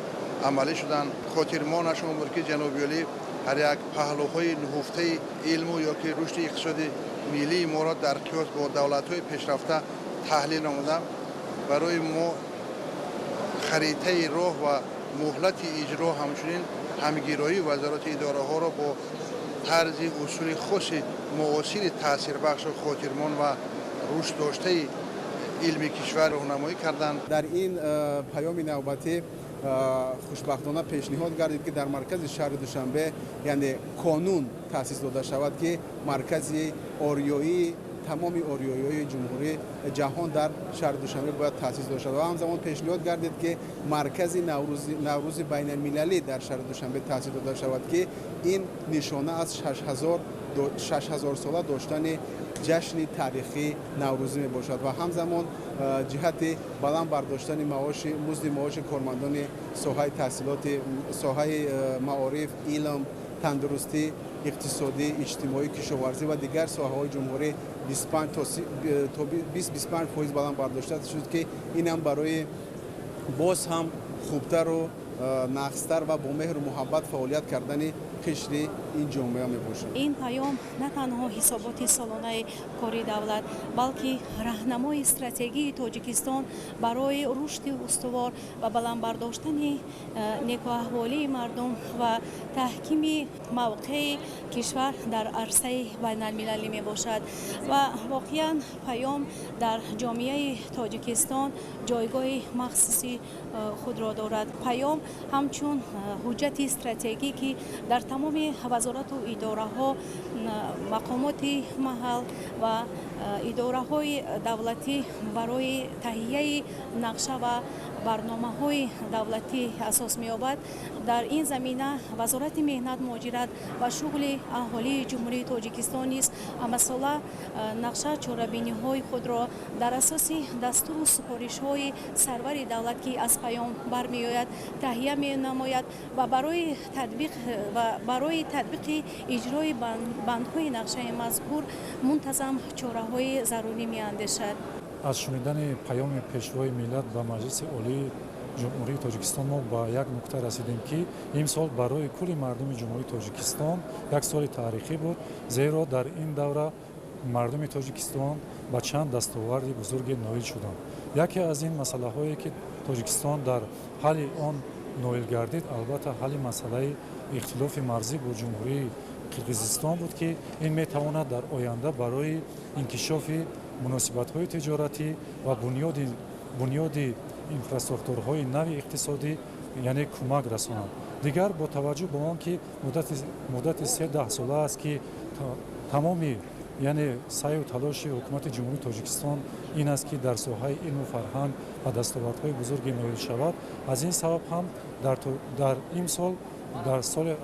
амалӣ шуданд. Хотирмонашон буд, ки ҷаноби олӣ ҳар як паҳлӯҳои нуҳуфтаи илму ё ки рушди иқтисоди миллии моро дар қиёс бо давлатҳои пешрафта таҳлил намуда, барои мо харитаи роҳ ва муҳлати иҷро, ҳамчунин ҳамгироии вазорати идораҳоро бо тарзи усули хоси муосири таъсирбахшу хотирмон ва рушд доштаи илми кишвар роҳнамоӣ карданд. Дар ин паёми навбатӣ хушбахтона пешниҳод гардид, ки дар маркази шаҳри Душанбе, яъне конун таъсис дода шавад, ки маркази ориёии тамоми ориёиҳои ҷумҳурӣ, ҷаҳон дар шаҳри Душанбе бояд таъсис дода шавад ва ҳамзамон пешниҳод гардид, ки маркази Наврӯзи байналмилалӣ дар шаҳри Душанбе таъсис дода шавад, ки ин нишона аз 6000-сола доштани ҷашни таърихии наврӯзӣ мебошад ва ҳамзамон ҷиҳати баланд бардоштани маоши, музди маоши кормандони соҳаи таҳсилоти, соҳаи маориф, илм, тандурустӣ, иқтисодӣ, иҷтимоӣ, кишоварзӣ ва дигар соҳаҳои ҷумҳурӣ то 20-25% баланд бардошта шуд, ки инам барои боз ҳам хубтару нағзтар ва бо меҳру муҳаббат фаъолият кардани қишри ин ҷомеа мебошад. Ин паём на танҳо ҳисоботи солонаи кори давлат, балки раҳнамои стратегии Тоҷикистон барои рушди устувор ва баланд бардоштани некуаҳволии мардум ва таҳкими мавқеи кишвар дар арсаи байналмилалӣ мебошад. Ва воқеан паём дар ҷомеаи Тоҷикистон ҷойгоҳи махсуси худро дорад. Паём ҳамчун ҳуҷҷати стратегӣ, ки дар тамоми вазорату идораҳо, мақомоти маҳал ва идораҳои давлатӣ барои таҳияи нақша ва барномаҳои давлатӣ асос меёбад. Дар ин замина Вазорати меҳнат, муҳоҷират ва шуғли аҳолии Ҷумҳурии Тоҷикистон низ ҳамасола нақша, чорабиниҳои худро дар асоси дастуру супоришҳои сарвари давлат, ки аз паём бармеояд, таҳия менамояд ва барои татбиқи иҷрои бандҳои нақшаи мазкур мунтазам чораҳои зарурӣ меандешад. Аз шунидани паёми Пешвои миллат ба Маҷлиси Олии Ҷумҳурии Тоҷикистон мо ба як нуқта расидем, ки имсол барои кулли мардуми Ҷумҳурии Тоҷикистон як соли таърихӣ буд, зеро дар ин давра мардуми Тоҷикистон ба чанд дастоварди бузурге ноил шуданд. Яке аз ин масъалаҳое, ки Тоҷикистон дар ҳалли он ноил гардид, албатта, ҳалли масъалаи ихтилофи марзӣ бо Ҷумҳурии Қирғизистон буд, ки ин метавонад дар оянда барои инкишофи муносибатҳои тиҷоратӣ ва бунёди инфраструктурҳои нави иқтисодӣ, яъне, кӯмак расонад. Дигар, бо таваҷҷӯҳ ба он ки муддати се даҳсола аст, ки тамоми, яъне, саъю талоши ҳукумати Ҷумҳурии Тоҷикистон ин аст, ки дар соҳаи илму фарҳанг ба дастовардҳои бузурге ноил шавад, аз ин сабаб ҳам дар имсол, дар соли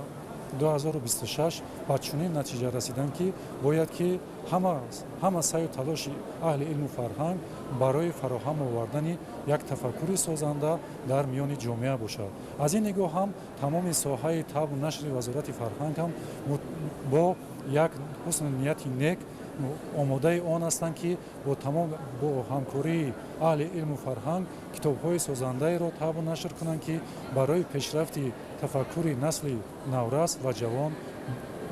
2026, ба чунин натиҷа расиданд, ки бояд ки ҳама саъю талоши аҳли илму фарҳанг барои фароҳам овардани як тафаккури созанда дар миёни ҷомеа бошад. Аз ин нигоҳ ҳам тамоми соҳаи табъу нашри Вазорати фарҳанг ҳам бо як ҳусни нияти нек омодаи он ҳастанд, ки бо ҳамкории аҳли илму фарҳанг китобҳои созандаеро табъу нашр кунанд, ки барои пешрафти тафаккури насли наврас ва ҷавон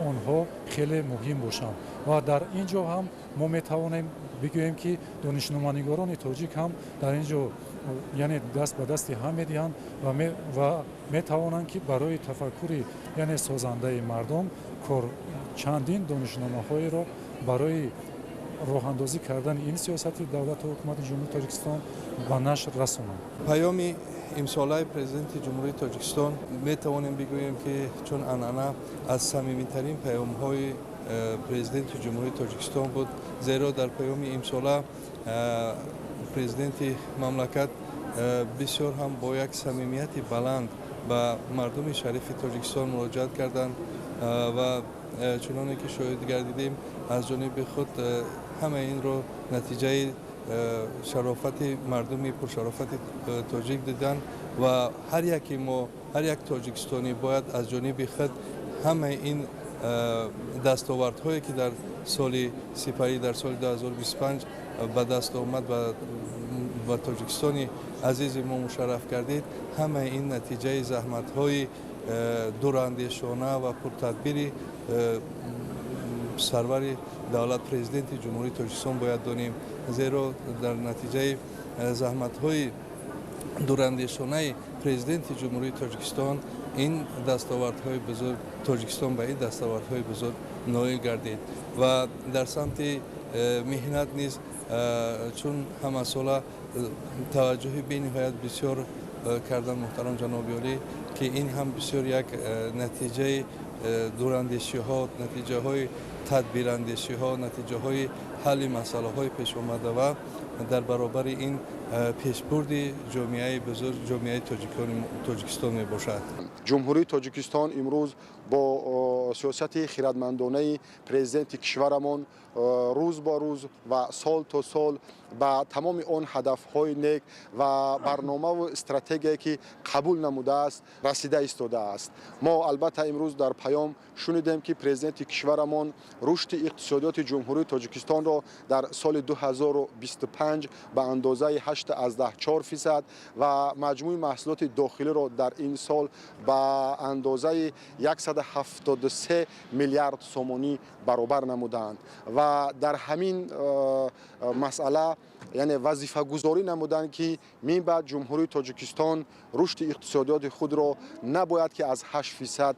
онҳо хеле муҳим бошанд. Ва дар ин ҷо ҳам мо метавонем бигӯем, ки донишноманигорони тоҷик ҳам дар ин ҷо, яъне, даст ба дасти ҳам медиҳанд ва метавонанд, ки барои тафаккури, яъне, созандаи мардум кор чандин донишномаҳоеро барои роҳандозӣ кардани ин сиёсати давлату ҳукумати Ҷумҳурии Тоҷикистон ба нашр расонанд. Паёми имсолаи Президенти Ҷумҳурии Тоҷикистон метавонем бигӯем, ки чун анъана аз самимитарин паёмҳои Президенти Ҷумҳурии Тоҷикистон буд, зеро дар паёми имсола президенти мамлакат бисёр ҳам бо як самимияти баланд ба мардуми шарифи Тоҷикистон муроҷиат карданд ва чуноне ки шоҳид гардидем, аз ҷониби худ ҳамаи инро натиҷаи шарофати мардуми пуршарофати тоҷик диданд. Ва ҳар яке мо, ҳар як тоҷикистонӣ бояд аз ҷониби худ ҳамаи ин дастовардҳое, ки дар соли сипарӣ, дар соли 2025 ба даст омад ва Тоҷикистони азизи мо мушарраф гардид, ҳамаи ин натиҷаи заҳматҳои дурандешона ва пуртадбири сарвари давлат, Президенти Ҷумҳурии Тоҷикистон бояд донем, зеро дар натиҷаи заҳматҳои дурандешонаи Президенти Ҷумҳурии Тоҷикистон ин дастовардҳои бузург, Тоҷикистон ба ин дастовардҳои бузург ноил гардид. Ва дар самти меҳнат низ чун ҳамасола таваҷҷӯҳи бениҳоят бисёр кардан муҳтарам ҷаноби олӣ, ки ин ҳам бисёр як натиҷаи дурандешиҳо, натиҷаҳои тадбирандешиҳо, натиҷаҳои ҳалли масъалаҳои пешомада ва дар баробари ин пешбурди ҷомеаи бузург, ҷомеаи Тоҷикистон мебошад. Ҷумҳурии Тоҷикистон имрӯз бо сиёсати хирадмандонаи президенти кишварамон рӯз ба рӯз ва сол то сол ба тамоми он ҳадафҳои нек ва барномаву стратегие, ки қабул намудааст, расида истодааст. Мо, албатта, имрӯз дар паём шунидем, ки президенти кишварамон рушди иқтисодиёти Ҷумҳурии Тоҷикистонро дар соли 2025 ба андозаи 8,4% ва маҷмӯи маҳсулоти дохилиро дар ин сол ба андозаи 173 миллиард сомонӣ баробар намуданд ва дар ҳамин масъала, яъне, вазифагузорӣ намуданд, ки минбаъд Ҷумҳурии Тоҷикистон рушди иқтисодиёти худро набояд ки аз 8%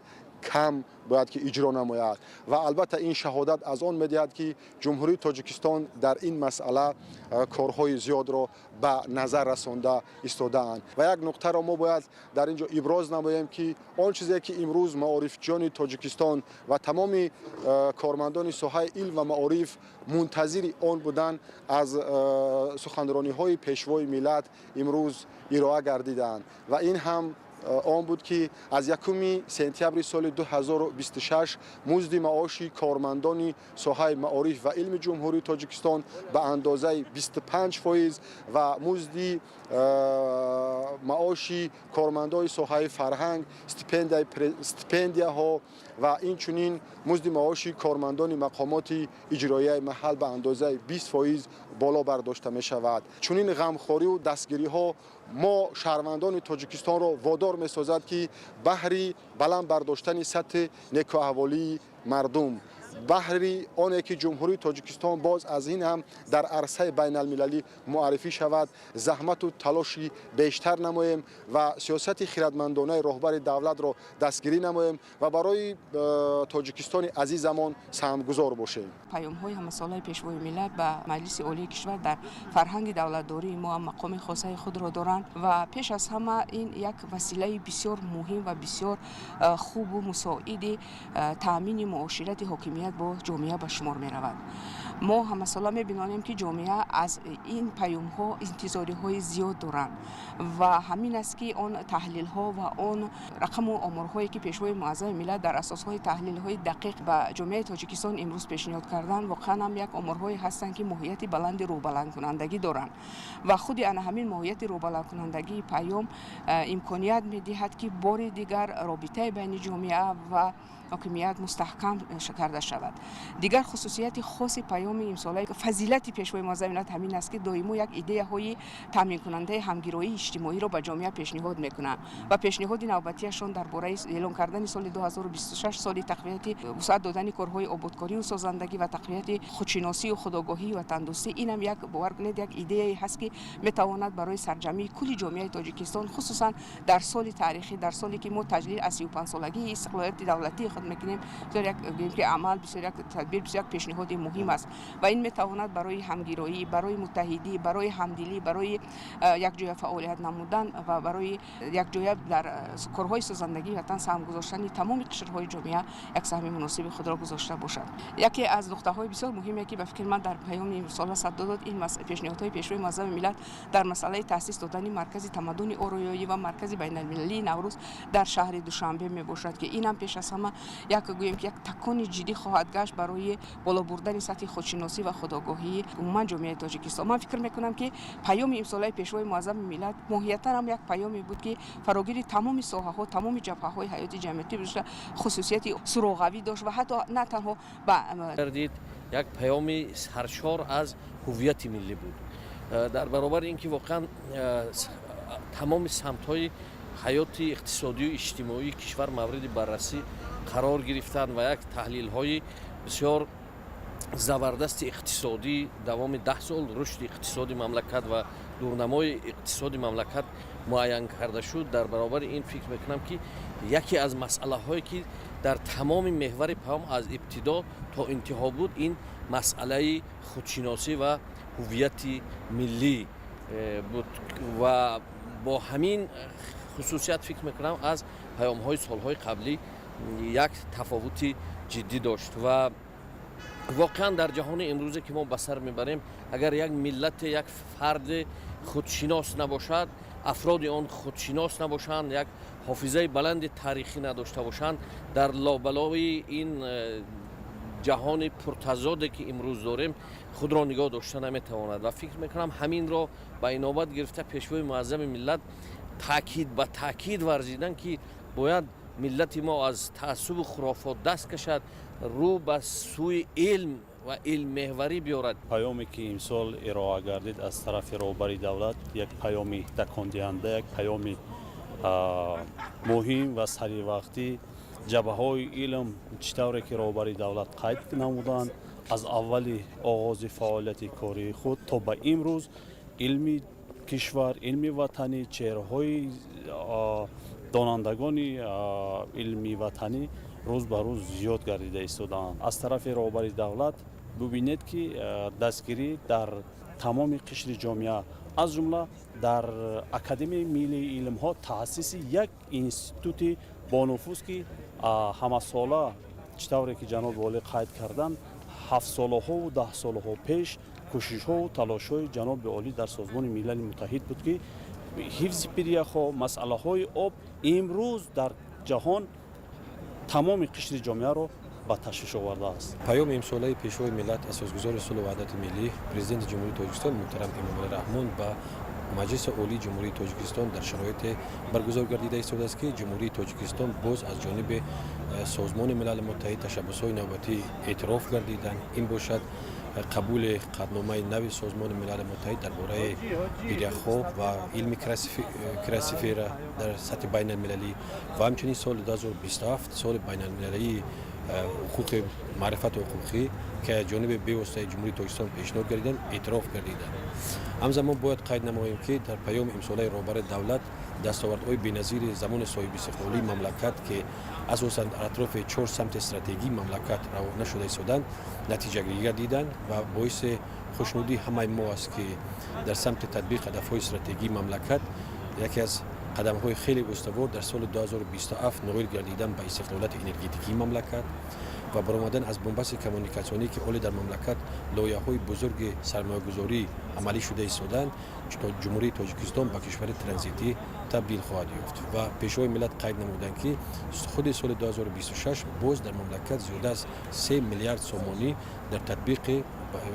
кам бояд ки иҷро намояд. Ва албатта, ин шаҳодат аз он медиҳад, ки Ҷумҳурии Тоҷикистон дар ин масъала корҳои зиёдро ба назар расонда истодаанд. Ва як нуқтаро мо бояд дар ин ҷо иброз намоем, ки он чизе, ки имрӯз маорифҷиёни Тоҷикистон ва тамоми кормандони соҳаи илм ва маориф мунтазири он буданд, аз суханрониҳои Пешвои миллат имрӯз ироа гардиданд. Ва ин ҳам он буд, ки аз 1 сентябри соли 2026 музди маоши кормандони соҳаи маориф ва илми Ҷумҳурии Тоҷикистон ба андозаи 25% ва музди маоши кормандони соҳаи фарҳанг, стипендияҳо ва инчунин музди маоши кормандони мақомоти иҷроияи маҳал ба андозаи 20% Боло бардошта мешавад. Чунин ғамхориву дастгириҳо мо шаҳрвандони Тоҷикистонро водор месозад, ки баҳри баланд бардоштани сатҳи некӯаҳволии мардум, баҳри оне ки Ҷумҳурии Тоҷикистон боз аз ин ҳам дар арсаи байналмилалӣ муаррифӣ шавад, заҳмату талоши бештар намоем ва сиёсати хирадмандонаи роҳбари давлатро дастгирӣ намоем ва барои Тоҷикистони азизамон саҳмгузор бошем. Паёмҳои ҳамасолаи Пешвои миллат ба Маҷлиси Олии кишвар дар фарҳанги давлатдории мо ҳам мақоми хосаи худро доранд ва пеш аз ҳама ин як василаи бисёр муҳим ва бисёр хубу мусоиди таъмини муоширати ҳокимият бо ҷомеа ба шумор меравад. Мо ҳамасола мебинонем, ки ҷомеа аз ин паёмҳо интизориҳои зиёд доранд ва ҳамин аст, ки он таҳлилҳо ва он рақаму оморҳое, ки Пешвои муаззами миллат дар асосҳои таҳлилҳои дақиқ ба ҷомеаи Тоҷикистон имрӯз пешниҳод карданд, воқеан ҳам як оморҳое ҳастанд, ки моҳияти баланди рӯҳбаландкунандагӣ доранд ва худи ана ҳамин моҳияти рӯҳбаландкунандагии паём имконият медиҳад, ки бори дигар робитаи байни ҷомеа ва ҳокимият мустаҳкам карда шавад. Дигар хусусияти хоси паёми имсолаи фазилати Пешвои муаззами миллат ҳамин аст, ки доимо як идеяҳои таъминкунандаи ҳамгироии иҷтимоиро ба ҷомеа пешниҳод мекунанд ва пешниҳоди навбатиашон дар бораи эълон кардани соли 2026 соли тақвияти вусъат додани корҳои ободкорию созандагӣ ва тақвияти худшиносию худогоҳию ватандӯстӣ, инам як, бовар кунед, як идеяе ҳаст, ки метавонад барои сарҷамъии кулли ҷомеаи Тоҷикистон, хусусан дар соли таърихӣ, дар соле ки мо таҷлил аз 35-солагии истиқлолияти давлатии худ мекунем, бисёр як, гӯем ки, амал, бисёр як тадбир, бисёр як пешниҳоди муҳим аст ва ин метавонад барои ҳамгироӣ, барои муттаҳидӣ, барои ҳамдилӣ, барои якҷоя фаъолият намудан ва барои якҷоя дар корҳои созандагии ватан саҳм гузоштани тамоми қишрҳои ҷомеа як саҳми муносиби худро гузошта бошад. Яке аз нуқтаҳои бисёр муҳиме, ки ба фикри ман дар паёми имсола садо дод, ин пешниҳодҳои Пешвои муаззами миллат дар масъалаи таъсис додани маркази тамаддуни ороёӣ ва маркази байналмилалии Наврӯз дар шаҳри Душанбе мебошад, ки инам пеш аз ҳама як, гӯем ки, як такони ҷиддӣ хоҳад гашт барои боло бурдани сатҳи худшиносӣ ва худогоҳии умуман ҷомеаи Тоҷикистон. Ман фикр мекунам, ки паёми имсолаи Пешвои муаззами миллат моҳиятан ҳам як паёме буд, ки фарогири тамоми соҳаҳо, тамоми ҷабҳаҳои ҳаёти ҷамъиятӣ бошад, хусусияти суроғавӣ дошт ва ҳатто на танҳо ба гардид. Як паёми саршор аз ҳуввияти миллӣ буд. Дар баробари ин ки воқеан тамоми самтҳои ҳаёти иқтисодию иҷтимоии кишвар мавриди баррасӣ қарор гирифтанд ва як таҳлилҳои бисёр забардасти иқтисодӣ, давоми 10 сол рушди иқтисоди мамлакат ва дурнамои иқтисоди мамлакат муайян карда шуд. Дар баробари ин фикр мекунам, ки яке аз масъалаҳое, ки дар тамоми меҳвари паём аз ибтидо то интиҳо буд, ин масъалаи худшиносӣ ва ҳуввияти миллӣ буд ва бо ҳамин хусусият фикр мекунам, аз паёмҳои солҳои қаблӣ як тафовути ҷиддӣ дошт. Ва воқеан дар ҷаҳони имрӯзе, ки мо ба сар мебарем, агар як миллате, як фарде худшинос набошад, афроди он худшинос набошанд, як ҳофизаи баланди таърихӣ надошта бошанд, дар лобалои ин ҷаҳони пуртазоде, ки имрӯз дорем, худро нигоҳ дошта наметавонад. Ва фикр мекунам, ҳаминро ба инобат гирифта Пешвои муаззами миллат таъкид ба таъкид варзиданд, ки бояд миллати мо аз таассубу хурофот даст кашад, рӯ ба сӯи илм ва илммеҳварӣ биёрад. Паёме, ки имсол ироа гардид аз тарафи роҳбари давлат, як паёми такондиҳанда, як паёми муҳим ва саривақтӣ. Ҷабҳаҳои илм, чӣ тавре ки роҳбари давлат қайд намуданд, аз аввали оғози фаъолияти кории худ то ба имрӯз илми кишвар, илми ватанӣ, чеҳраҳои донандагони илми ватанӣ рӯз ба рӯз зиёд гардида истодаанд. Аз тарафи роҳбари давлат бубинед, ки дастгирӣ дар тамоми қишри ҷомеа, аз ҷумла дар Академияи миллии илмҳо таъсиси як институти бонуфуз, ки ҳамасола, чӣ тавре ки ҷаноби олӣ қайд карданд, ҳафтсолаҳову 10 солаҳо пеш кӯшишҳову талошҳои ҷаноби олӣ дар Созмони Милали Муттаҳид буд, ки ҳифзи пиряхҳо, масъалаҳои об имрӯз дар ҷаҳон тамоми қишри ҷомеаро ба ташвиш овардааст. Паёми имсолаи Пешвои миллат, асосгузори сулҳу ваҳдати миллӣ, Президенти Ҷумҳурии Тоҷикистон муҳтарам Эмомалӣ Раҳмон ба Маҷлиси Олии Ҷумҳурии Тоҷикистон дар шароите баргузор гардида истодааст, ки Ҷумҳурии Тоҷикистон боз аз ҷониби Созмони Милали Муттаҳид ташаббусҳои навбатӣ эътироф гардиданд. Ин бошад қабули қатъномаи нави Созмони Милали Муттаҳид дар бораи пиряхҳо ва илми криосфера дар сатҳи байналмилалӣ ва ҳамчунин соли 2027 соли байналмилалии ҳуқуқи маърифати ҳуқуқӣ, ки аз ҷониби бевоситаи Ҷумҳурии Тоҷикистон пешниҳод гардиданд, эътироф гардиданд. Ҳамзамон бояд қайд намоем, ки дар паёми имсолаи роҳбари давлат дастовардҳои беназири замони соҳибистиқлолии мамлакат, ки асосан дар атрофи чор самти стратегии мамлакат равона шуда истоданд, натиҷагирӣ гардиданд ва боиси хушнудии ҳамаи мо аст, ки дар самти татбиқи ҳадафҳои стратегии мамлакат яке аз қадамҳои хеле устувор дар соли 2027 ноил гардидан ба истиқлолияти энергетикии мамлакат ва баромадан аз бунбасти коммуникатсионӣ, ки ҳоле дар мамлакат лоиҳаҳои бузурги сармоягузорӣ амалӣ шуда истоданд, Ҷумҳурии Тоҷикистон ба кишвари транзитӣ табдил хоҳад ёфт. Ва Пешвои миллат қайд намуданд, ки худи соли 2026 боз дар мамлакат зиёда аз 3 миллиард сомонӣ дар татбиқи,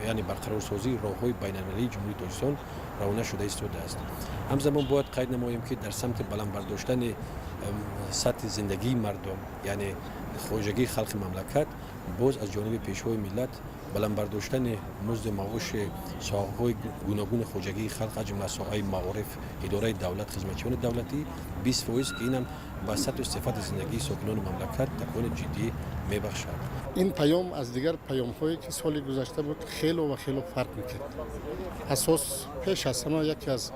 яъне барқарорсозии роҳҳои байналмилалии Ҷумҳурии Тоҷикистон равона шуда истодааст. Ҳамзамон бояд қайд намоем, ки дар самти баланд бардоштани сатҳи зиндагии мардум, яъне хоҷагии халқи мамлакат, боз аз ҷониби Пешвои миллат баланд бардоштани музди маоши соҳаҳои гуногуни хоҷагии халқ, аз ҷумла соҳаи маориф, идораи давлат, хизматчиёни давлатӣ 20%, ки инам ба сатҳу сифати зиндагии сокинони мамлакат такони ҷиддӣ мебахшад. Ин паём аз дигар паёмҳое, ки соли гузашта буд, хело ва хело фарқ мекард. Асос пеш аз ҳама яке аз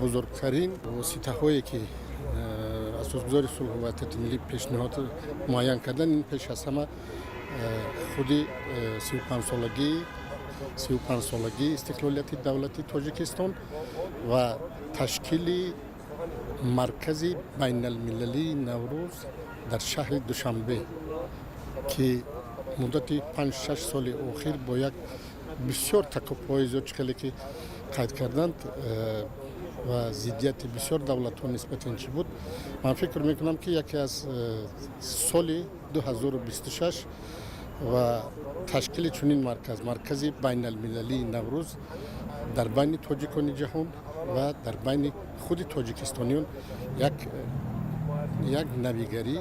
бузургтарин воситаҳое, ки Асосгузори сулҳу ваҳдати миллӣ пешниҳод муайян кардан, ин пеш аз ҳама худи 35-солагии истиқлолияти давлати Тоҷикистон ва ташкили маркази байналмилалии Наврӯз дар шаҳри Душанбе, ки муддати 5-6 соли охир бо як бисёр такопҳои зиёд, чӣ хеле ки қайд карданд, ва зиддияти бисёр давлатҳо нисбати ин чӣ буд. Ман фикр мекунам, ки яке аз соли 2026 ва ташкили чунин марказ, маркази байналмилалии Наврӯз, дар байни тоҷикони ҷаҳон ва дар байни худи тоҷикистониён як навигарӣ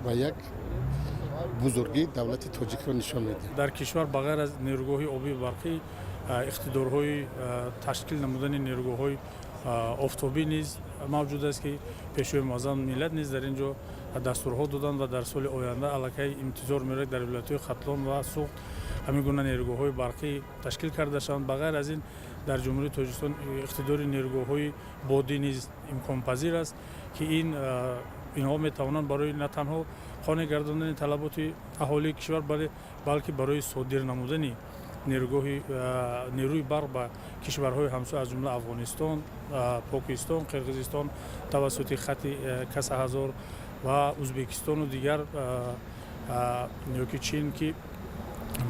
ва як бузургии давлати тоҷикро нишон медиҳад. Дар кишвар ба ғайр аз нерӯгоҳи обию барқӣ иқтидорҳои ташкил намудани нерӯгоҳҳои офтобӣ низ мавҷуд аст, ки Пешвои муаззами миллат низ дар ин ҷо дастурҳо доданд ва дар соли оянда аллакай интизор меравад, дар вилоятҳои Хатлон ва Суғд ҳамин гуна нерӯгоҳҳои барқӣ ташкил карда шаванд. Ба ғайр аз ин, дар Ҷумҳурии Тоҷикистон иқтидори нерӯгоҳҳои бодӣ низ имконпазир аст, ки ин инҳо метавонанд барои на танҳо қонеъ гардондани талаботи аҳолии кишвар, балки барои содир намудани нерӯгоҳи нерӯи барқ ба кишварҳои ҳамсоя, аз ҷумла Афғонистон, Покистон, Қирғизистон тавассути хати Каса-ҳазор ва Ӯзбекистону дигар ёки Чин, ки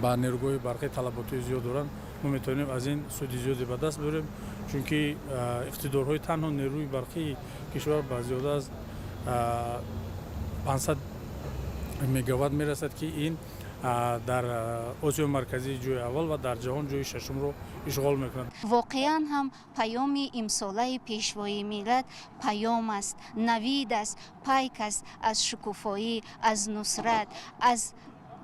ба нерӯгоҳи барқӣ талаботҳои зиёд доранд, мо метавонем аз ин суди зиёде ба даст биёрем, чунки иқтидорҳои танҳо нерӯи барқии кишвар ба зиёда аз 500 мегаватт мерасад, ки ин дар Осиёи Марказӣ ҷои аввал ва дар ҷаҳон ҷои шашумро ишғол мекунад. Воқеан ҳам паёми имсолаи Пешвои миллат паём аст, навид аст, пайк аст аз шукуфоӣ, аз нусрат, аз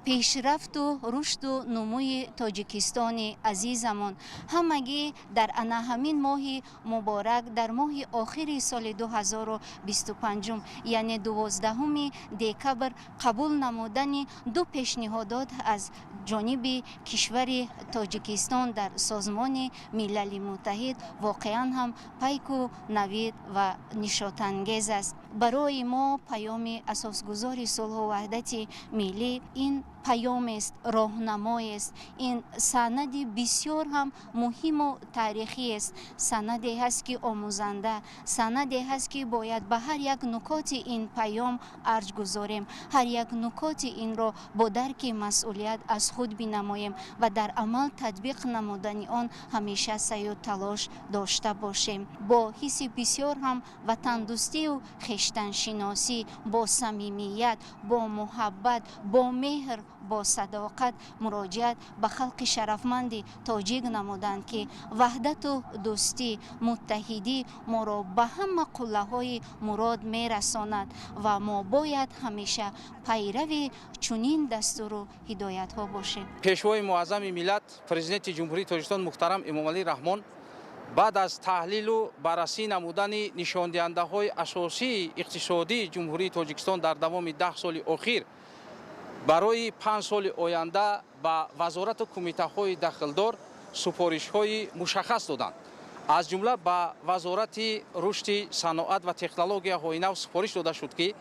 пешрафту рушду нумӯи Тоҷикистони азизамон. Ҳамагӣ дар ана ҳамин моҳи муборак, дар моҳи охири соли 2025, яъне 12 декабр, қабул намудани ду пешниҳодот аз ҷониби кишвари Тоҷикистон дар Созмони Милали Муттаҳид воқеан ҳам пайку навид ва нишотангез аст. Барои мо паёми Асосгузори сулҳу ваҳдати миллӣ ин паёмест, роҳнамоест, ин санади бисёр ҳам муҳиму таърихиест, санаде ҳаст, ки омӯзанда, санаде ҳаст, ки бояд ба ҳар як нукоти ин паём арҷ гузорем, ҳар як нукоти инро бо дарки масъулият аз худ бинамоем ва дар амал татбиқ намудани он ҳамеша саъю талош дошта бошем, бо ҳисси бисёр ҳам ватандӯстию хештаншиносӣ, бо самимият, бо муҳаббат, бо меҳр. Бо садоқат муроҷиат ба халқи шарафманди тоҷик намуданд, ки ваҳдату дӯстӣ, муттаҳидӣ моро ба ҳама қуллаҳои мурод мерасонад ва мо бояд ҳамеша пайрави чунин дастуру ҳидоятҳо бошем. Пешвои муаззами миллат, Президенти Ҷумҳурии Тоҷикистон муҳтарам Эмомалӣ Раҳмон баъд аз таҳлилу баррасӣ намудани нишондиҳандаҳои асосии иқтисодии Ҷумҳурии Тоҷикистон дар давоми 10 соли охир, барои 5 соли оянда ба вазорату кумитаҳои дахлдор супоришҳои мушаххас доданд. Аз ҷумла ба Вазорати рушди саноат ва технологияҳои нав супориш дода шуд, ки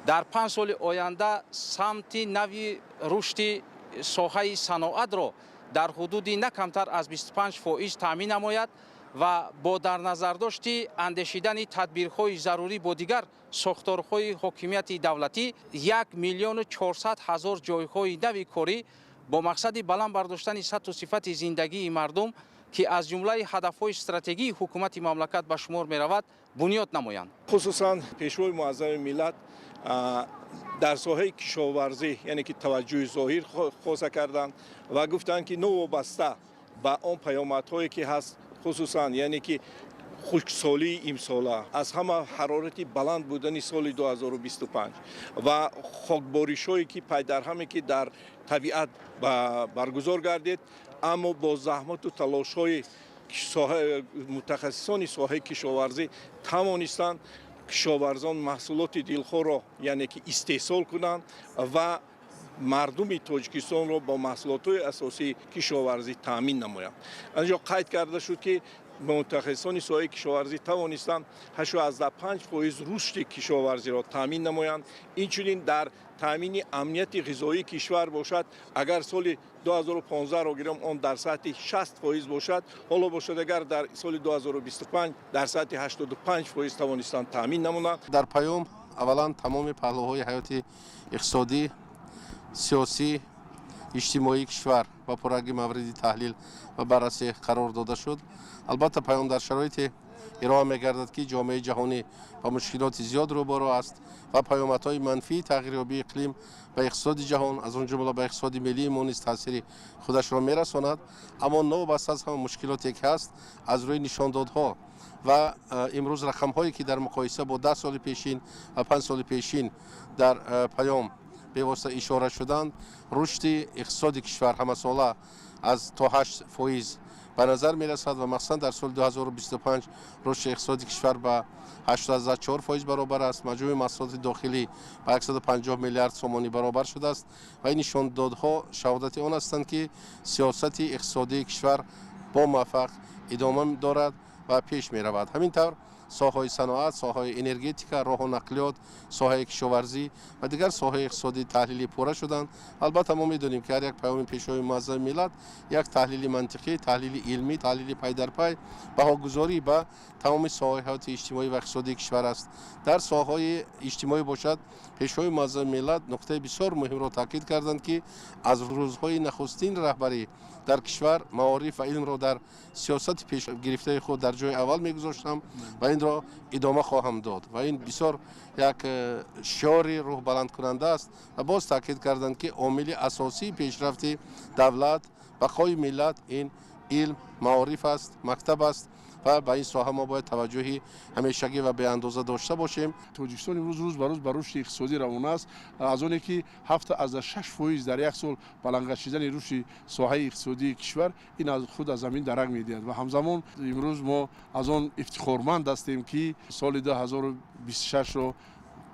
дар 5 соли оянда самти нави рушди соҳаи саноатро дар ҳудуди на камтар аз 25% таъмин намояд ва бо дар назардошти андешидани тадбирҳои зарурӣ бо дигар сохторҳои ҳокимияти давлатӣ 1 400 000 ҷойҳои нави корӣ бо мақсади баланд бардоштани сатҳу сифати зиндагии мардум, ки аз ҷумлаи ҳадафҳои стратегии ҳукумати мамлакат ба шумор меравад, бунёд намоянд. Хусусан Пешвои муаззами миллат дар соҳаи кишоварзӣ, яъне ки таваҷҷӯҳи зоҳир хоса карданд ва гуфтанд, ки новобаста ба он паёмадҳое ки ҳаст, хусусан яъне ки хушксолии имсола, аз ҳама ҳарорати баланд будани соли 2025 ва хокборишҳое ки пайдарҳаме ки дар табиат баргузор гардид, аммо бо заҳмату талошҳои мутахассисони соҳаи кишоварзӣ тавонистанд кишоварзон маҳсулоти дилхоҳро, яъне ки истеҳсол кунанд ва мардуми Тоҷикистонро бо маҳсулотҳои асосии кишоварзӣ таъмин намоянд. Анҷо қайд карда шуд, ки мутахассисони соҳаи кишоварзӣ тавонистанд 8,5% рушди кишоварзиро таъмин намоянд. Инчунин дар таъмини амнияти ғизоии кишвар бошад, агар соли 2015-ро гирем, он дар сатҳи 60% бошад, ҳоло бошад, агар дар соли 2025 дар сатҳи 85% тавонистанд таъмин намоянд. Дар паём аввалан тамоми паҳлӯҳои ҳаёти иқтисодӣ, сиёсӣ, иҷтимоии кишвар ба пуррагӣ мавриди таҳлил ва баррасӣ қарор дода шуд. Албатта, паём дар шароите ироа мегардад, ки ҷомеаи ҷаҳонӣ ба мушкилоти зиёд рӯбарӯ аст ва паёмадҳои манфии тағйирёбии иқлим ба иқтисоди ҷаҳон, аз он ҷумла ба иқтисоди миллии мо низ таъсири худашро мерасонад. Аммо новобаста аз ҳама мушкилоте ки ҳаст, аз рӯи нишондодҳо ва имрӯз рақамҳое ки дар муқоиса бо 10 соли пешин ва 5 соли пешин дар паём бевосита ишора шуданд, рушди иқтисоди кишвар ҳамасола аз то 8% ба назар мерасад ва махсусан дар соли 2025 рушди иқтисоди кишвар ба 8,4% баробар аст. Маҷмӯи маҳсулоти дохилӣ ба 150 миллиард сомонӣ баробар шудааст ва ин нишондодҳо шаҳодати он ҳастанд, ки сиёсати иқтисодии кишвар бомуваффақ идома дорад ва пеш меравад. Ҳамин тавр соҳаҳои саноат, соҳаҳои энергетика, роҳу нақлиёт, соҳаи кишоварзӣ ва дигар соҳаи иқтисодӣ таҳлили пурра шуданд. Албатта, мо медонем, ки ҳар як паёми Пешвои муаззами миллат як таҳлили мантиқӣ, таҳлили илмӣ, таҳлили пайдарпай, баҳогузорӣ ба тамоми соҳаҳои ҳаёти иҷтимоӣ ва иқтисодии кишвар аст. Дар соҳаҳои иҷтимоӣ бошад, Пешвои муаззами миллат нуқтаи бисёр муҳимро таъкид карданд, ки аз рӯзҳои нахустин раҳбарӣ дар кишвар маориф ва илмро дар сиёсати пешгирифтаи худ дар ҷои аввал мегузоштам ва инро идома хоҳам дод. Ва ин бисёр як шиори рӯҳбаландкунанда аст ва боз таъкид карданд, ки омили асосии пешрафти давлат, бақои миллат ин илм, маориф аст, мактаб аст ва ба ин соҳа мо бояд таваҷҷӯҳи ҳамешагӣ ва беандоза дошта бошем. Тоҷикистон имрӯз рӯз ба рӯз ба рушди иқтисодӣ равона аст. Аз оне ки 7,6% дар як сол баланд гашидани рушди соҳаи иқтисодии кишвар, ин аз худ аз замин дарак медиҳад ва ҳамзамон имрӯз мо аз он ифтихорманд ҳастем, ки соли 2026-ро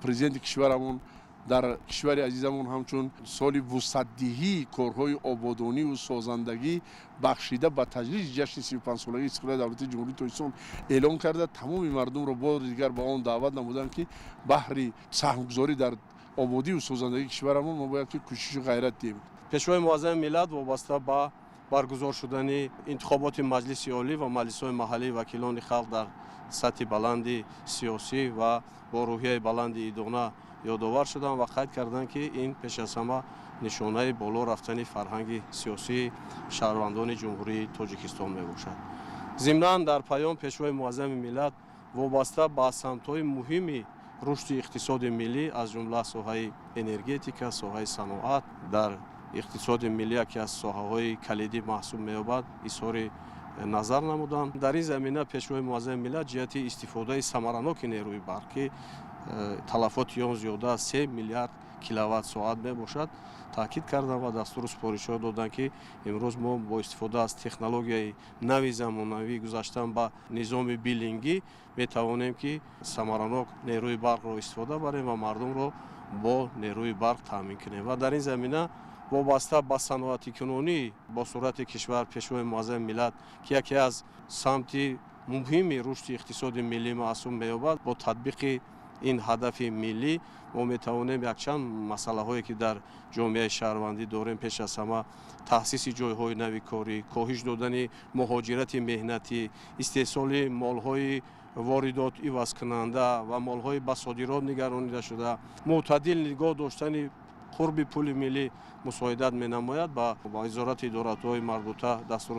президенти кишварамон дар кишвари азизамон ҳамчун соли вусъатдиҳии корҳои ободониву созандагӣ бахшида ба таҷлили ҷашни 35-солагии истиқлолияти давлатии Ҷумҳурии Тоҷикистон эълон карда, тамоми мардумро бори дигар ба он даъват намуданд, ки баҳри саҳмгузорӣ дар ободиву созандагии кишварамон мо бояд ки кӯшишу ғайрат диҳем. Пешвои муаззами миллат вобаста ба баргузор шудани интихоботи Маҷлиси Олӣ ва маҷлисҳои маҳаллии вакилони халқ дар сатҳи баланди сиёсӣ ва бо рӯҳияи баланди идона ёдовар шуданд ва қайд карданд, ки ин пеш аз ҳама нишонаи боло рафтани фарҳанги сиёсии шаҳрвандони Ҷумҳурии Тоҷикистон мебошад. Зимнан дар паём Пешвои муаззами миллат вобаста ба самтҳои муҳими рушди иқтисоди миллӣ, аз ҷумла соҳаи энергетика, соҳаи саноат дар иқтисоди миллӣ яке аз соҳаҳои калидӣ маҳсуб меёбад, изҳори назар намуданд. Дар ин замина Пешвои Муаззами миллат ҷиҳати истифодаи самараноки нерӯи барқ, ки талафоти он зиёда аз 3 миллиард киловатт соат мебошад, таъкид карданд ва дастуру супоришҳо доданд, ки имрӯз мо бо истифода аз технологияи нави замонавӣ, гузаштан ба низоми биллингӣ, метавонем, ки самаранок нерӯи барқро истифода барем ва мардумро бо нерӯи барқ таъмин кунем. Ва дар ин замина вобаста ба саноатикунонӣ бо суръати кишвар, Пешвои Муаззами миллат, ки яке аз самти муҳими рушди иқтисоди миллӣ маҳсуб меёбад, бо татбиқи ин ҳадафи миллӣ мо метавонем якчанд масъалаҳое, ки дар ҷомеаи шаҳрвандӣ дорем, пеш аз ҳама таъсиси ҷойҳои нави корӣ, коҳиш додани муҳоҷирати меҳнатӣ, истеҳсоли молҳои воридот ивазкунанда ва молҳои ба содирот нигаронидашуда, мӯътадил нигоҳ доштани қурби пули миллӣ мусоидат менамояд. Ба вазорати идоратҳои марбута дастуру